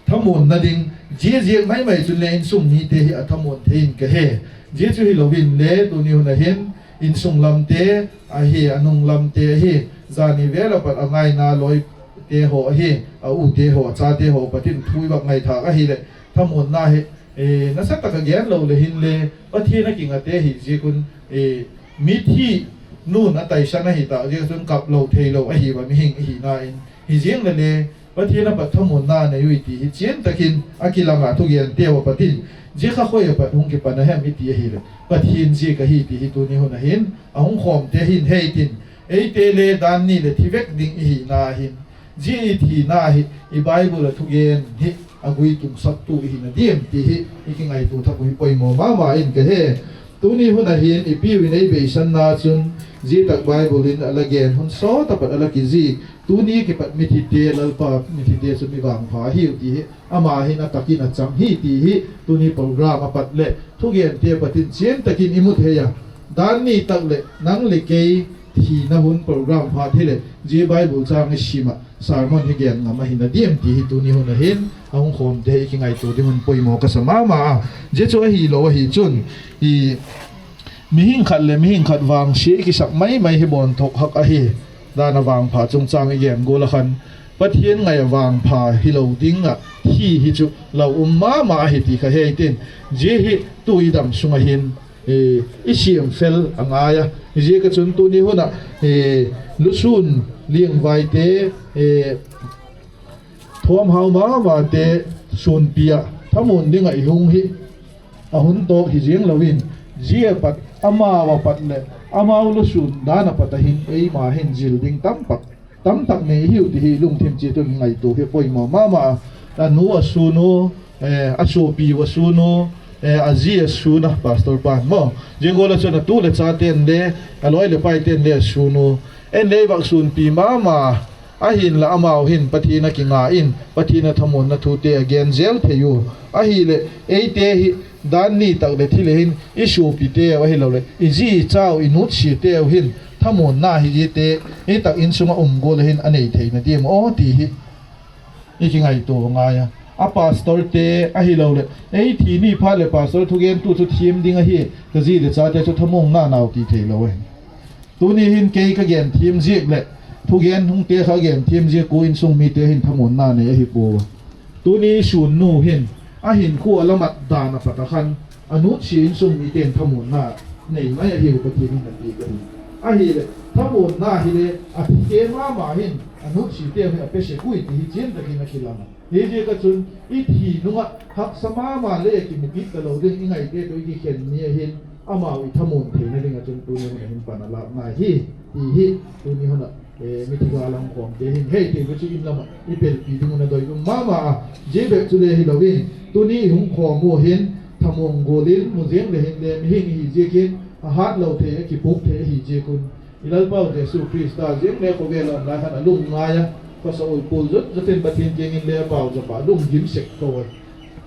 thamonna ding, jeh jeh mai mai chun le insung mite hi athamon thei in kahe. Jeh chu hilouvin le tuni hun a hin, insung lam te ahi, anung lam te ahi, jani vel a pat a ngaina loi te ho ahi, a u te ho, a cha te ho, Pathen thu i vak ngaithak ahi le, thamonna hi, eh, nasa tak a gen lou le hin le, Pathen a kinga te hi jeh a chun, eh, mithi nun a taisan ahi ta, jeh a chun kap lou thei lou ahi va mihing ihi na in. Hi jeng le le, Pathen a pat thamonna nei u i ti hi chian takin akilang a thugen teu a pat in, jeh kha khoi a pat hung kipan a hem i ti ahi le, Pathen jeh kahi ti hi tuni hun a hin, ahung khom te hin hei tin, eite le dan ni le thi vek ding ihi na hin, jeh i thina hi, i Bible a thugen hi, agui tung sak tu ihi na diam ti hi, i kingaito thak u hi poimo mama in kahe. Tuni hun a hin, i piu in ei beisan na chun, jeh tak Bible in ala gen hun sawt a pat ala kijih, tuni kipat mithi te, Lalpa mithi te chu mi vangpha ahiu ti hi, ama hin atakin achang hi ti hi, tuni program a pat le, thugen te a pat in chian takin i mu thei a. Dan ni tak le, nang le kei, thina hun program phat hi le, jeh Bible chang i sim a, sermon hi gen ngam ahi na diam ti hi tuni hun a hin, ahung khom te hi i kingaito ding un poimo kasa mama a. Jeh chu ahi lou ahi chun, i mihing khat le mihing khat vangse i kisak mai mai hi bon thok hak ahi. Dan a vangpha chungchang i gen gol a khan, Pathen ngai a vangpha hi lou ding a, thi hi chu lou um mama ahi ti kha hei tin. Jeh hi tu i dam sung a hin, eh, i siam fel angai a. Jeh a chun tuni hun a, eh, lusun liangvai te, eh, thawm hau mama te sunpi a thamon ding a i hung hi, ahun tawk hi jeng louvin, jeh a pat, amau a pat le, amau lusun dan a pat a hin, eima hin jil ding tamtak, tamtak nei hiu ti hi lungthim cheh tun ngaito hi poimo mama a. Anu a sun u, eh, a sopi u a sun u, eh, a ji a sun a, Pastor pan maw. Jeh gol a chun a tu le cha ten le, a loi le pai ten le a sun u. En le i vak sunpi mama, ahinla amau hin Pathen a kinga in, Pathen a thamonna thu te a gen jel thei u. Ahile, eite hi, dan ni tak le thi le hin, i sopi te u ahilou le, i ji i cha u, i nutsia te u hin, thamonna hi ji te, i tak in sunga um gol a hin a nei thei na diam aw ti hi. I kingaito ngai a. A pastor te ahilou le, ei thi ni phat le pastor thugen tu chu thiem ding ahi, ka ji le cha te chu thamonna nau ti thei lou ahi. Tuni hin kei ka gen thiem ziak le, thugen hung te kha gen thiem ziak u insung mite hin thamonna nei ahi poi. Tuni sun nu hin, ahinkho alamat dan a pat a khan, anutsi insung miten thamuanna nei mai ahiu, Pathen in apeh ahi. Ahile, thamuanna hile, athi mama hin, anutsi te hi apeh sek ui ti hi chin takin akilang a. Hijeh a chun, ithi nunga haksa mama le kimu kit talou ding, ingaite toh ikikhen ni ahin, amau ithamuan theina dinga chun tuni hun a hin pan alah ngai hi, ti hi, tuni hun a, eh, mithi gal a hung khom te hin, hei, ti chu in lama, ipelpi ding un adei um mama a, jeh bep chu le hilou in, tuni ihung khom u hin, thamuang gol in, mu jeng le hin le, mihing ihi jeh in, ahat lou thei, akipuk thei ahi jeh un, I Lalpau Jesu Christa jeng le khovel a um lai khan alung ngai a, khosah ui pul jot jot in Pathen kiang in le apau jop a alung gim sek tou.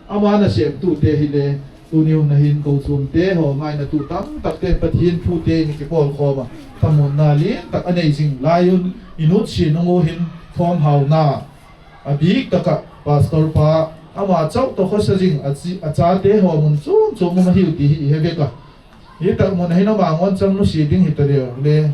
Ama nasemtute hile, tuni hun a hin kochuamte ho ngaina tu tamtak ten Pathen thute in kipol khom a, thamuanna lien tak anei jing lai un, inutsi nung u hin thomhauna, abik tak a pastor pa, ama chauh toh khosa jing, achi-, achate ho mun chom chom um ahiu ti hi ihe vek a. Hitak mun a hin ama ngon chang nusi ding hita leu le,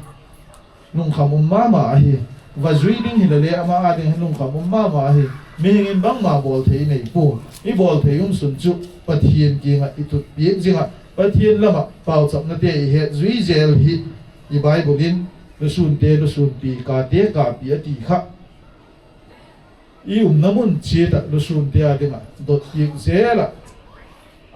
lungkham um mama ahi. Vajui ding hile le ama a ding hin lungkham um mama ahi. Mihing in bangma bol thei nei pon. Ibol thei um sun chu Pathen kiang a itutpeh jing a, Pathen lama pauchapna te ihet jui jel hi, i Bible in, lusun te lusun pi, ka te ka pi ati kha. I umna mun cheh tah lusun te a dinga dotpeh jel a,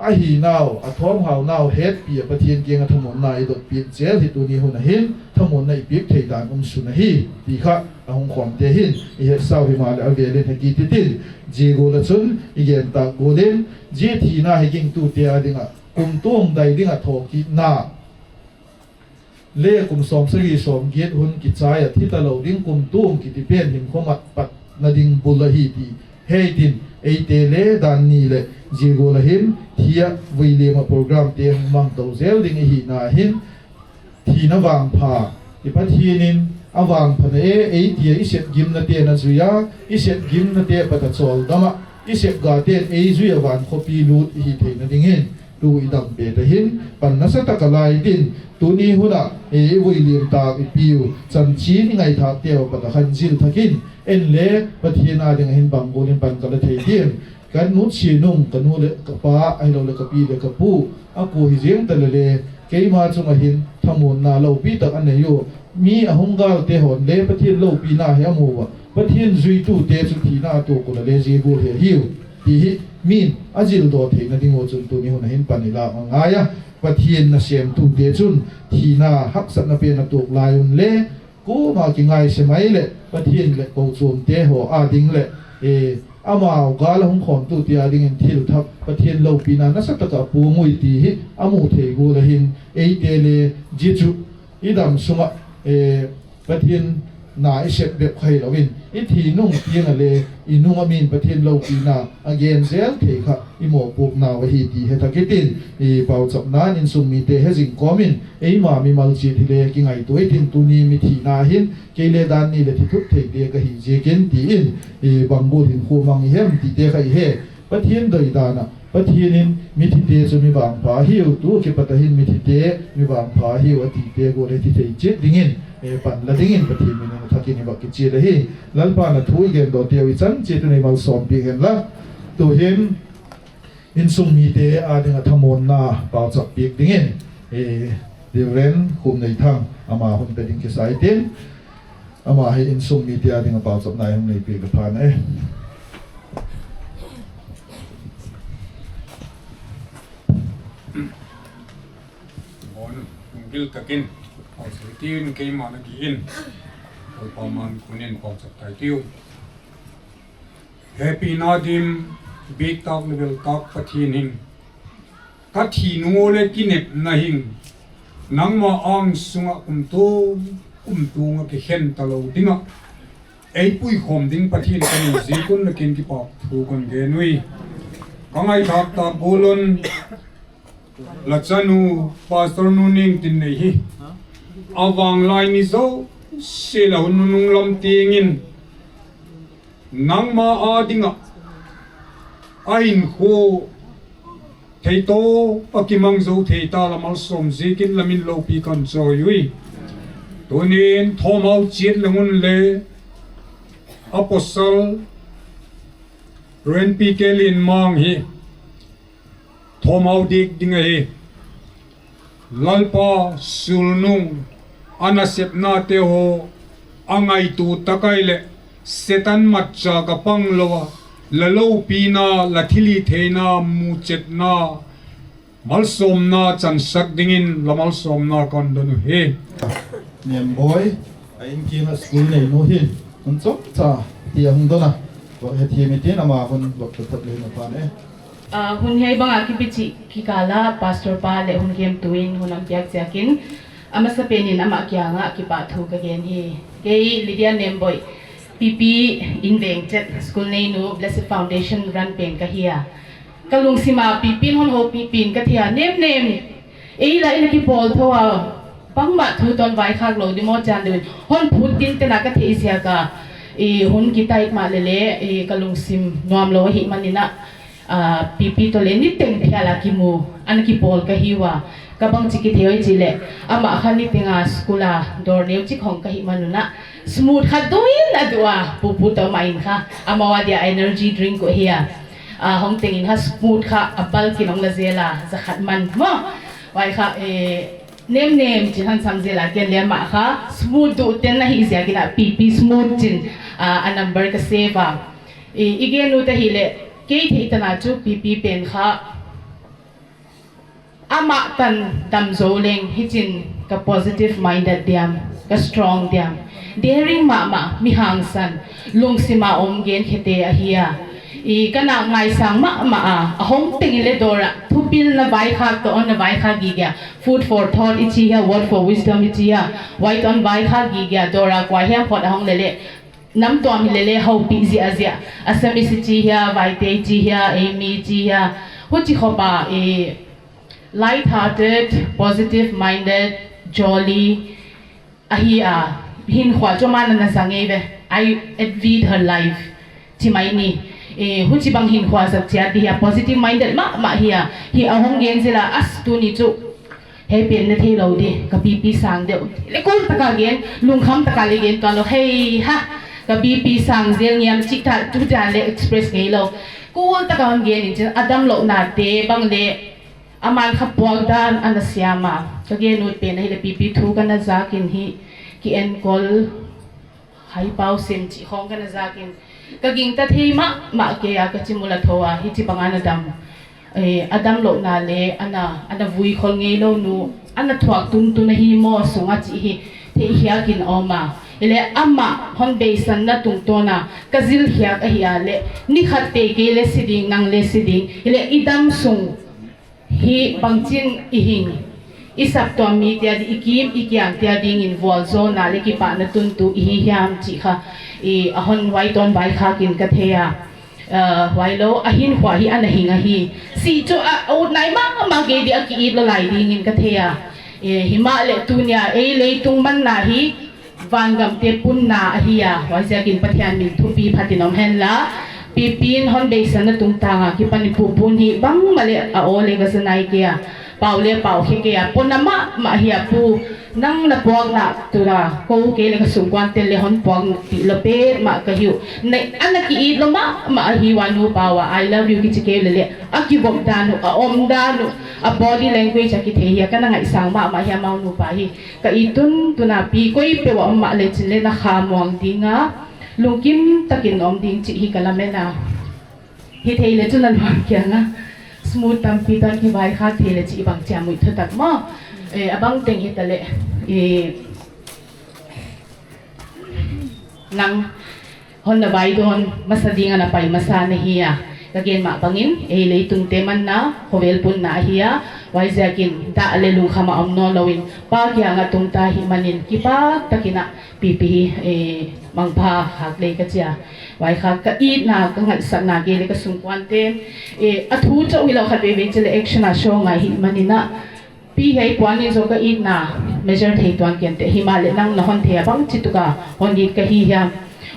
ahinau, athomhaunau hetpi a Pathen kiang a thamuanna idotpeh jel hi tuni hun a hin thamuanna ipeh thei dan um sun ahi, ti kha ahung khom te hin ihet sau hi male avel in heki titin, jeh gol a chun igen tah gol in, jeh thina hi gingtute a dinga kumtuang dai dinga thokitna le kum som sagi som get hun kichai a thi talou ding kumtuang kiti pen hinkho mat patna ding bul ahi ti. Hei tin, eite le dan ni le jeh gol a hin thi a vuilim a program te hung mang tou jel ding ihina hin, thina vangpha, i Pathen in avangpha na e, eiti a isep gimna te najui a, isep gimna te pat a choldam a, isep ga ten eijui a van khopi lut ihi theina ding in, tu idam pet a hin, pan nasatah a lai din, tuni hun a, e, ivuilim tah ipiu, chanchin ingaithah teu a pat a khan jil thak in, en le Pathen a ding a hin bang gol in pan kala thei din, ka nutsi nung, ka nu le ka pa, ahilou le ka pi le ka pu, aku hi jeng ta le le, keima chung a hin thamuanna loupi tak anei u, mi ahung gal te hon le Pathen loupina hi amu uva, Pathen juitu te chu thina a tuak u la le jeh gol hi ahiu, ti hi min ajil doh theina ding u chun tuni hun a hin pan ilah angai a, Pathen nasemtute chun thina haksatna pen atuak lai un le, koma kingaise mai le, Pathen le kochuam te ho a ding le, e, amau gal a hung khomtute a ding in thil thak, Pathen loupina nasatah a puang ui ti hi amu thei gol a hin, eite le jeh chu idam sung a, e, Pathen na isep bep kha hilou in, ithi nung tiang a le, inung a min Pathen loupina agen jel thei kha, imopoh nau ahi ti hetha kitin, i pauchapna in insung mite hejing kom in, eima mimal chit hile kingaito itin tuni mithi na hin, kei le dan ni le thi thut thei te kahi jeh in ti in, i bang gol hinkho mang ihem ti te kha ihe, Pathen doi dan a, Pathen in mithi te chu mi vangpha ahiu, tu kipat a hin mithi te mi vangpha ahiu ati te gol le thi thei chit ding in, e, pan la ding in Pathen min in thak in iva kichil ahi. Lalpa na thu igen doh teu ichan chit u nei malsom peh hen la. Tu hin, insung mite a ding a thamuanna pauchap peh ding in, e, Reverend Khumneithang, ama hung pe ding kisa itin, ama hi insung mite a ding a pauchapna hung nei peh le pha na e. Bon, gil takin, pauchap tin keima na ki in, Lalpa man kunin pauchap tai tiu. Hepina dim, bit tak le bel tak Pathen hin, ka thi nung u le kinepna hin, nangma ang sunga kumtuang, kumtuang a kikhen talou ding a, eipui khom ding Pathen kanei jeh un nakin kipa thu kan gen ui. Ka ngaithah tah gol un, la chanu, Pastor nu Nengtinnei hi, avanglai ni jouse la hun nunung lam tiang in, nangma a ding a, ahinkho thei to, akimang jou thei ta la malsom jeh in la min loupi kan choi ui. Tunin thomhao chit le ngun le, Apostle Renpi Kelin mang hi thomhau dik ding ahi. Lalpa sulnung ana sepna te ho a ngaitu takai le Satan matcha ka pang lo a, la lopina, la thilhitheina, muchetna, malsomna chansak dingin la malsomna kon don u hi. Niamboi, a in kina school neinu hi, hun chomcha ti a hung dona. Vak hethem itin ama hun vak thot le na pan e. Ah, hun hei banga kipichi kikala pastor pa le hun kemtuin hun apiak chiakin, amasa penin ama kianga kipathu ka gen hi. Kei Lydia Nemboi, P P in veng chet school neinu Blessed Foundation run pen ka hi a. Ka lungsima P P in hon ho P P in ka thia nem nem. Ei la in kipol tho a, bangma thu ton vai khak lo di mo chan deuin. Hon phut tin tena ka thei sia ka. I hun kitai ma le le, i ka lungsim nuam lo hi manina. Ah, P P to le ni teng phia la kimu, an kipol ka hi wa. Ka bang chi kithei oi chi le. Ama khan ni tenga school a dor neu chi khong ka hi manuna. Smooth kha duin a dua, pu pu to ma in kha. Ama wa dia energy drink ko hi a. Ah, hong tengin ha smooth kha a bal ki nong la zela, za khat man mo. Wai kha, eh, nem nem chin han sam zela ken le ma kha. Smooth du ten na hi zia kina P P smooth chin, ah, a number ka save a. Eh, i gen u ta hi le, kei thei ta na chu P P pen kha. Ama tan dam zo leng, hichin ka positive minded diam, ka strong diam. Daring ma ma, mi hangsan, lungsima om gen khete ahi a. I kana ngaisang ma ma a, a hong teng le dora, thupil na vai khak to on na vai khak gi gya. Food for thought ichi hia, word for wisdom ichi hia, wai ton vai khak gi gya, dora kwa hiam phot a hong le le. Nam tuam hi le le hau pi zia zia. Assamese chi hia, Vaite chi hia, Amy chi hia. Huchi khopa, eh, light-hearted, positive-minded, jolly, ahi a, hin khua chu mana na zang ei ve. I envied her life. Chi mai ni. Eh, huchi bang hin khua zat chia di hia, positive-minded ma, ma hia. Hi a hong gen zila as tu ni chu. Hei pen na thei lo di, ka P P sang deu. Le kul taka gen, lungkham taka le gen tuan lo. Hei ha, ka P P sang zel ngiam chi ta, tu ta le express ngei lo. Kul taka hon gen in chin, a dam lo na te bang le, aman kha puak dan ana siam a. Ka gen ut pen ahi le P P thu kana zakin hi, ki enkol, hai pau sem chi khong kana zakin. Ka ging ta thei ma, ma ke a ka chi mula tho a, hi chi bang ana dam. Eh, a dam lo na le, ana, ana vui khol ngei lo nu, ana thuak tun tun ahi mo sunga chi hi, thei hiakin om a. Ile ama hon beisan na tung tona, ka zil hiak ahi a le, ni khat te ke le si ding, nang le si ding, ile i dam sung hi bangchin i hing, i saptuam mi tia di, i kim, i kiang tia dingin vual zo na le kipah na tun tu i hi hiam chi kha, i a hon vai ton vai khakin ka thei a. Ah, huai lo, a hin khua hi ana hing ahi. Si chu a, a ut nai ma, ma gei di a ki it lo lai dingin ka thei a. Eh, hima le tunia, ei leitung manna hi, vangam te punna ahi a. Huai ziakin Pathian min thupi phatin om hen la. P P in hon beisan na tung tanga, kipan i pu pun hi, bang ma le a o le ka sa nai ke a. Pau le pau khe ke a, pon a ma, ma hi a pu. Nang na puak na tu la, ko ke le ka sungkuan te le hon puak ti lo pe ma ka hiu. Nei, ana ki it lo ma, ma hi wa nu pau a, I love you ki chi ke le le. A ki bok dan u, a om dan u, a body language a ki thei hi a, ka na ngaisang ma, ma hi a mau nu pa hi. Ka it tun, tuna pi, koi pe wa om ma le chin le na kha muang ding a. Lungkim takin om ding chi hi ka lamen a. Hi thei le chu na luang kiang a. Smooth tampi ton ki vai khak thei le chi bang chia mui thu tak mo. Eh, a bang teng hi ta le. Eh, nang hon na vai don masa ding ana pai masa na hi a. Ka gen ma bangin, eh, leitung te manna, khovel punna ahi a. Huai ziakin, da le lungkham a om no lo in, pa kiang a tung ta hi manin, kipak takin a, P P hi, eh, mangpha khak le ka chia. Vai khak ka itna, ka ngaisakna ke le ka sungkuan te. Eh, a thu chauh hi lo khat veve chi le action a show ngai hi manina. Pi hei puan in zo ka itna, measure thei tuan kian te. Hima le nang na hon thei a bang chi tuka, hon it ka hi hiam.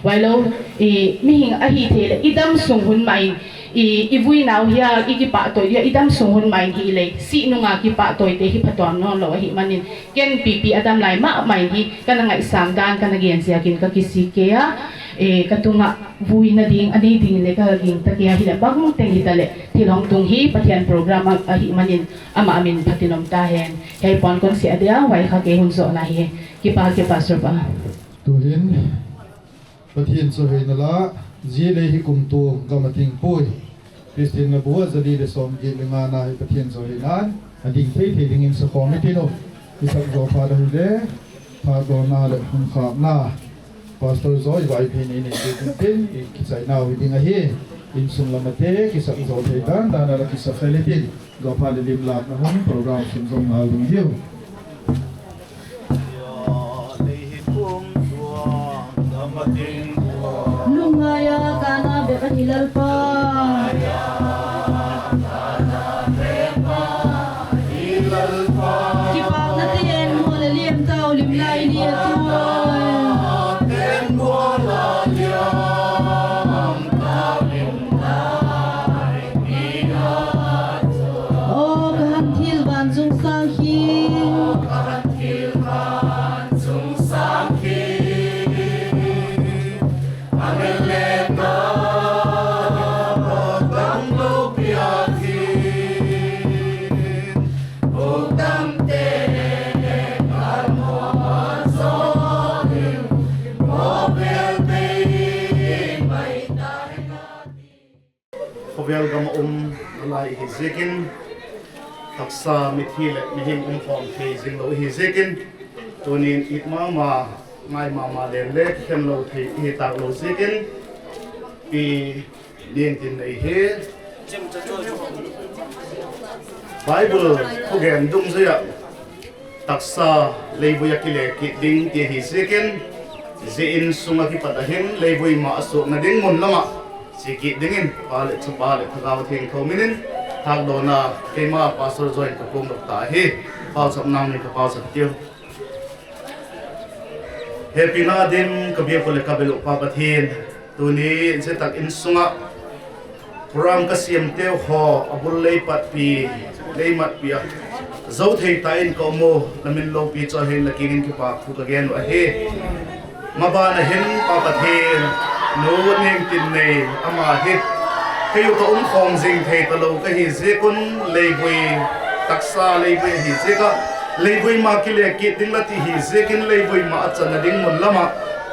Vai lo, eh, mihing ahi thei le, i dam sung hun mai, i, i vui nau hia, i kipah toi hia, i dam sung hun mai hi le, si nunga kipah toi te hi phatuam non lo ahi manin. Ken P P a dam lai ma mai hi, ka na ngaisang dan, ka na gen ziakin ka kisik ke a. Eh, katunga vuina ding, anei ding le kaging tah kei ahile bang teng hitaleh, thil hung tung hi Pathen program a, ahi manin, ama amin phatin um tahen. Hiche pon kon sei dia, vai kha kei hung johna hi. Kipa, kipa, Pastor pa. Tuhin, Pathen chu heina la, ji le hi kum tu gam ating poi. Christian na bua jali le som get le nga na hi Pathen chu heina, ading thei thei dingin sakhom itin u. Isak jo phat ahile, thadona le hung khapna. Pastor Joy Vaiphei nei nei ding tin, i kichai nau hi ding ahi. Insung lam a te, kisak jo thei dan dan a la kisa fel itin. Jo phat le lim lakna hung program sun jong ngal ding diu. Lungngai a kana bep ahi Lalpa. Kipakna te en mo le liam tau lim lai ni a tuai. O kahan thil van chung sang hi. Khovel gam a um nalai ihi jeh in, taksa mithi le mihing umkhom thei jing lou ihi jeh in, tunin it mama, ngai mama len le kikhen lou thei ihi tah lou jeh in, ipi ding tin nei hi. Bible thugen dungjuia, taksa leivui a kile kit ding ti ahi jeh in, jeh in sunga kipat ahin, leivui ma a suhna ding mun lama che kit dingin, Pa le Chapa le Thagau Theng thou minin, thadona keima Pastor Joy in kakong lou ta ahi, pauchapna nei kapauchap diu. Hepina dim kabiak u le kabel u Pa Pathen, tuni jeh tak insunga program kasiam teu ho, abul lei patpi, lei matpi a, jou thei tah in ka um u, namin loupi chu ahin, nakiang in kipa thu kagen u ahi. Maban ahin Pa Pathen, nu Nengtinnei, ama hi kei u ka umkhom jing thei talou kahi jeh un, leivui, taksa leivui ahi jeh a, leivui ma kile kit ding la ti hi jeh in, leivui ma a channa ding mun lama,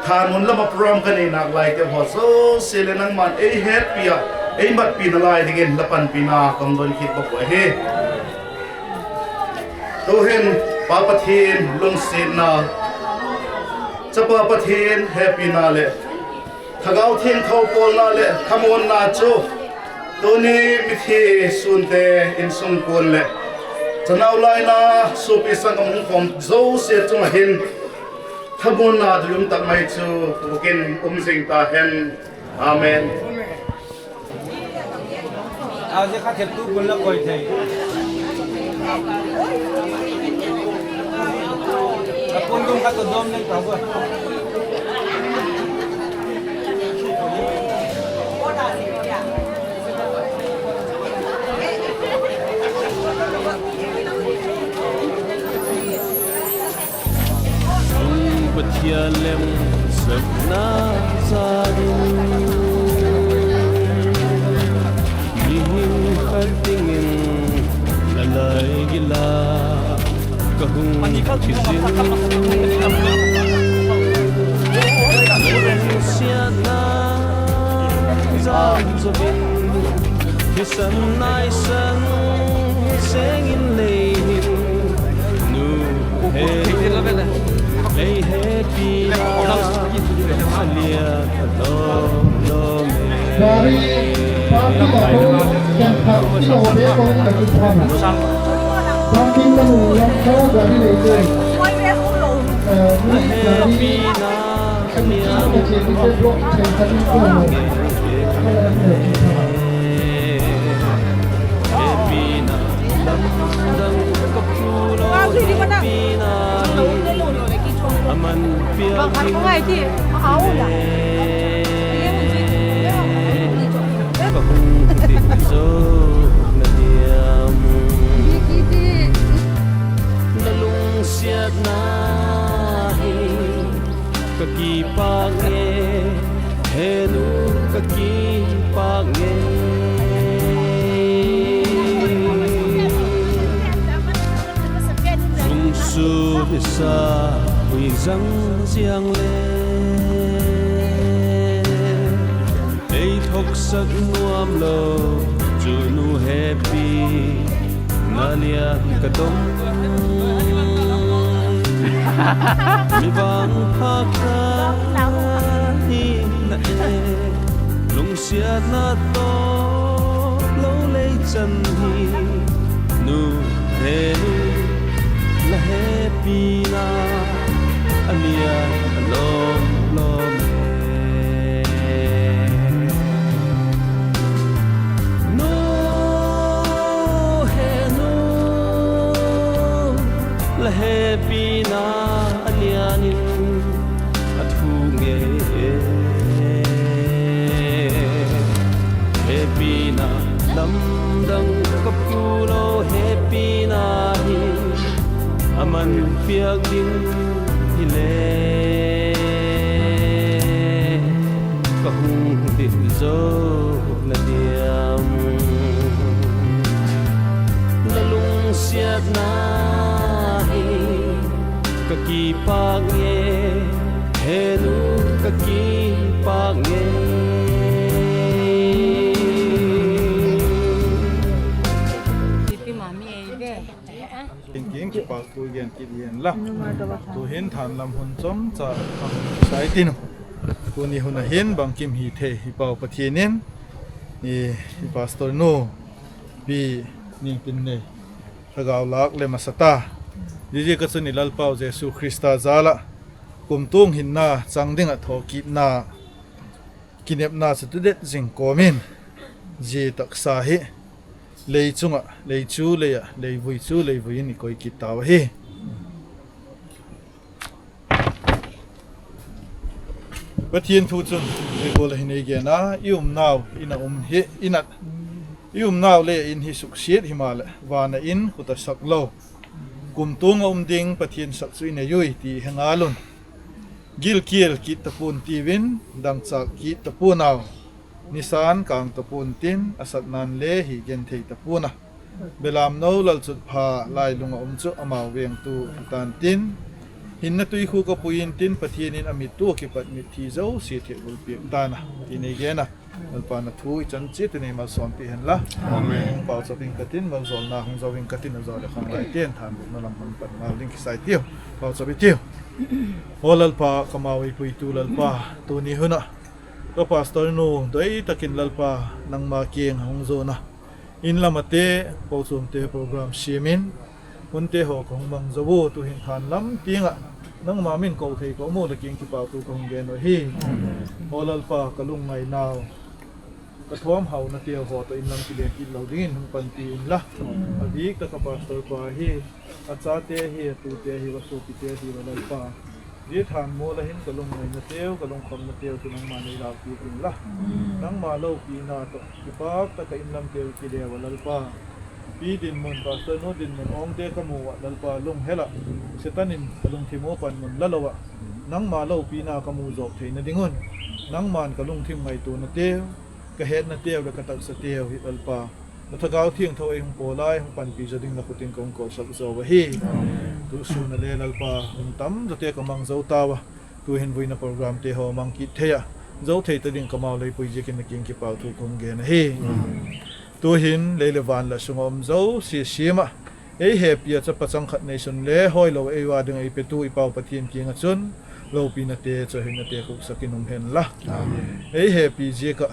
than mun lama program kanei nak lai teu ho jouse le nangman eihetpi a, eimatpi nalai dingin napanpina kangdon kit bou ahi. Tuhin Pa Pathen lungsetna, Chapa Pathen hepina le Thagau Theng thou polna le thamuanna chu tuni mithi sunte insung kon le chanau laina sopi sanggam umkhom jouse chunga hin thamuanna deium tak mai chu bukin um jing tahen. Amen. Aji kha thep tu kun la koi thei. Apun dum kha to dom nei ta bo. Pathen lemsapna jal in, mihem khat dingin nalai gila kahung kisin. Nalungsetna jal in, Thisan naisan sengin leihin nu he, lei hepi la alia ka lo lo me. Gari parking a ko ken kha ina obe ko na ki thana. Parking na mu yang ko gari lei ko. Eh, ni gari. Nalungsiatna hi kakipa nge. Henu kakipah nge. Lungsun isa hui jang jang le. Ei thoksak nuam lou, chu nu hepi, na lian ka dong. Mi vangpha kha hi na e, lungsiatna toh lou lei chan hi, nu he nu, la hepina, a lian a lom lom e. Nu he nu, la hepina a lian in a thu nge. Hepina lamdang ka pu lou, hepina hi a man piak ding hile. Ka hung ding jou na diam. Na lungsiatna hi ka kipah nge, he nu ka kipah nge. Ipi mami ei ve. King king kipa tu gen kit yen la. Tuhin thanlam hun chomcha sai tinu. Tuni hun a hin bangkim hithei hi pau Pathen in, i, i pastor nu pi ning tin nei. Lhagao lak le masata. Jiji ka chun i Lalpau Jesu Christa jal a kumtung hinna chang ding a thokitna kinepna chu tudet jing komin, ji taksa hi lei chunga, lei chu lei a, lei vui chu lei vui in i koi kit tau ahi. Pathen thu chun, ei bol a hin ei gen a, i umnau, in a um hi, in a, i umnau le in hi suksiat hi ma le, van a in khuta sak lou. Kumtung a um ding Pathen sak chu i nei ui ti he ngal un. Gilkial kit tapon tiuvin, dangchak kit tapon au. Nisan kang tapon tin, a satnan le hi genthei tapon a. Belam nou lalchutpha lailung a um chu amau vengtu hitan tin. Hinna tui khu ka pui in tin Pathen in a mittu a kipat mitthi jouse thehgul piak tan a. Ti nei gen a. Lalpa na thu i chan cheh tuni malsompi hen la. Amen. Pau chaping katin, maljolna hung joving katin, a jo le khang lai ten than na lam hon pan ngal ding kisai tiu. Pau chapi tiu. O Lalpa, ka mau i puitu Lalpa, tuni hun a. Ka pastor nu, doi takin Lalpa, nangma kiang hung jona. In lam a te, pau chom te program siamin. Hun te ho ka hung mang jou u, tuhin thanlam tiang a. Nangma min kou thei ka um u le kiang kipah thu ka hung gen u ahi. O Lalpa, ka lungngai nau. Ka thom hau na teu ho toh in lam kilen kit lou dingin hung panpi in la. A dik ta ka pastor pa hi, a chate hi, a tute hi, va sopite hi, va Lalpa. Ji than mo la hin ka lungngai na teu, ka lungkhom na teu, tu nangma nei lau pi in la. Nangma lou pi na toh, kipak ta ka in lam teu ki le va Lalpa. Pi dinmun, pastor nu dinmun, ong te ka mu a Lalpa lung hel a. Setan in ka lungthim u pan mun la lou a. Nangma lou pi na ka mu jok thei na ding un. Nangman ka lungthim ngaito na teu. Ka hetna teu le ka taksa teu hi Lalpa. Na Thagau Thiangtho ei hung pol lai, hung panpi jo ding na khutin ka hung kolsap jo u ahi. Tu sun a le Lalpa, hung tam jo te ka mang jo tau a. Tuhin vuina program te ho mang kit thei a. Jo thei ta ding ka mau lei pui jiakin na kiang kipau thu ka hung gen ahi. Tuhin lei le van la sung a um jouse siam a. Ei hepi a chapa chang khat nei sun le hoi lou ei va ding ei petu i pau Pathen kiang a chun. Loupina te, chawhina te, khuksak in um hen la. Amen. Ei hepi jiak a.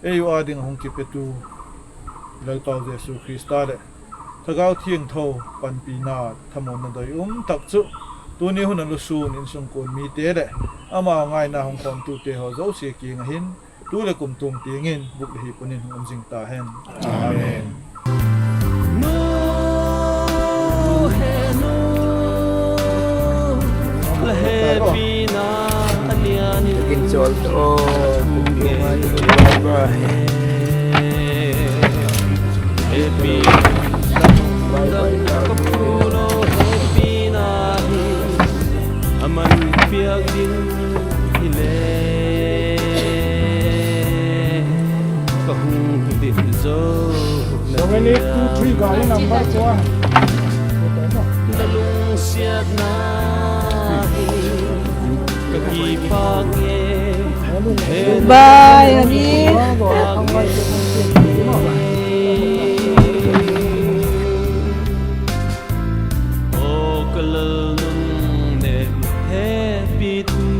Ei u a ding a hung kipetu Lalpau Jesu Christa le Thagau Thiangtho panpina thamonna doi um tak chu tuni hun a lusun insung kun mite le ama ngaina hung khomtu te ho jouse kiang a hin tu le kum tum tiang in buk le hi pun in hung um jing ta hen. Amen. Nu he nu, la hepina a lian in kin chol to. Hepi dang ka pu lo, hepina hi a man piak ding hi le. Ka hung kidin jou na. Dominic, two three, gari number one. Na lungsiatna hi ka kipak e. Bye, Adi. O ka Lalnunnem hepitu,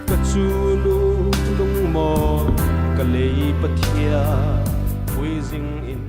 ka chungnung lungmon, ka lei Pathian, puijing in